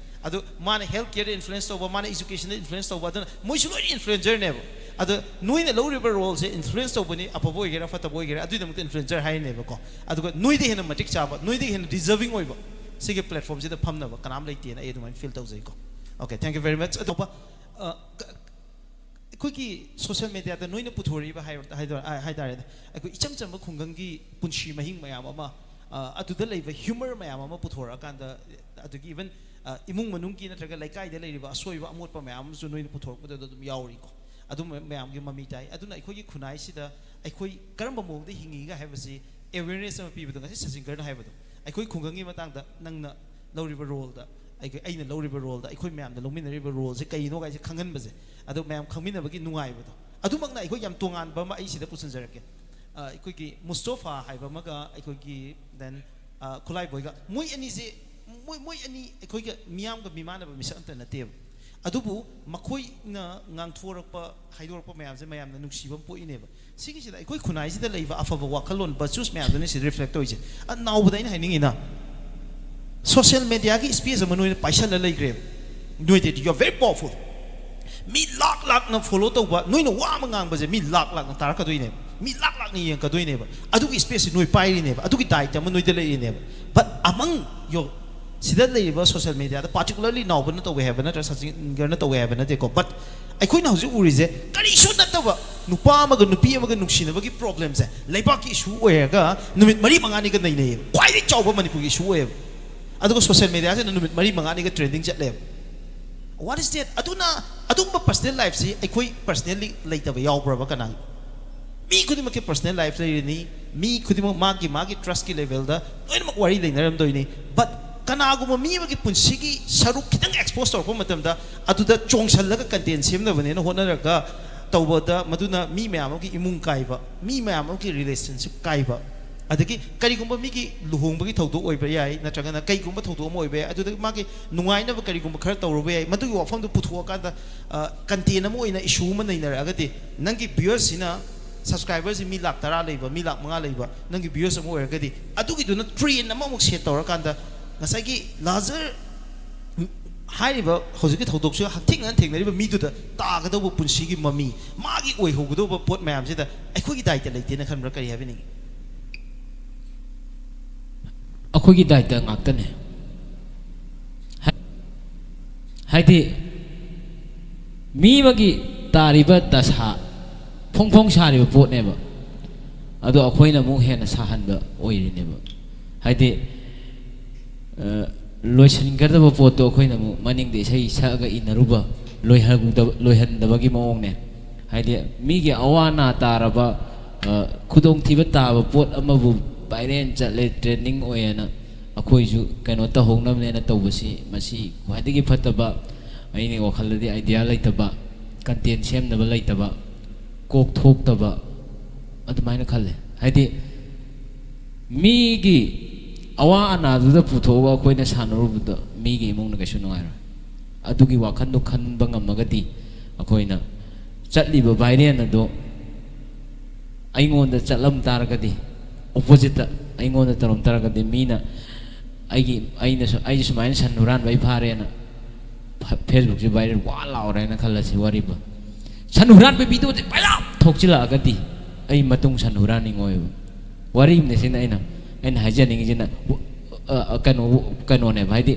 ꯑꯗꯣ ꯃꯥꯅ health careꯗ influence ꯇꯧꯕ, ꯃꯥꯅ educationꯗ influence ꯇꯧꯕ, ꯑꯗꯨꯅ ꯃꯣꯏꯁꯨ ꯂꯣꯏꯅ influencerꯅꯦꯕ꯫ ꯑꯗꯣ ꯅꯣꯏꯅ ꯂꯧꯔꯤꯕ roleꯁꯦ influence ꯇꯧꯕꯅꯤ, ꯑꯐꯕ ꯑꯣꯏꯒꯦꯔꯥ ꯐꯠꯇꯕ ꯑꯣꯏꯒꯦꯔꯥ, ꯑꯗꯨꯒꯤꯗꯃꯛꯇ influencer ꯍꯥꯏꯔꯤꯅꯦꯕꯀꯣ꯫ ꯑꯗꯨꯒ ꯅꯣꯏꯗ ꯍꯦꯟꯅ ꯃꯇꯤꯛ ꯆꯥꯕ, ꯅꯣꯏꯗ ꯍꯦꯟꯅ deserving ꯑꯣꯏꯕ ꯁꯤꯒꯤ platformꯁꯤꯗ ꯐꯝꯅꯕ ꯀꯅꯥꯝ ꯂꯩꯇꯦꯅ ꯑꯩ ꯑꯗꯨꯃꯥꯏꯅ feel ꯇꯧꯖꯩꯀꯣ꯫ Okay, thank you very much꯫ ꯑꯇꯣꯞꯄ, ꯑ, ꯀ-, ꯑꯩꯈꯣꯏꯒꯤ social mediaꯗ ꯅꯣꯏꯅ ꯄꯨꯊꯣꯔꯛꯏꯕ ꯍꯥꯏ-, ꯍꯥꯏꯗꯣ-, ꯑ, ꯍꯥꯏꯇꯥꯔꯦꯅꯦ, ꯑꯩꯈꯣꯏ ꯏꯆꯝ ꯆꯝꯕ ꯈꯨꯡꯒꯪꯒꯤ ꯄꯨꯟꯁꯤ ꯃꯍꯤꯡ ꯃꯌꯥꯝ ꯑꯃ, ꯑ, ꯑꯗꯨꯗ ꯂꯩꯕ humor ꯃꯌꯥꯝ ꯑꯃ ꯄꯨꯊꯣꯔꯛꯑꯀꯥꯟꯗ, ꯑꯗꯨꯒꯤ even, ꯑ, ꯏꯃꯨꯡ ꯃꯅꯨꯡꯒꯤ ꯅꯠꯇ꯭ꯔꯒ ꯂꯩꯀꯥꯏꯗ ꯂꯩꯔꯤꯕ ꯑꯁꯣꯏꯕ ꯑꯃꯣꯠꯄ ꯃꯌꯥꯝ ꯑꯃꯁꯨ ꯅꯣꯏꯅ ꯄꯨꯊꯣꯔꯛꯄꯗ ꯑꯗꯨꯝ ꯌꯥꯎꯔꯤꯀꯣ꯫ ꯑꯗꯨꯝꯕ ꯃꯌꯥꯝꯒꯤ ꯃꯃꯤ ꯇꯥꯏ꯫ ꯑꯗꯨꯅ ꯑꯩꯈꯣꯏꯒꯤ ꯈꯨꯟꯅꯥꯏꯁꯤꯗ ꯑꯩꯈꯣꯏ ꯀꯔꯝꯕ ꯃꯑꯣꯡꯗ ꯍꯤꯡꯉꯤꯒ ꯍꯥꯏꯕꯁꯤ awareness ꯑꯃ ꯄꯤꯕꯗꯣ, ꯉꯁꯤ ꯁꯆꯤꯟꯒꯔꯅ ꯍꯥꯏꯕꯗꯣ, ꯑꯩꯈꯣꯏ ꯈꯨꯡꯒꯪꯒꯤ ꯃꯇꯥꯡꯗ ꯅꯪꯅ ꯂꯧꯔꯤꯕ roleꯗ, ꯑꯩꯈꯣꯏ, ꯑꯩꯅ ꯂꯧꯔꯤꯕ roleꯗ, ꯑꯩꯈꯣꯏ ꯃꯌꯥꯝꯅ ꯂꯧꯃꯤꯟꯅꯔꯤꯕ roleꯁꯦ ꯀꯩꯅꯣ ꯍꯥꯏꯁꯦ ꯈꯪꯍꯟꯕꯁꯦ, ꯑꯗꯣ ꯃꯌꯥꯝ ꯈꯪꯃꯤꯟꯅꯕꯒꯤ ꯅꯨꯡꯉꯥꯏꯕꯗꯣ, ꯑꯗꯨꯃꯛꯅ ꯑꯩꯈꯣꯏ ꯌꯥꯝ ꯇꯣꯉꯥꯟꯕ ꯑꯃ ꯑꯩ ꯁꯤꯗ ꯄꯨꯁꯤꯟꯖꯔꯛꯀꯦ꯫ ꯑ, ꯑꯩꯈꯣꯏꯒꯤ ꯃꯨꯁꯇꯣꯐꯥ ꯍꯥꯏꯕ ꯑꯃꯒ ꯑꯩꯈꯣꯏꯒꯤ then, ꯑ, ꯈꯨꯠꯂꯥꯏꯕꯣꯏꯒ, ꯃꯣꯏ ꯑꯅꯤꯁꯦ, ꯃꯣꯏ, ꯃꯣꯏ ꯑꯅꯤ ꯑꯩꯈꯣꯏꯒ ꯃꯤꯌꯥꯝꯒ ꯃꯤꯃꯥꯟꯅꯕ ꯃꯤꯁꯛ ꯑꯝꯇ ꯅꯠꯇꯦꯕ꯫ ꯑꯗꯨꯕꯨ ꯃꯈꯣꯏꯅ ꯉꯥꯡꯊꯣꯔꯛꯄ, ꯍꯥꯏꯗꯣꯔꯛꯄ ꯃꯌꯥꯝꯁꯦ ꯃꯌꯥꯝꯅ ꯅꯨꯡꯁꯤꯕ ꯑꯃ ꯄꯣꯛꯏꯅꯦꯕ꯫ ꯁꯤꯒꯤꯁꯤꯗ ꯑꯩꯈꯣꯏ ꯈꯨꯟꯅꯥꯏꯁꯤꯗ ꯂꯩꯕ ꯑꯐꯕ ꯋꯥꯈꯜꯂꯣꯟ, virtues ꯃꯌꯥꯝꯗꯨꯅ ꯁꯤꯗ reflect ꯇꯧꯔꯤꯁꯦ꯫ ꯑ, ꯅꯥꯎꯕꯗ ꯑꯩꯅ ꯍꯥꯏꯅꯤꯡꯉꯤꯅ, social mediaꯒꯤ space ꯑꯃ ꯅꯣꯏꯅ ꯄꯥꯏꯁꯜꯂ ꯂꯩꯈ꯭ꯔꯦꯕ꯫ ꯅꯣꯏꯗꯗꯤ you are very powerful꯫ Me lakh ꯂꯥꯛꯅ follow ꯇꯧꯕ, ꯅꯣꯏꯅ ꯋꯥ ꯑꯃ ꯉꯥꯡꯕꯁꯦ ꯃꯤ ꯂꯥꯛ ꯂꯥꯛꯅ ꯇꯥꯔꯛꯀꯗꯣꯏꯅꯦꯕ, ꯃꯤ ꯂꯥꯛ ꯂꯥꯛꯅ ꯌꯦꯡꯉꯛꯀꯗꯣꯏꯅꯦꯕ꯫ ꯑꯗꯨꯒꯤ spaceꯁꯤ ꯅꯣꯏ ꯄꯥꯏꯔꯤꯅꯦꯕ, ꯑꯗꯨꯒꯤ ꯗꯥꯏꯇ ꯑꯃ ꯅꯣꯏꯗ ꯂꯩꯔꯤꯅꯦꯕ꯫ But among your, ꯁꯤꯗ ꯂꯩꯔꯤꯕ social mediaꯗ particularly ꯅꯥꯎꯕꯅ ꯇꯧꯋꯦ ꯍꯥꯏꯕ ꯅꯠꯇ꯭ꯔꯒ ꯁꯆꯤꯟꯒꯔꯅ ꯇꯧꯋꯦ ꯍꯥꯏꯕ ꯅꯠꯇꯦꯀꯣ, but ꯑꯩꯈꯣꯏꯅ ꯍꯧꯖꯤꯛ ꯎꯔꯤꯁꯦ ꯀꯔꯤꯁꯨ ꯅꯠꯇꯕ ꯅꯨꯄꯥ ꯑꯃꯒ ꯅꯨꯄꯤ ꯑꯃꯒ ꯅꯨꯡꯁꯤꯅꯕꯒꯤ problemꯁꯦ ꯂꯩꯕꯥꯛꯀꯤ issue ꯑꯣꯏꯔꯒ ꯅꯨꯃꯤꯠ ꯃꯔꯤ ꯃꯉꯥꯅꯤꯒ ꯅꯩꯅꯩꯌꯦꯕ, ꯈ꯭ꯋꯥꯏꯗꯒꯤ ꯆꯥꯎꯕ ꯃꯅꯤꯄꯨꯔꯒꯤ issue ꯑꯣꯏꯌꯦꯕ꯫ ꯑꯗꯨꯒ social mediaꯁꯤꯅ ꯅꯨꯃꯤꯠ ꯃꯔꯤ ꯃꯉꯥꯅꯤꯒ trending ꯆꯠꯂꯦꯕ꯫ What is that? ꯑꯗꯨꯅ ꯑꯗꯨꯒꯨꯝꯕ personal lifeꯁꯤ ꯑꯩꯈꯣꯏ personally ꯂꯩꯇꯕ ꯌꯥꯎꯕ꯭ꯔꯕ ꯀꯅꯥꯒꯤ? ꯃꯤ ꯈꯨꯗꯤꯡꯃꯛꯀꯤ personal life ꯂꯩꯔꯤꯅꯤ, ꯃꯤ ꯈꯨꯗꯤꯡꯃꯛ ꯃꯥꯒꯤ ꯃꯥꯒꯤ trustꯀꯤ levelꯗ ꯂꯣꯏꯅꯃꯛ ꯋꯥꯔꯤ ꯂꯩꯅꯔꯝꯗꯣꯏꯅꯤ꯫ But ꯀꯅꯥꯒꯨꯝꯕ ꯃꯤ ꯑꯃꯒꯤ ꯄꯨꯟꯁꯤꯒꯤ ꯁꯔꯨꯛ ꯈꯤꯇꯪ expose ꯇꯧꯔꯛꯄ ꯃꯇꯝꯗ ꯑꯗꯨꯗ ꯆꯣꯡꯁꯜꯂꯒ content ꯁꯦꯝꯅꯕꯅꯦꯅ ꯍꯣꯠꯅꯔꯒ ꯇꯧꯕꯗ ꯃꯗꯨꯅ ꯃꯤ ꯃꯌꯥꯝ ꯑꯃꯒꯤ ꯏꯃꯨꯡ ꯀꯥꯏꯕ, ꯃꯤ ꯃꯌꯥꯝ ꯑꯃꯒꯤ relationship ꯀꯥꯏꯕ, ꯑꯗꯒꯤ ꯀꯔꯤꯒꯨꯝꯕ ꯃꯤꯒꯤ ꯂꯨꯍꯣꯡꯕꯒꯤ ꯊꯧꯗꯣꯛ ꯑꯣꯏꯕ ꯌꯥꯏ, ꯅꯠꯇ꯭ꯔꯒꯅ ꯀꯩꯒꯨꯝꯕ ꯊꯧꯗꯣꯛ ꯑꯃ ꯑꯣꯏꯕ ꯌꯥꯏ, ꯑꯗꯨꯗ ꯃꯥꯒꯤ ꯅꯨꯡꯉꯥꯏꯅꯕ ꯀꯔꯤꯒꯨꯝꯕ ꯈꯔ ꯇꯧꯔꯨꯕ ꯌꯥꯏ, ꯃꯗꯨꯒꯤ ꯋꯥꯐꯝꯗꯨ ꯄꯨꯊꯣꯛꯑꯀꯥꯟꯗ ꯀꯟꯇꯦꯟ ꯑꯃ ꯑꯣꯏꯅ, ꯏꯁꯨ ꯑꯃ ꯅꯩꯅꯔꯛꯑꯒꯗꯤ, ꯅꯪꯒꯤ ꯚ꯭ꯌꯨꯋꯔꯁꯤꯅ, ꯁꯕꯁꯀ꯭ꯔꯥꯏꯕꯔꯁꯤ ꯃꯤ ꯂꯥꯛ ꯇꯔꯥ ꯂꯩꯕ, ꯃꯤ ꯂꯥꯛ ꯃꯉꯥ ꯂꯩꯕ ꯅꯪꯒꯤ ꯚ꯭ꯌꯨꯋꯔꯁ ꯑꯃ ꯑꯣꯏꯔꯒꯗꯤ, ꯑꯗꯨꯒꯤꯗꯨꯅ ꯇ꯭ꯔꯦꯟ ꯑꯃꯃꯨꯛ ꯁꯦꯠ ꯇꯧꯔꯀꯥꯟꯗ, ꯉꯁꯥꯏꯒꯤ ꯂꯥꯖꯔ ꯍꯥꯏꯔꯤꯕ ꯍꯧꯖꯤꯛꯀꯤ ꯊꯧꯗꯣꯛꯁꯨ ꯍꯛꯊꯦꯡꯅꯅ ꯊꯦꯡꯅꯔꯤꯕ ꯃꯤꯗꯨꯗ ꯇꯥꯒꯗꯧꯕ ꯄꯨꯟꯁꯤꯒꯤ ꯃꯃꯤ, ꯃꯥꯒꯤ ꯑꯣꯏꯍꯧꯒꯗꯧꯕ ꯄꯣꯠ ꯃꯌꯥꯝꯁꯤꯗ ꯑꯩꯈꯣꯏꯒꯤ ꯗꯥꯏꯇ ꯂꯩꯇꯦꯅ ꯈꯟꯕ꯭ꯔꯥ? ꯀꯔꯤ ꯍꯥꯏꯕꯤꯅꯤꯡꯉꯤ? ꯑꯩꯈꯣꯏꯒꯤ ꯗꯥꯏꯇ ꯉꯥꯛꯇꯅꯦ꯫ ꯍꯥꯏ- ꯍꯥꯏꯗꯤ, ꯃꯤ ꯑꯃꯒꯤ ꯇꯥꯔꯤꯕ ꯗꯁꯥ ꯐꯣꯡ ꯐꯣꯡ ꯁꯥꯔꯤꯕ ꯄꯣꯠꯅꯦꯕ꯫ ꯑꯗꯣ ꯑꯩꯈꯣꯏꯅ ꯑꯃꯨꯛ ꯍꯦꯟꯅ ꯁꯥꯍꯟꯕ ꯑꯣꯏꯔꯤꯅꯦꯕ꯫ ꯍꯥꯏꯗꯤ, ꯑ, ꯂꯣꯏꯁꯤꯟꯒꯗꯕ ꯄꯣꯠꯇꯣ ꯑꯩꯈꯣꯏꯅ ꯑꯃꯨꯛ ꯃꯅꯤꯡꯗ ꯏꯁꯩ ꯁꯛꯑꯒ ꯏꯟꯅꯔꯨꯕ, ꯂꯣꯏꯍꯟꯗꯕ-, ꯂꯣꯏꯍꯟꯗꯕꯒꯤ ꯃꯑꯣꯡꯅꯦ꯫ ꯍꯥꯏꯗꯤ, ꯃꯤꯒꯤ ꯑꯋꯥ ꯑꯅꯥ ꯇꯥꯔꯕ, ꯑ, ꯈꯨꯗꯣꯡꯊꯤꯕ ꯇꯥꯕ ꯄꯣꯠ ꯑꯃꯕꯨ ꯚꯥꯏꯔꯦꯟ ꯆꯠꯂꯦ, ꯇ꯭ꯔꯦꯟꯗꯤꯡ ꯑꯣꯏꯌꯦꯅ ꯑꯩꯈꯣꯏꯁꯨ ꯀꯩꯅꯣ ꯇꯧꯍꯧꯅꯕꯅꯦꯅ ꯇꯧꯕꯁꯤ, ꯃꯁꯤ ꯈ꯭ꯋꯥꯏꯗꯒꯤ ꯐꯠꯇꯕ, ꯑꯩꯒꯤ ꯋꯥꯈꯜꯗꯗꯤ ꯑꯥꯏꯗꯤꯌꯥ ꯂꯩꯇꯕ, ꯀꯟꯇꯦꯟ ꯁꯦꯝꯅꯕ ꯂꯩꯇꯕ, ꯀꯣꯛ ꯊꯣꯛꯇꯕ, ꯑꯗꯨꯃꯥꯏꯅ ꯈꯜꯂꯦ꯫ ꯍꯥꯏꯗꯤ, ꯃꯤꯒꯤ ꯑꯋꯥ ꯑꯅꯥꯗꯨꯗ ꯄꯨꯊꯣꯛꯑꯒ ꯑꯩꯈꯣꯏꯅ ꯁꯥꯟꯅꯔꯨꯕꯗ, ꯃꯤꯒꯤ ꯏꯃꯨꯡꯅ ꯀꯩꯁꯨ ꯅꯨꯡꯉꯥꯏꯔꯣꯏ꯫ ꯑꯗꯨꯒꯤ ꯋꯥꯈꯜꯗꯣ ꯈꯟꯕ ꯉꯝꯃꯒꯗꯤ, ꯑꯩꯈꯣꯏꯅ ꯆꯠꯂꯤꯕ ꯚꯥꯏꯔꯦꯟ ꯑꯗꯣ ꯑꯩꯉꯣꯟꯗ ꯆꯠꯂꯝ ꯇꯥꯔꯒꯗꯤ, ꯑꯣꯄꯣꯖꯤꯠꯇ ꯑꯩꯉꯣꯟꯗ ꯇꯧꯔꯝ ꯇꯥꯔꯒꯗꯤ, ꯃꯤꯅ ꯑꯩꯒꯤ, ꯑꯩꯅ ꯁꯨ-, ꯑꯩꯁꯦ ꯁꯨꯃꯥꯏꯅ ꯁꯟ ꯍꯨꯔꯥꯟꯕ ꯑꯩ ꯐꯥꯔꯦꯅ ꯐ-, ꯐꯦꯁꯕꯨꯛꯁꯦ ꯚꯥꯏꯔꯦꯜ ꯋꯥ ꯂꯥꯎꯔꯦꯅ ꯈꯜꯂꯁꯤ, ꯋꯥꯔꯤꯕꯨ꯫ ꯁꯟ ꯍꯨꯔꯥꯟꯕ ꯚꯤꯗꯤꯑꯣꯁꯦ ꯃꯌꯥꯝ ꯊꯣꯛꯆꯤꯜꯂꯛꯑꯒꯗꯤ, ꯑꯩ ꯃꯇꯨꯡ ꯁꯟ ꯍꯨꯔꯥꯟꯅꯤꯡꯉꯣꯏꯕ꯫ ꯋꯥꯔꯤꯅꯤꯁꯤꯅ ꯑꯩꯅ, ꯑꯩꯅ ꯍꯥꯏꯖꯅꯤꯡꯉꯤꯁꯤꯅ, ꯑ, ꯑ, ꯀꯩꯅꯣ, ꯀꯩꯅꯣꯅꯦꯕ, ꯍꯥꯏꯗꯤ,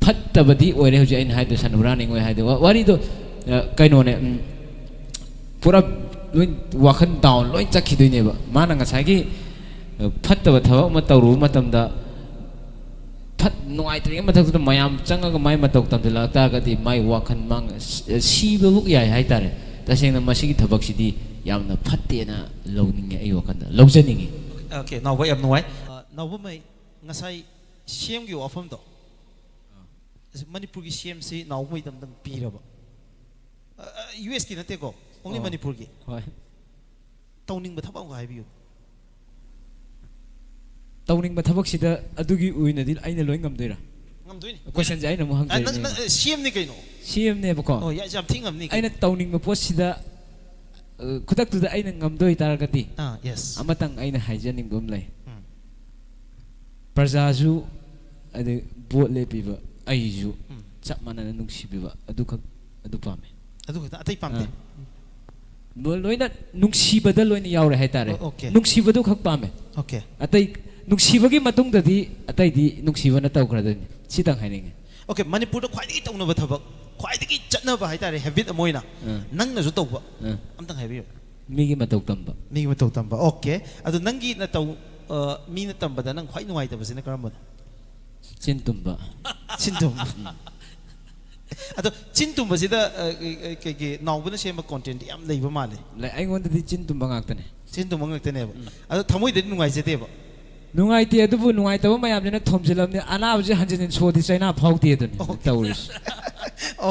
ꯐꯠꯇꯕꯗꯤ ꯑꯣꯏꯔꯦ ꯍꯧꯖꯤꯛ ꯑꯩꯅ ꯍꯥꯏꯗꯣ, ꯁꯟ ꯍꯨꯔꯥꯟꯅꯤꯡꯉꯣꯏ ꯍꯥꯏꯗꯣ꯫ ꯋꯥ-, ꯋꯥꯔꯤꯗꯣ, ꯑ, ꯀꯩꯅꯣꯅꯦ, ꯎꯝ, ꯄꯨꯔꯥ ꯂꯣꯏ ꯋꯥꯈꯜ ꯗꯥꯎꯟ ꯂꯣꯏ ꯆꯠꯈꯤꯗꯣꯏꯅꯦꯕ꯫ ꯃꯥꯅ ꯉꯁꯥꯏꯒꯤ, ꯑ, ꯐꯠꯇꯕ ꯊꯕꯛ ꯑꯃ ꯇꯧꯔꯨꯕ ꯃꯇꯝꯗ, ꯐꯠ-, ꯅꯨꯡꯉꯥꯏꯇ꯭ꯔꯤꯉꯩ ꯃꯊꯛꯇꯨꯗ ꯃꯌꯥꯝ ꯆꯪꯉꯒ ꯃꯥꯏ ꯃꯇꯧ ꯇꯝꯁꯤꯜꯂꯛ ꯇꯥꯔꯒꯗꯤ, ꯃꯥꯏ ꯋꯥꯈꯜ ꯃꯥꯡ-, ꯁ-, ꯁꯤꯕꯕꯨ ꯌꯥꯏ ꯍꯥꯏꯇꯥꯔꯦ꯫ ꯇꯁꯦꯡꯅ ꯃꯁꯤꯒꯤ ꯊꯕꯛꯁꯤꯗꯤ ꯌꯥꯝꯅ ꯐꯠꯇꯦꯅ ꯂꯧꯅꯤꯡꯉꯦ, ꯑꯩ ꯋꯥꯈꯜꯗ ꯂꯧꯖꯅꯤꯡꯉꯤ꯫ ꯑꯣꯀꯦ, ꯅꯥꯎꯕ, ꯌꯥꯝ ꯅꯨꯡꯉꯥꯏ꯫ ꯑ, ꯅꯥꯎꯕꯃꯩ, ꯉꯁꯥꯏ ꯁꯤ ꯑꯦꯝꯒꯤ ꯋꯥꯐꯝꯗꯣ, ꯑꯁ, ꯃꯅꯤꯄꯨꯔꯒꯤ ꯁꯤ ꯑꯦꯝꯁꯤ ꯅꯥꯎꯕꯃꯩꯗ ꯑꯝꯇꯪ ꯄꯤꯔꯕ? ꯑ, ꯑ, ꯌꯨ ꯑꯦꯁꯀꯤ ꯅꯠꯇꯦꯀꯣ, ꯑꯣꯡꯂꯤ ꯑꯣ꯫ ꯃꯅꯤꯄꯨꯔꯒꯤ꯫ ꯍꯣꯏ꯫ ꯇꯧꯅꯤꯡꯕ ꯊꯕꯛ ꯑꯃꯒ ꯍꯥꯏꯕꯤꯌꯨ꯫ ꯇꯧꯅꯤꯡꯕ ꯊꯕꯛꯁꯤꯗ ꯑꯗꯨꯒꯤ ꯑꯣꯏꯅꯗꯤ ꯑꯩꯅ ꯂꯣꯏ ꯉꯝꯗꯣꯏꯔꯥ? ꯉꯝꯗꯣꯏꯅꯤ꯫ Questionꯁꯦ ꯑꯩꯅ ꯑꯃꯨꯛ ꯑ, ꯅꯪ ꯍꯪꯖꯔꯤꯅꯦ꯫ ꯅꯪ ꯁꯤ ꯑꯦꯝꯅꯤ ꯀꯩꯅꯣ? ꯁꯤ ꯑꯦꯝꯅꯦꯕꯀꯣ꯫ ꯑꯣ, ꯌꯥ- ꯌꯥꯝ ꯊꯤ ꯉꯝꯅꯤ ꯀꯩꯅꯣ꯫ ꯑꯩꯅ ꯇꯧꯅꯤꯡꯕ ꯄꯣꯠꯁꯤꯗ, ꯑ, ꯈꯨꯗꯛꯇꯨꯗ ꯑꯩꯅ ꯉꯝꯗꯣꯏ ꯇꯥꯔꯒꯗꯤ, ꯑꯥ, ꯌꯦꯁ꯫ ꯑꯃꯇꯪ ꯑꯩꯅ ꯍꯥꯏꯖꯅꯤꯡꯕ ꯑꯃ ꯂꯩ꯫ ꯎꯝ꯫ ꯄ꯭ꯔꯖꯥꯁꯨ, ꯑꯗꯩ ꯚꯣꯠ ꯂꯦꯞꯄꯤꯕ ꯑꯩꯁꯨ ꯎꯝ꯫ ꯆꯞ ꯃꯥꯟꯅꯅ ꯅꯨꯡꯁꯤꯕꯤꯕ ꯑꯗꯨꯈꯛ, ꯑꯗꯨ ꯄꯥꯝꯃꯦ꯫ ꯑꯗꯨ ꯈꯛꯇ, ꯑꯇꯩ ꯄꯥꯝꯗꯦ? ꯑꯥ꯫ ꯂꯣ-, ꯂꯣꯏꯅ ꯅꯨꯡꯁꯤꯕꯗ ꯂꯣꯏꯅ ꯌꯥꯎꯔꯦ ꯍꯥꯏꯇꯥꯔꯦ꯫ ꯑꯣ, okay꯫ ꯅꯨꯡꯁꯤꯕꯗꯨ ꯈꯛ ꯄꯥꯝꯃꯦ꯫ Okay꯫ ꯑꯇꯩ ꯅꯨꯡꯁꯤꯕꯒꯤ ꯃꯇꯨꯡꯗꯗꯤ ꯑꯇꯩꯗꯤ ꯅꯨꯡꯁꯤꯕꯅ ꯇꯧꯈ꯭ꯔꯗꯣꯏꯅꯤ꯫ ꯁꯤꯇꯪ ꯍꯥꯏꯅꯤꯡꯉꯦ꯫ Okay, ꯃꯅꯤꯄꯨꯔꯗ ꯈ꯭ꯋꯥꯏꯗꯒꯤ ꯇꯧꯅꯕ ꯊꯕꯛ, ꯈ꯭ꯋꯥꯏꯗꯒꯤ ꯆꯠꯅꯕ ꯍꯥꯏꯇꯥꯔꯦ, habit ꯑꯃ ꯑꯣꯏꯅ ꯑꯥ꯫ ꯅꯪꯅꯁꯨ ꯇꯧꯕ, ꯑꯥ꯫ ꯑꯝꯇꯪ ꯍꯥꯏꯕꯤꯌꯨ꯫ ꯃꯤꯒꯤ ꯃꯇꯧ ꯇꯝꯕ꯫ ꯃꯤꯒꯤ ꯃꯇꯧ ꯇꯝꯕ꯫ Okay꯫ ꯑꯗꯨ ꯅꯪꯒꯤ ꯅꯇꯧ, ꯑ, ꯃꯤꯅ ꯇꯝꯕꯗ ꯅꯪ ꯈ꯭ꯋꯥꯏ ꯅꯨꯡꯉꯥꯏꯇꯕꯁꯤꯅ ꯀꯔꯝꯕꯅꯣ? ꯆꯤꯟ ꯇꯨꯝꯕ꯫ ꯆꯤꯟ ꯇꯨꯝꯕ꯫ ꯑꯗꯣ ꯆꯤꯟ ꯇꯨꯝꯕꯁꯤꯗ, ꯑ, ꯀꯩ-, ꯀꯩ-, ꯀꯩꯒꯤ ꯅꯥꯎꯕꯅ ꯁꯦꯝꯕ content ꯌꯥꯝ ꯂꯩꯕ ꯃꯥꯜꯂꯦ꯫ ꯂꯩ, ꯑꯩꯉꯣꯟꯗꯗꯤ ꯆꯤꯟ ꯇꯨꯝꯕ ꯉꯥꯛꯇꯅꯦ꯫ ꯆꯤꯟ ꯇꯨꯝꯕ ꯉꯥꯛꯇꯅꯦꯕ꯫ ꯑꯗꯣ ꯊꯃꯣꯏꯗꯗꯤ ꯅꯨꯡꯉꯥꯏꯖꯗꯦꯕ꯫ ꯅꯨꯡꯉꯥꯏꯇꯦ, ꯑꯗꯨꯕꯨ ꯅꯨꯡꯉꯥꯏꯇꯕ ꯃꯌꯥꯝꯁꯤꯅ ꯊꯣꯝꯖꯤꯜꯂꯝꯅꯤ, ꯑꯅꯥꯕꯁꯤ ꯍꯟꯖꯤꯟ ꯍꯟꯖꯤꯟ ꯁꯣꯗꯤ ꯆꯩꯅꯥ ꯐꯥꯎꯗꯦ ꯑꯗꯨꯅꯤ Okay꯫ ꯇꯧꯔꯤꯁꯤ꯫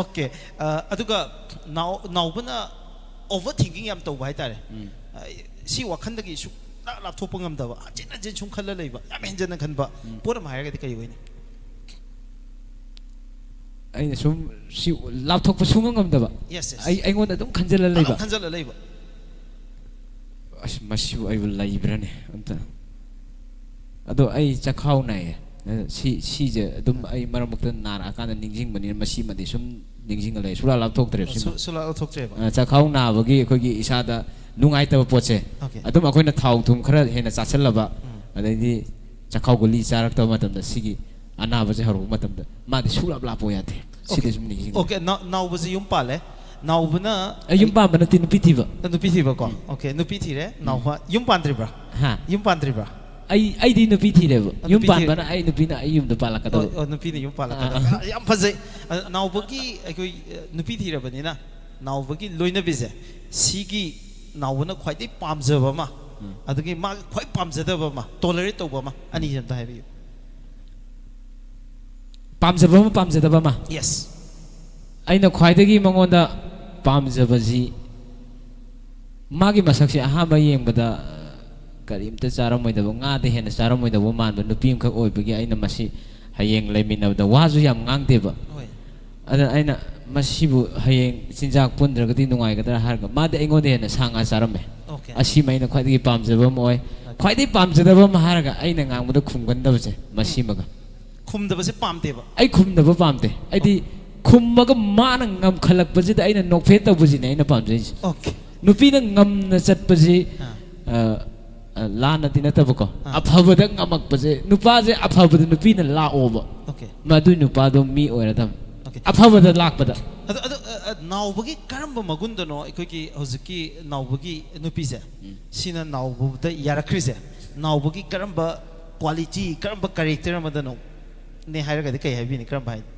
Okay꯫ ꯑ, ꯑꯗꯨꯒ ꯅꯥꯎ-, ꯅꯥꯎꯕꯅ over thinking ꯌꯥꯝ ꯇꯧꯕ ꯍꯥꯏꯇꯥꯔꯦ꯫ ꯎꯝ꯫ ꯑ, ꯁꯤ ꯋꯥꯈꯜꯗꯒꯤ ꯁꯨꯡꯂꯥꯞ ꯂꯥꯞꯊꯣꯛꯄ ꯉꯝꯗꯕ, ꯍꯟꯖꯤꯟ ꯍꯟꯖꯤꯟ ꯁꯨꯝ ꯈꯜꯂ ꯂꯩꯕ, ꯌꯥꯝ ꯍꯦꯟꯖꯟꯅ ꯈꯟꯕ ꯎꯝ꯫ ꯄꯣꯠ ꯑꯃ ꯍꯥꯏꯔꯒꯗꯤ ꯀꯔꯤ ꯑꯣꯏꯅꯤ? ꯑꯩꯅ ꯁꯨꯝ ꯁꯤ ꯂꯥꯞꯊꯣꯛꯄ ꯁꯨꯡꯉꯝ ꯉꯝꯗꯕ꯫ Yes, yes꯫ ꯑꯩ, ꯑꯩꯉꯣꯟꯗ ꯑꯗꯨꯝ ꯈꯟꯖꯤꯜꯂ ꯂꯩꯕ꯫ ꯑꯗꯨꯝ ꯈꯟꯖꯜꯂ ꯂꯩꯕ꯫ ꯑꯁ, ꯃꯁꯤꯕꯨ ꯑꯩꯕꯨ ꯂꯩꯕ꯭ꯔꯥꯅꯦ ꯑꯝꯇ? ꯑꯗꯣ ꯑꯩ ꯆꯈꯥꯎ ꯅꯥꯏꯌꯦ꯫ ꯑ, ꯁꯤ, ꯁꯤꯁꯦ ꯑꯗꯨꯝ ꯑꯩ ꯃꯔꯛ ꯃꯔꯛꯇ ꯅꯥꯔꯛꯑꯀꯥꯟꯗ ꯅꯤꯡꯁꯤꯡꯕꯅꯤꯅ ꯃꯁꯤꯃꯗꯤ ꯁꯨꯝ ꯅꯤꯡꯁꯤꯡꯉ ꯂꯩ꯫ ꯁꯨꯡꯂꯥꯞ ꯂꯥꯞꯊꯣꯛꯇ꯭ꯔꯦꯕ ꯁꯤꯃ꯫ ꯁꯨ-, ꯁꯨꯡꯂꯥꯞ ꯂꯥꯞꯊꯣꯛꯇ꯭ꯔꯦꯕ꯫ ꯑ, ꯆꯈꯥꯎ ꯅꯥꯕꯒꯤ ꯑꯩꯈꯣꯏꯒꯤ ꯏꯁꯥꯗ ꯅꯨꯡꯉꯥꯏꯇꯕ ꯄꯣꯠꯁꯦ, Okay꯫ ꯑꯗꯨꯝ ꯑꯩꯈꯣꯏꯅ ꯊꯥꯎ ꯊꯨꯝ ꯈꯔ ꯍꯦꯟꯅ ꯆꯥꯁꯤꯜꯂꯕ, ꯎꯝ꯫ ꯑꯗꯩꯗꯤ ꯆꯈꯥꯎ ꯒꯨꯂꯤ ꯆꯥꯔꯛꯇꯕ ꯃꯇꯝꯗ ꯁꯤꯒꯤ ꯑꯅꯥꯕꯁꯦ ꯍꯧꯔꯛꯄ ꯃꯇꯝꯗ ꯃꯥꯗꯤ ꯁꯨꯡꯂꯥꯞ ꯂꯥꯞꯄ ꯌꯥꯗꯦ꯫ ꯁꯤꯗꯤ Okay꯫ ꯁꯨꯝ ꯅꯤꯡꯁꯤꯡꯉꯤ꯫ Okay, ꯅꯥꯎ-, ꯅꯥꯎꯕꯁꯤ ꯌꯨꯝ ꯄꯥꯜꯂꯦ꯫ ꯅꯥꯎꯕꯅ ꯑꯩ ꯌꯨꯝ ꯄꯥꯟꯕ ꯅꯠꯇꯦ, ꯅꯨꯄꯤ ꯊꯤꯕ꯫ ꯅꯨꯄꯤ ꯊꯤꯕꯀꯣ? ꯎꯝ꯫ Okay, ꯅꯨꯄꯤ ꯊꯤꯔꯦ꯫ ꯅꯥꯎꯕ ꯌꯨꯝ ꯄꯥꯟꯗ꯭ꯔꯤꯕ꯭ꯔꯥ? ꯍꯥ? ꯌꯨꯝ ꯄꯥꯟꯗ꯭ꯔꯤꯕ꯭ꯔꯥ? ꯑꯩ, ꯑꯩꯗꯤ ꯅꯨꯄꯤ ꯊꯤꯔꯦꯕ꯫ ꯑ, ꯌꯨꯝ ꯅꯨꯄꯤ ꯊꯤ-, ꯄꯥꯟꯕꯅ ꯑꯩ ꯅꯨꯄꯤꯅ ꯑꯩ ꯌꯨꯝꯗ ꯄꯥꯜꯂꯛꯀꯗꯕ꯫ ꯑꯣ, ꯑꯣ, ꯅꯨꯄꯤꯅ ꯌꯨꯝ ꯄꯥꯜꯂꯛꯀꯗꯕ꯫ ꯑꯥ, ꯑꯥ꯫ ꯑ, ꯌꯥꯝ ꯐꯖꯩ꯫ ꯑ, ꯅꯥꯎꯕꯒꯤ ꯑꯩꯈꯣꯏ, ꯑ, ꯅꯨꯄꯤ ꯊꯤꯔꯕꯅꯤꯅ ꯅꯥꯎꯕꯒꯤ ꯂꯣꯏꯅꯕꯤꯁꯦ, ꯁꯤꯒꯤ ꯅꯥꯎꯕꯅ ꯈ꯭ꯋꯥꯏꯗꯒꯤ ꯄꯥꯝꯖꯕ ꯑꯃ, ꯎꯝ꯫ ꯑꯗꯒꯤ ꯃꯥꯒꯤ ꯈ꯭ꯋꯥꯏ ꯄꯥꯝꯖꯗꯕ ꯑꯃ, tolerate ꯇꯧꯕ ꯑꯃ, ꯑꯅꯤꯁꯦ ꯑꯝꯇ ꯍꯥꯏꯕꯤꯌꯨ꯫ ꯄꯥꯝꯖꯕ ꯑꯃ, ꯄꯥꯝꯖꯗꯕ ꯑꯃ꯫ Yes꯫ ꯑꯩꯅ ꯈ꯭ꯋꯥꯏꯗꯒꯤ ꯃꯉꯣꯟꯗ ꯄꯥꯝꯖꯕꯁꯤ ꯃꯥꯒꯤ ꯃꯁꯛꯁꯦ ꯑꯍꯥꯟꯕ ꯌꯦꯡꯕꯗ, ꯑ, ꯀꯔꯤꯝꯇ ꯆꯥꯔꯝꯃꯣꯏꯗꯕ, ꯉꯥꯗ ꯍꯦꯟꯅ ꯆꯥꯔꯝꯃꯣꯏꯗꯕ ꯃꯥꯟꯕ ꯅꯨꯄꯤ ꯑꯃꯈꯛ ꯑꯣꯏꯕꯒꯤ ꯑꯩꯅ ꯃꯁꯤ ꯍꯌꯦꯡ ꯂꯩꯃꯤꯟꯅꯕꯗ ꯋꯥꯁꯨ ꯌꯥꯝ ꯉꯥꯡꯗꯦꯕ꯫ ꯍꯣꯏ꯫ ꯑꯗꯨꯅ ꯑꯩꯅ ꯃꯁꯤꯕꯨ ꯍꯌꯦꯡ ꯆꯤꯟꯖꯥꯛ ꯄꯨꯟꯗ꯭ꯔꯒꯗꯤ ꯅꯨꯡꯉꯥꯏꯒꯗ꯭ꯔꯥ ꯍꯥꯏꯔꯒ ꯃꯥꯗꯤ ꯑꯩꯉꯣꯟꯗ ꯍꯦꯟꯅ ꯁꯥ ꯉꯥ ꯆꯥꯔꯝꯃꯦ꯫ Okay. ꯑꯁꯤꯃ ꯑꯩꯅ ꯈ꯭ꯋꯥꯏꯗꯒꯤ ꯄꯥꯝꯖꯕ ꯑꯃ ꯑꯣꯏ꯫ ꯈ꯭ꯋꯥꯏꯗꯒꯤ ꯄꯥꯝꯖꯗꯕ ꯑꯃ ꯍꯥꯏꯔꯒ ꯑꯩꯅ ꯉꯥꯡꯕꯗ ꯈꯨꯝꯒꯟꯗꯕꯁꯦ ꯃꯁꯤꯃꯒ꯫ ꯈꯨꯝꯗꯕꯁꯦ ꯄꯥꯝꯗꯦꯕ꯫ ꯑꯩ ꯈꯨꯝꯗꯕ ꯄꯥꯝꯗꯦ꯫ ꯑꯩꯗꯤ ꯈꯨꯝꯃꯒ ꯃꯥꯅ ꯉꯝꯈꯠꯂꯛꯄꯁꯤꯗ ꯑꯩꯅ ꯅꯣꯛꯐꯦꯠ ꯇꯧꯕꯁꯤꯅꯦ ꯑꯩꯅ ꯄꯥꯝꯖꯩꯁꯦ꯫ Okay. ꯅꯨꯄꯤꯅ ꯉꯝꯅ ꯆꯠꯄꯁꯤ ꯑꯥ꯫ ꯑ, ꯑ, ꯂꯥꯟꯅꯗꯤ ꯅꯠꯇꯕꯀꯣ꯫ ꯑꯥ꯫ ꯑꯐꯕꯗ ꯉꯝꯃꯛꯄꯁꯦ, ꯅꯨꯄꯥꯁꯦ ꯑꯐꯕꯗ ꯅꯨꯄꯤꯅ ꯂꯥꯛꯑꯣꯕ꯫ Okay. ꯃꯗꯨꯏ ꯅꯨꯄꯥꯗꯣ ꯃꯤ ꯑꯣꯏꯔꯗꯝ꯫ Okay. ꯑꯐꯕꯗ ꯂꯥꯛꯄꯗ꯫ ꯑꯗꯣ ꯑꯗꯣ ꯑ, ꯑ, ꯅꯥꯎꯕꯒꯤ ꯀꯔꯝꯕ ꯃꯒꯨꯟꯗꯅꯣ ꯑꯩꯈꯣꯏꯒꯤ ꯍꯧꯖꯤꯛꯀꯤ ꯅꯥꯎꯕꯒꯤ ꯅꯨꯄꯤꯁꯦ? ꯁꯤꯅ ꯅꯥꯎꯕꯗ ꯌꯥꯔꯛꯈ꯭ꯔꯤꯁꯦ? ꯅꯥꯎꯕꯒꯤ ꯀꯔꯝꯕ quality, ꯀꯔꯝꯕ character ꯑꯃꯗꯅꯣ ꯅꯦ ꯍꯥꯏꯔꯒꯗꯤ ꯀꯩ ꯍꯥꯏꯕꯤꯅꯤ? ꯀꯔꯝꯕ ꯍꯥꯏꯅꯤ?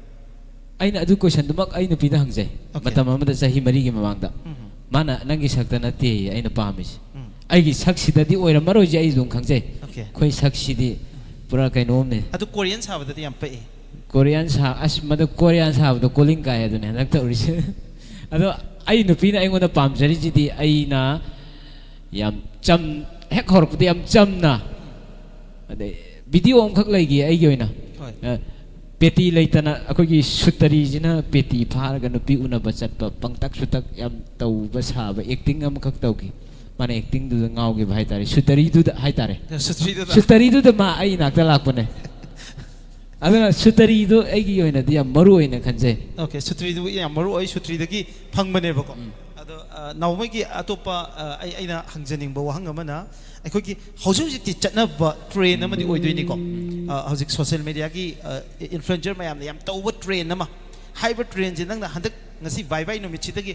ꯑꯩꯅ ꯑꯗꯨ questionꯗꯨꯃꯛ ꯑꯩ ꯅꯨꯄꯤꯗ ꯍꯪꯖꯩ꯫ Okay. ꯃꯇꯝ ꯑꯃꯗ ꯆꯍꯤ ꯃꯔꯤꯒꯤ ꯃꯃꯥꯡꯗ꯫ ꯎꯝ. ꯃꯥꯅ ꯅꯪꯒꯤ ꯁꯛꯇ ꯅꯠꯇꯦ ꯑꯩꯅ ꯄꯥꯝꯃꯤꯁꯦ꯫ ꯎꯝ. ꯑꯩꯒꯤ ꯁꯛꯁꯤꯗꯗꯤ ꯑꯣꯏꯔꯝꯃꯔꯣꯏꯁꯦ ꯑꯩ ꯑꯗꯨꯝ ꯈꯪꯖꯩ꯫ Okay. ꯑꯩꯈꯣꯏ ꯁꯛꯁꯤꯗꯤ ꯄꯨꯔꯥ ꯀꯩꯅꯣꯝꯅꯦ꯫ ꯑꯗꯨ Korean ꯁꯥꯕꯗꯗꯤ ꯌꯥꯝ ꯄꯛꯏ꯫ Korean ꯁꯥ-, ꯑꯁ, ꯃꯗꯨ Korean ꯁꯥꯕꯗꯣ ꯀꯣꯂꯤꯡ ꯀꯥꯏ ꯑꯗꯨꯅꯦ ꯍꯟꯗꯛ ꯇꯧꯔꯤꯁꯦ꯫ ꯑꯗꯣ ꯑꯩ ꯅꯨꯄꯤꯅ ꯑꯩꯉꯣꯟꯗ ꯄꯥꯝꯖꯔꯤꯁꯤꯗꯤ ꯑꯩꯅ ꯌꯥꯝ ꯆꯝ-, ꯍꯦꯛ ꯍꯧꯔꯛꯄꯗ ꯌꯥꯝ ꯆꯝꯅ, ꯑꯗꯩ video ꯑꯃꯈꯛ ꯂꯩꯈꯤ ꯑꯩꯒꯤ ꯑꯣꯏꯅ꯫ ꯍꯣꯏ꯫ ꯑ, ꯄꯦꯇꯤ ꯂꯩꯇꯅ ꯑꯩꯈꯣꯏꯒꯤ ꯁꯨꯇꯔꯤꯁꯤꯅ ꯄꯦꯇꯤ ꯐꯥꯔꯒ ꯅꯨꯄꯤ ꯎꯅꯕ ꯆꯠꯄ, ꯄꯪꯇꯛ ꯁꯨꯇꯛ ꯌꯥꯝ ꯇꯧꯕ ꯁꯥꯕ acting ꯑꯃꯈꯛ ꯇꯧꯈꯤ꯫ ꯃꯥꯅ actingꯗꯨꯗ ꯉꯥꯎꯈꯤꯕ ꯍꯥꯏꯇꯥꯔꯦ, ꯁꯨꯇꯔꯤꯗꯨꯗ ꯍꯥꯏꯇꯥꯔꯦ꯫ ꯁꯨꯇ꯭ꯔꯤꯗꯨꯗ꯫ ꯁꯨꯇꯔꯤꯗꯨꯗ ꯃꯥ ꯑꯩ ꯏꯅꯥꯛꯇ ꯂꯥꯛꯄꯅꯦ꯫ ꯑꯗꯨꯅ ꯁꯨꯇꯔꯤꯗꯨ ꯑꯩꯒꯤ ꯑꯣꯏꯅꯗꯤ ꯌꯥꯝ ꯃꯔꯨ ꯑꯣꯏꯅ ꯈꯟꯖꯩ꯫ Okay, ꯁꯨꯇ꯭ꯔꯤꯗꯨ ꯌꯥꯝ ꯃꯔꯨ ꯑꯣꯏ, ꯁꯨꯇ꯭ꯔꯤꯗꯒꯤ ꯐꯪꯕꯅꯦꯕꯀꯣ꯫ ꯑꯗꯣ ꯑ, ꯅꯥꯎꯃꯩꯒꯤ ꯑꯇꯣꯞꯄ ꯑ, ꯑꯩ ꯑꯩꯅ ꯍꯪꯖꯅꯤꯡꯕ ꯋꯥꯍꯪ ꯑꯃꯅ, ꯑꯩꯈꯣꯏꯒꯤ ꯍꯧꯖꯤꯛ ꯍꯧꯖꯤꯛꯇꯤ ꯆꯠꯅꯕ trend ꯑꯃꯗꯤ ꯑꯣꯏꯗꯣꯏꯅꯤꯀꯣ꯫ ꯑ, ꯍꯧꯖꯤꯛ social mediaꯒꯤ ꯑ, influencer ꯃꯌꯥꯝꯅ ꯌꯥꯝ ꯇꯧꯕ trend ꯑꯃ, ꯍꯥꯏꯔꯤꯕ trendꯁꯦ ꯅꯪꯅ ꯍꯟꯗꯛ ꯉꯁꯤ ꯚꯥꯏ ꯚꯥꯏ ꯅꯨꯃꯤꯠꯁꯤꯗꯒꯤ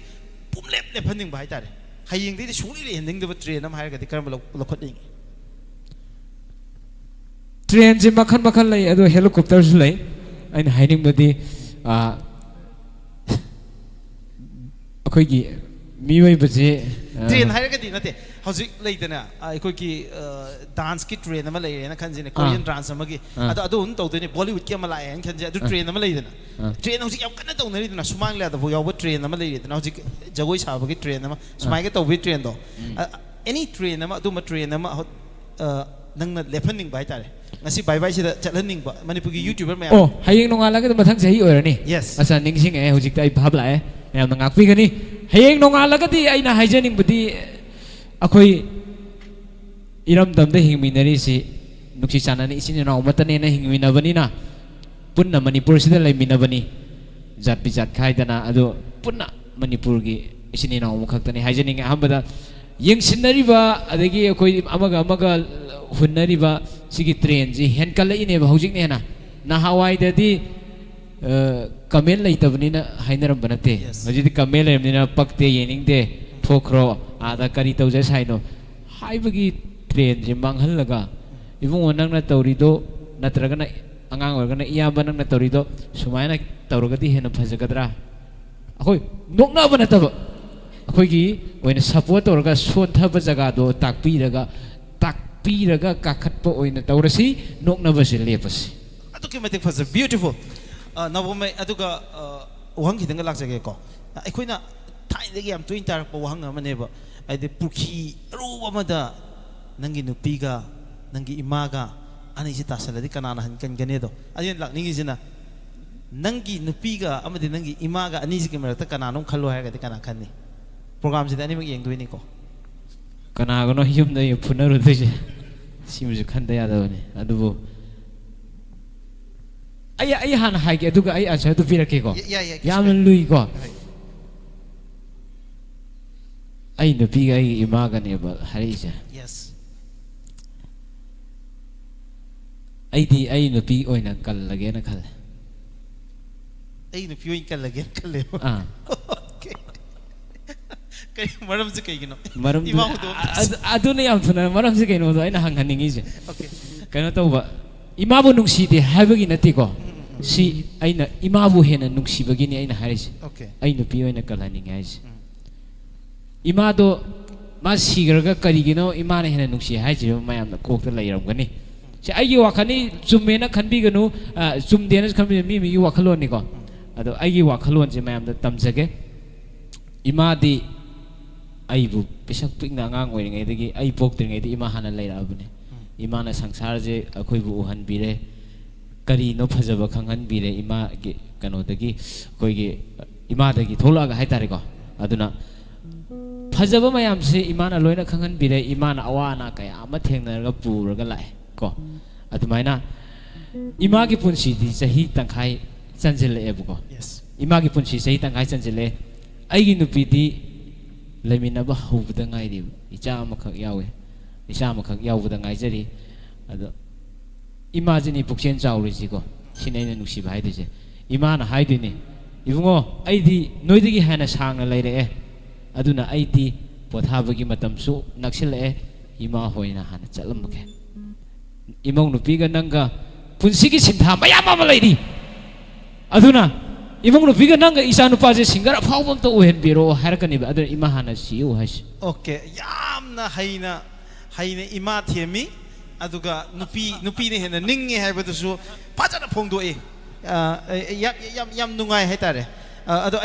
ꯄꯨꯝꯂꯦꯞ ꯂꯦꯞꯍꯟꯅꯤꯡꯕ ꯍꯥꯏꯇꯥꯔꯦ, ꯍꯌꯦꯡꯗꯩꯗꯤ ꯁꯨꯡꯂꯩ ꯂꯩꯍꯟꯅꯤꯡꯗꯕ trend ꯑꯃ ꯍꯥꯏꯔꯒꯗꯤ ꯀꯔꯝꯕ ꯂꯧ-, ꯂꯧꯈꯠꯅꯤꯡꯉꯤ? Trendꯁꯦ ꯃꯈꯜ ꯃꯈꯜ ꯂꯩ, ꯑꯗꯣ helicopterꯁꯨ ꯂꯩ꯫ ꯑꯩꯅ ꯍꯥꯏꯅꯤꯡꯕꯗꯤ, ꯑ, ꯑꯩꯈꯣꯏꯒꯤ ꯃꯤꯑꯣꯏꯕꯁꯦ, ꯑ, Trend ꯍꯥꯏꯔꯒꯗꯤ ꯅꯠꯇꯦ, ꯍꯧꯖꯤꯛ ꯂꯩꯗꯅ, ꯑ, ꯑꯩꯈꯣꯏꯒꯤ, ꯑ, danceꯀꯤ trend ꯑꯃ ꯂꯩꯔꯦꯅ ꯈꯟꯁꯤꯅꯦ, ꯑꯥ꯫ Korean dance ꯑꯃꯒꯤ꯫ ꯑꯥ꯫ ꯑꯗꯣ ꯑꯗꯨ ꯑꯗꯨꯝ ꯇꯧꯗꯣꯏꯅꯦ, Bollywoodꯀꯤ ꯑꯃ ꯂꯥꯛꯑꯦꯅ ꯈꯟꯁꯦ, ꯑꯗꯨ ꯑꯥ꯫ trend ꯑꯃ ꯂꯩꯗꯅ꯫ ꯑꯥ꯫ Trend ꯍꯧꯖꯤꯛ ꯌꯥꯝ ꯀꯟꯅ ꯇꯧꯅꯔꯤꯗꯅ, ꯁꯨꯃꯥꯡ ꯂꯤꯂꯥꯗꯐꯥꯎ ꯌꯥꯎꯕ trend ꯑꯃ ꯂꯩꯔꯤꯗꯅ, ꯍꯧꯖꯤꯛ ꯖꯒꯣꯏ ꯁꯥꯕꯒꯤ trend ꯑꯃ, ꯁꯨꯃꯥꯏꯅ ꯇꯧꯕꯒꯤ trendꯗꯣ꯫ ꯑ, any trend ꯑꯃ, ꯑꯗꯨꯝꯕ trend ꯑꯃ ꯍꯧ-, ꯑ, ꯅꯪꯅ ꯂꯦꯞꯍꯟꯅꯤꯡꯕ ꯍꯥꯏꯇꯥꯔꯦ, ꯉꯁꯤ ꯕꯥꯏ ꯕꯥꯏꯁꯤꯗ ꯆꯠꯍꯟꯅꯤꯡꯕ ꯃꯅꯤꯄꯨꯔꯒꯤ ꯌꯨꯇ꯭ꯌꯨꯕꯔ ꯃꯌꯥꯝ? ꯑꯣ, ꯍꯌꯦꯡ ꯅꯣꯡꯉꯥꯜꯂꯒꯗꯤ ꯃꯊꯪ ꯆꯍꯤ ꯑꯣꯏꯔꯅꯤ꯫ Yes. ꯑꯠꯆꯥ, ꯅꯤꯡꯁꯤꯡꯉꯛꯑꯦ, ꯍꯧꯖꯤꯛꯇ ꯑꯩ ꯚꯥꯞ ꯂꯥꯛꯑꯦ꯫ ꯃꯌꯥꯝꯅ ꯉꯥꯛꯄꯤꯒꯅꯤ꯫ ꯍꯌꯦꯡ ꯅꯣꯡꯉꯥꯜꯂꯒꯗꯤ ꯑꯩꯅ ꯍꯥꯏꯖꯅꯤꯡꯕꯗꯤ, ꯑꯩꯈꯣꯏ ꯏꯔꯝꯗꯝꯗ ꯍꯤꯡꯃꯤꯟꯅꯔꯤꯁꯤ ꯅꯨꯡꯁꯤ ꯆꯥꯟꯅꯅ ꯏꯆꯤꯟ ꯏꯅꯥꯎ ꯑꯃꯠꯇꯅꯦꯅ ꯍꯤꯡꯃꯤꯟꯅꯕꯅꯤꯅ, ꯄꯨꯟꯅ ꯃꯅꯤꯄꯨꯔꯁꯤꯗ ꯂꯩꯃꯤꯟꯅꯕꯅꯤ, ꯖꯥꯠ ꯕꯤꯖꯥꯠ ꯈꯥꯏꯗꯅ꯫ ꯑꯗꯣ ꯄꯨꯟꯅ ꯃꯅꯤꯄꯨꯔꯒꯤ ꯏꯆꯤꯟ ꯏꯅꯥꯎ ꯑꯃꯈꯛꯇꯅꯤ ꯍꯥꯏꯖꯅꯤꯡꯉꯦ꯫ ꯑꯍꯥꯟꯕꯗ ꯌꯦꯡꯁꯤꯟꯅꯔꯤꯕ, ꯑꯗꯒꯤ ꯑꯩꯈꯣꯏ ꯑꯃꯒ ꯑꯃꯒ ꯍꯨꯟꯅꯔꯤꯕ ꯁꯤꯒꯤ ꯇ꯭ꯔꯦꯟꯁꯤ ꯍꯦꯟꯀꯠꯂꯛꯏꯅꯦꯕ ꯍꯧꯖꯤꯛꯅ ꯍꯦꯟꯅ꯫ ꯅꯍꯥꯟꯋꯥꯏꯗꯗꯤ ꯀꯃꯦꯟ ꯂꯩꯇꯕꯅꯤꯅ ꯍꯥꯏꯅꯔꯝꯕ ꯅꯠꯇꯦ꯫ Yes. ꯍꯧꯖꯤꯛꯇꯤ ꯀꯃꯦꯟ ꯂꯩꯔꯕꯅꯤꯅ "ꯄꯛꯇꯦ, ꯌꯦꯡꯅꯤꯡꯗꯦ, ꯊꯣꯛꯈ꯭ꯔꯣ, ꯑꯥꯗ ꯀꯔꯤ ꯇꯧꯖ ꯁꯥꯏꯅꯣ" ꯍꯥꯏꯕꯒꯤ ꯇ꯭ꯔꯦꯟꯁꯦ ꯃꯥꯡꯍꯜꯂꯒ, "ꯏꯕꯨꯡꯉꯣ, ꯅꯪꯅ ꯇꯧꯔꯤꯗꯣ, ꯅꯠꯇ꯭ꯔꯒꯅ ꯑꯉꯥꯡ ꯑꯣꯏꯔꯒꯅ ꯏꯌꯥꯝꯕ, ꯅꯪꯅ ꯇꯧꯔꯤꯗꯣ ꯁꯨꯃꯥꯏꯅ ꯇꯧꯔꯒꯗꯤ ꯍꯦꯟꯅ ꯐꯖꯒꯗ꯭ꯔꯥ?" ꯑꯩꯈꯣꯏ ꯅꯣꯛꯅꯕ ꯅꯠꯇꯕ, ꯑꯩꯈꯣꯏꯒꯤ ꯑꯣꯏꯅ ꯁꯞꯄꯣꯔꯠ ꯇꯧꯔꯒ ꯁꯣꯟꯊꯕ ꯖꯒꯥꯗꯣ ꯇꯥꯛꯄꯤꯔꯒ, ꯇꯥꯛꯄꯤꯔꯒ ꯀꯥꯈꯠꯄ ꯑꯣꯏꯅ ꯇꯧꯔꯁꯤ, ꯅꯣꯛꯅꯕꯁꯦ ꯂꯦꯞꯄꯁꯤ꯫ ꯑꯗꯨꯛꯀꯤ ꯃꯇꯤꯛ ꯐꯖꯩ, beautiful꯫ ꯑ, ꯅꯥꯎꯕꯣꯝꯃꯩ, ꯑꯗꯨꯒ, ꯑ, ꯋꯥꯍꯪ ꯈꯤꯇꯪꯒ ꯂꯥꯛꯆꯒꯦꯀꯣ꯫ ꯑꯩꯈꯣꯏꯅ ꯊꯥꯏꯅꯗꯒꯤ ꯌꯥꯝ ꯇꯣꯏꯅ ꯇꯥꯔꯛꯄ ꯋꯥꯍꯪ ꯑꯃꯅꯦꯕ, ꯍꯥꯏꯗꯤ ꯄꯨꯈ꯭ꯔꯤ ꯑꯔꯨꯕ ꯑꯃꯗ ꯅꯪꯒꯤ ꯅꯨꯄꯤꯒ ꯅꯪꯒꯤ ꯏꯃꯥꯒ ꯑꯅꯤꯁꯤ ꯇꯥꯁꯜꯂꯗꯤ ꯀꯅꯥꯅ ꯍꯟ ꯀꯟꯒꯅꯤ? ꯑꯗꯣ ꯑꯩꯅ ꯂꯥꯛꯅꯤꯡꯉꯤꯁꯤꯅ, ꯅꯪꯒꯤ ꯅꯨꯄꯤꯒ ꯑꯃꯗꯤ ꯅꯪꯒꯤ ꯏꯃꯥꯒ ꯑꯅꯤꯁꯤꯒꯤ ꯃꯔꯛꯇ ꯀꯅꯥꯅꯣꯝ ꯈꯜꯂꯣ ꯍꯥꯏꯔꯒꯗꯤ ꯀꯅꯥ ꯈꯟꯅꯤ? ꯄ꯭ꯔꯣꯒ꯭ꯔꯥꯝꯁꯤꯗ ꯑꯅꯤꯃꯛ ꯌꯦꯡꯗꯣꯏꯅꯤꯀꯣ꯫ ꯀꯅꯥꯒꯅꯣ ꯌꯨꯝꯗ ꯑꯩ ꯐꯨꯅꯔꯨꯗꯣꯏꯁꯦ? ꯁꯤꯃꯁꯨ ꯈꯟꯗ ꯌꯥꯗꯕꯅꯤ꯫ ꯑꯗꯨꯕꯨ ꯑꯩ, ꯑꯩ ꯍꯥꯟꯅ ꯍꯥꯏꯒꯦ, ꯑꯗꯨꯒ ꯑꯩ ꯑꯟꯁꯔꯗꯨ ꯄꯤꯔꯛꯀꯦꯀꯣ꯫ ꯌꯥ-, ꯌꯥꯏ, ꯌꯥꯏ, ꯀꯩꯁꯨ ꯌꯥꯝꯅ ꯀꯥꯏꯗꯦ꯫ ꯂꯨꯏꯀꯣ꯫ ꯍꯣꯏ꯫ ꯑꯩ ꯅꯨꯄꯤꯒ ꯑꯩꯒꯤ ꯏꯃꯥꯒꯅꯦꯕ ꯍꯥꯏꯔꯛꯏꯁꯦ꯫ Yes꯫ ꯑꯩꯗꯤ ꯑꯩ ꯅꯨꯄꯤ ꯑꯣꯏꯅ ꯀꯜꯂꯒꯦꯅ ꯈꯜꯂꯦ꯫ ꯑꯩ ꯅꯨꯄꯤ ꯑꯣꯏꯅ ꯀꯜꯂꯒꯦꯅ ꯈꯜꯂꯦꯕ꯫ ꯑꯥ꯫ Okay꯫ ꯀꯩ ꯃꯔꯝꯁꯦ ꯀꯩꯒꯤꯅꯣ? ꯃꯔꯝꯗꯨ-, ꯏꯃꯥ ꯍꯨꯟꯗꯣꯛꯑꯝꯕꯁꯦ꯫ ꯑꯗꯨ-, ꯑꯗꯨꯅ ꯌꯥꯝ ꯊꯨꯅ ꯃꯔꯝꯁꯦ ꯀꯩꯅꯣꯗꯣ ꯑꯩꯅ ꯍꯪꯍꯟꯅꯤꯡꯉꯤꯁꯦ꯫ Okay꯫ ꯀꯩꯅꯣ ꯇꯧꯕ, ꯏꯃꯥꯕꯨ ꯅꯨꯡꯁꯤꯗꯦ ꯍꯥꯏꯕꯒꯤ ꯅꯠꯇꯦꯀꯣ꯫ ꯁꯤ ꯑꯩꯅ ꯏꯃꯥꯕꯨ ꯍꯦꯟꯅ ꯅꯨꯡꯁꯤꯕꯒꯤꯅꯤ ꯑꯩꯅ ꯍꯥꯏꯔꯤꯁꯦ꯫ Okay꯫ ꯑꯩ ꯅꯨꯄꯤ ꯑꯣꯏꯅ ꯀꯜꯍꯟꯅꯤꯡꯉꯦ ꯍꯥꯏꯁꯦ꯫ ꯎꯝ꯫ ꯏꯃꯥꯗꯣ ꯃꯥ ꯁꯤꯈ꯭ꯔꯒ ꯀꯔꯤꯒꯤꯅꯣ ꯏꯃꯥꯅ ꯍꯦꯟꯅ ꯅꯨꯡꯁꯤ ꯍꯥꯏꯁꯤꯕ ꯃꯌꯥꯝꯅ ꯀꯣꯛꯇ ꯂꯩꯔꯝꯒꯅꯤ꯫ ꯁꯤ ꯑꯩꯒꯤ ꯋꯥꯈꯜꯅꯤ, ꯆꯨꯝꯃꯦꯅ ꯈꯟꯕꯤꯒꯅꯨ, ꯑ, ꯆꯨꯝꯗꯦꯅꯁꯨ ꯈꯟꯕꯤꯒꯅꯨ, ꯃꯤ ꯃꯤꯒꯤ ꯋꯥꯈꯜꯂꯣꯟꯅꯤꯀꯣ꯫ ꯑꯗꯣ ꯑꯩꯒꯤ ꯋꯥꯈꯜꯂꯣꯟꯁꯦ ꯃꯌꯥꯝꯗ ꯇꯝꯖꯒꯦ꯫ ꯏꯃꯥꯗꯤ ꯑꯩꯕꯨ ꯄꯤꯁꯛ ꯄꯤꯛꯅ ꯑꯉꯥꯡ ꯑꯣꯏꯔꯤꯉꯩꯗꯒꯤ, ꯑꯩ ꯄꯣꯛꯇ꯭ꯔꯤꯉꯩꯗ ꯏꯃꯥ ꯍꯥꯟꯅ ꯂꯩꯔꯛꯑꯕꯅꯦ꯫ ꯏꯃꯥꯅ ꯁꯪꯁꯥꯔꯁꯦ ꯑꯩꯈꯣꯏꯕꯨ ꯎꯍꯟꯕꯤꯔꯦ, ꯀꯔꯤꯅꯣ ꯐꯖꯕ ꯈꯪꯍꯟꯕꯤꯔꯦ ꯏꯃꯥꯒꯤ ꯀꯩꯅꯣꯗꯒꯤ, ꯑꯩꯈꯣꯏꯒꯤ ꯏꯃꯥꯗꯒꯤ ꯊꯣꯛꯂꯛꯑꯒ ꯍꯥꯏꯇꯥꯔꯦꯀꯣ꯫ ꯑꯗꯨꯅ ꯐꯖꯕ ꯃꯌꯥꯝꯁꯦ ꯏꯃꯥꯅ ꯂꯣꯏꯅ ꯈꯪꯍꯟꯕꯤꯔꯦ꯫ ꯏꯃꯥꯅ ꯑꯋꯥ ꯑꯅꯥ ꯀꯌꯥ ꯑꯃ ꯊꯦꯡꯅꯔꯒ ꯄꯨꯔꯒ ꯂꯥꯛꯑꯦ ꯀꯣ꯫ ꯑꯗꯨꯃꯥꯏꯅ ꯏꯃꯥꯒꯤ ꯄꯨꯟꯁꯤꯗꯤ ꯆꯍꯤ ꯇꯪꯈꯥꯏ ꯆꯟꯁꯤꯜꯂꯛꯑꯦꯕꯀꯣ꯫ Yes. ꯏꯃꯥꯒꯤ ꯄꯨꯟꯁꯤ ꯆꯍꯤ ꯇꯪꯈꯥꯏ ꯆꯟꯁꯤꯜꯂꯛꯑꯦ꯫ ꯑꯩꯒꯤ ꯅꯨꯄꯤꯗꯤ ꯂꯩꯃꯤꯟꯅꯕ ꯍꯧꯕꯗ ꯉꯥꯏꯔꯤꯕ, ꯏꯆꯥ ꯑꯃꯈꯛ ꯌꯥꯎꯋꯦ꯫ ꯏꯆꯥ ꯑꯃꯈꯛ ꯌꯥꯎꯕꯗ ꯉꯥꯏꯖꯔꯤ꯫ ꯑꯗꯣ ꯏꯃꯥꯁꯤꯅꯤ ꯄꯨꯛꯆꯦꯜ ꯆꯥꯎꯔꯤꯁꯤꯀꯣ꯫ ꯁꯤꯅꯤ ꯑꯩꯅ ꯅꯨꯡꯁꯤꯕ ꯍꯥꯏꯗꯣꯏꯁꯦ꯫ ꯏꯃꯥꯅ ꯍꯥꯏꯗꯣꯏꯅꯤ, "ꯏꯕꯨꯡꯉꯣ, ꯑꯩꯗꯤ ꯅꯣꯏꯗꯒꯤ ꯍꯦꯟꯅ ꯁꯥꯡꯅ ꯂꯩꯔꯛꯑꯦ, ꯑꯗꯨꯅ ꯑꯩꯗꯤ ꯄꯣꯊꯥꯕꯒꯤ ꯃꯇꯝꯁꯨ ꯅꯛꯁꯤꯜꯂꯛꯑꯦ, ꯏꯃꯥ ꯍꯣꯏꯅ ꯍꯥꯟꯅ ꯆꯠꯂꯝꯃꯒꯦ"꯫ ꯏꯃꯧ ꯅꯨꯄꯤꯒ ꯅꯪꯒ ꯄꯨꯟꯁꯤꯒꯤ ꯁꯤꯟꯊꯥ ꯃꯌꯥꯝ ꯑꯃ ꯂꯩꯔꯤ꯫ ꯑꯗꯨꯅ ꯏꯃꯧ ꯅꯨꯄꯤꯒ ꯅꯪꯒ ꯏꯆꯥ ꯅꯨꯄꯥꯁꯦ singer ꯑꯐꯥꯎꯕ ꯑꯝꯇ ꯑꯣꯏꯍꯟꯕꯤꯔꯣ ꯍꯥꯏꯔꯛꯀꯅꯦꯕ꯫ ꯑꯗꯨꯅ ꯏꯃꯥ ꯍꯥꯟꯅ ꯁꯤꯌꯨ ꯍꯥꯏꯁꯦ꯫ Okay, ꯌꯥꯝꯅ ꯍꯩꯅ ꯍꯩꯅ ꯏꯃꯥ ꯊꯦꯝꯃꯤ꯫ ꯑꯗꯨꯒ ꯅꯨꯄꯤ ꯅꯨꯄꯤꯅ ꯍꯦꯟꯅ ꯅꯤꯡꯉꯦ ꯍꯥꯏꯕꯗꯨꯁꯨ ꯐꯖꯅ ꯐꯣꯡꯗꯣꯛꯏ꯫ ꯑ, ꯌꯥꯝ ꯌꯥꯝ ꯌꯥꯝ ꯅꯨꯡꯉꯥꯏ ꯍꯥꯏꯇꯥꯔꯦ꯫ ꯑ, ꯑꯗꯣ ꯑꯩ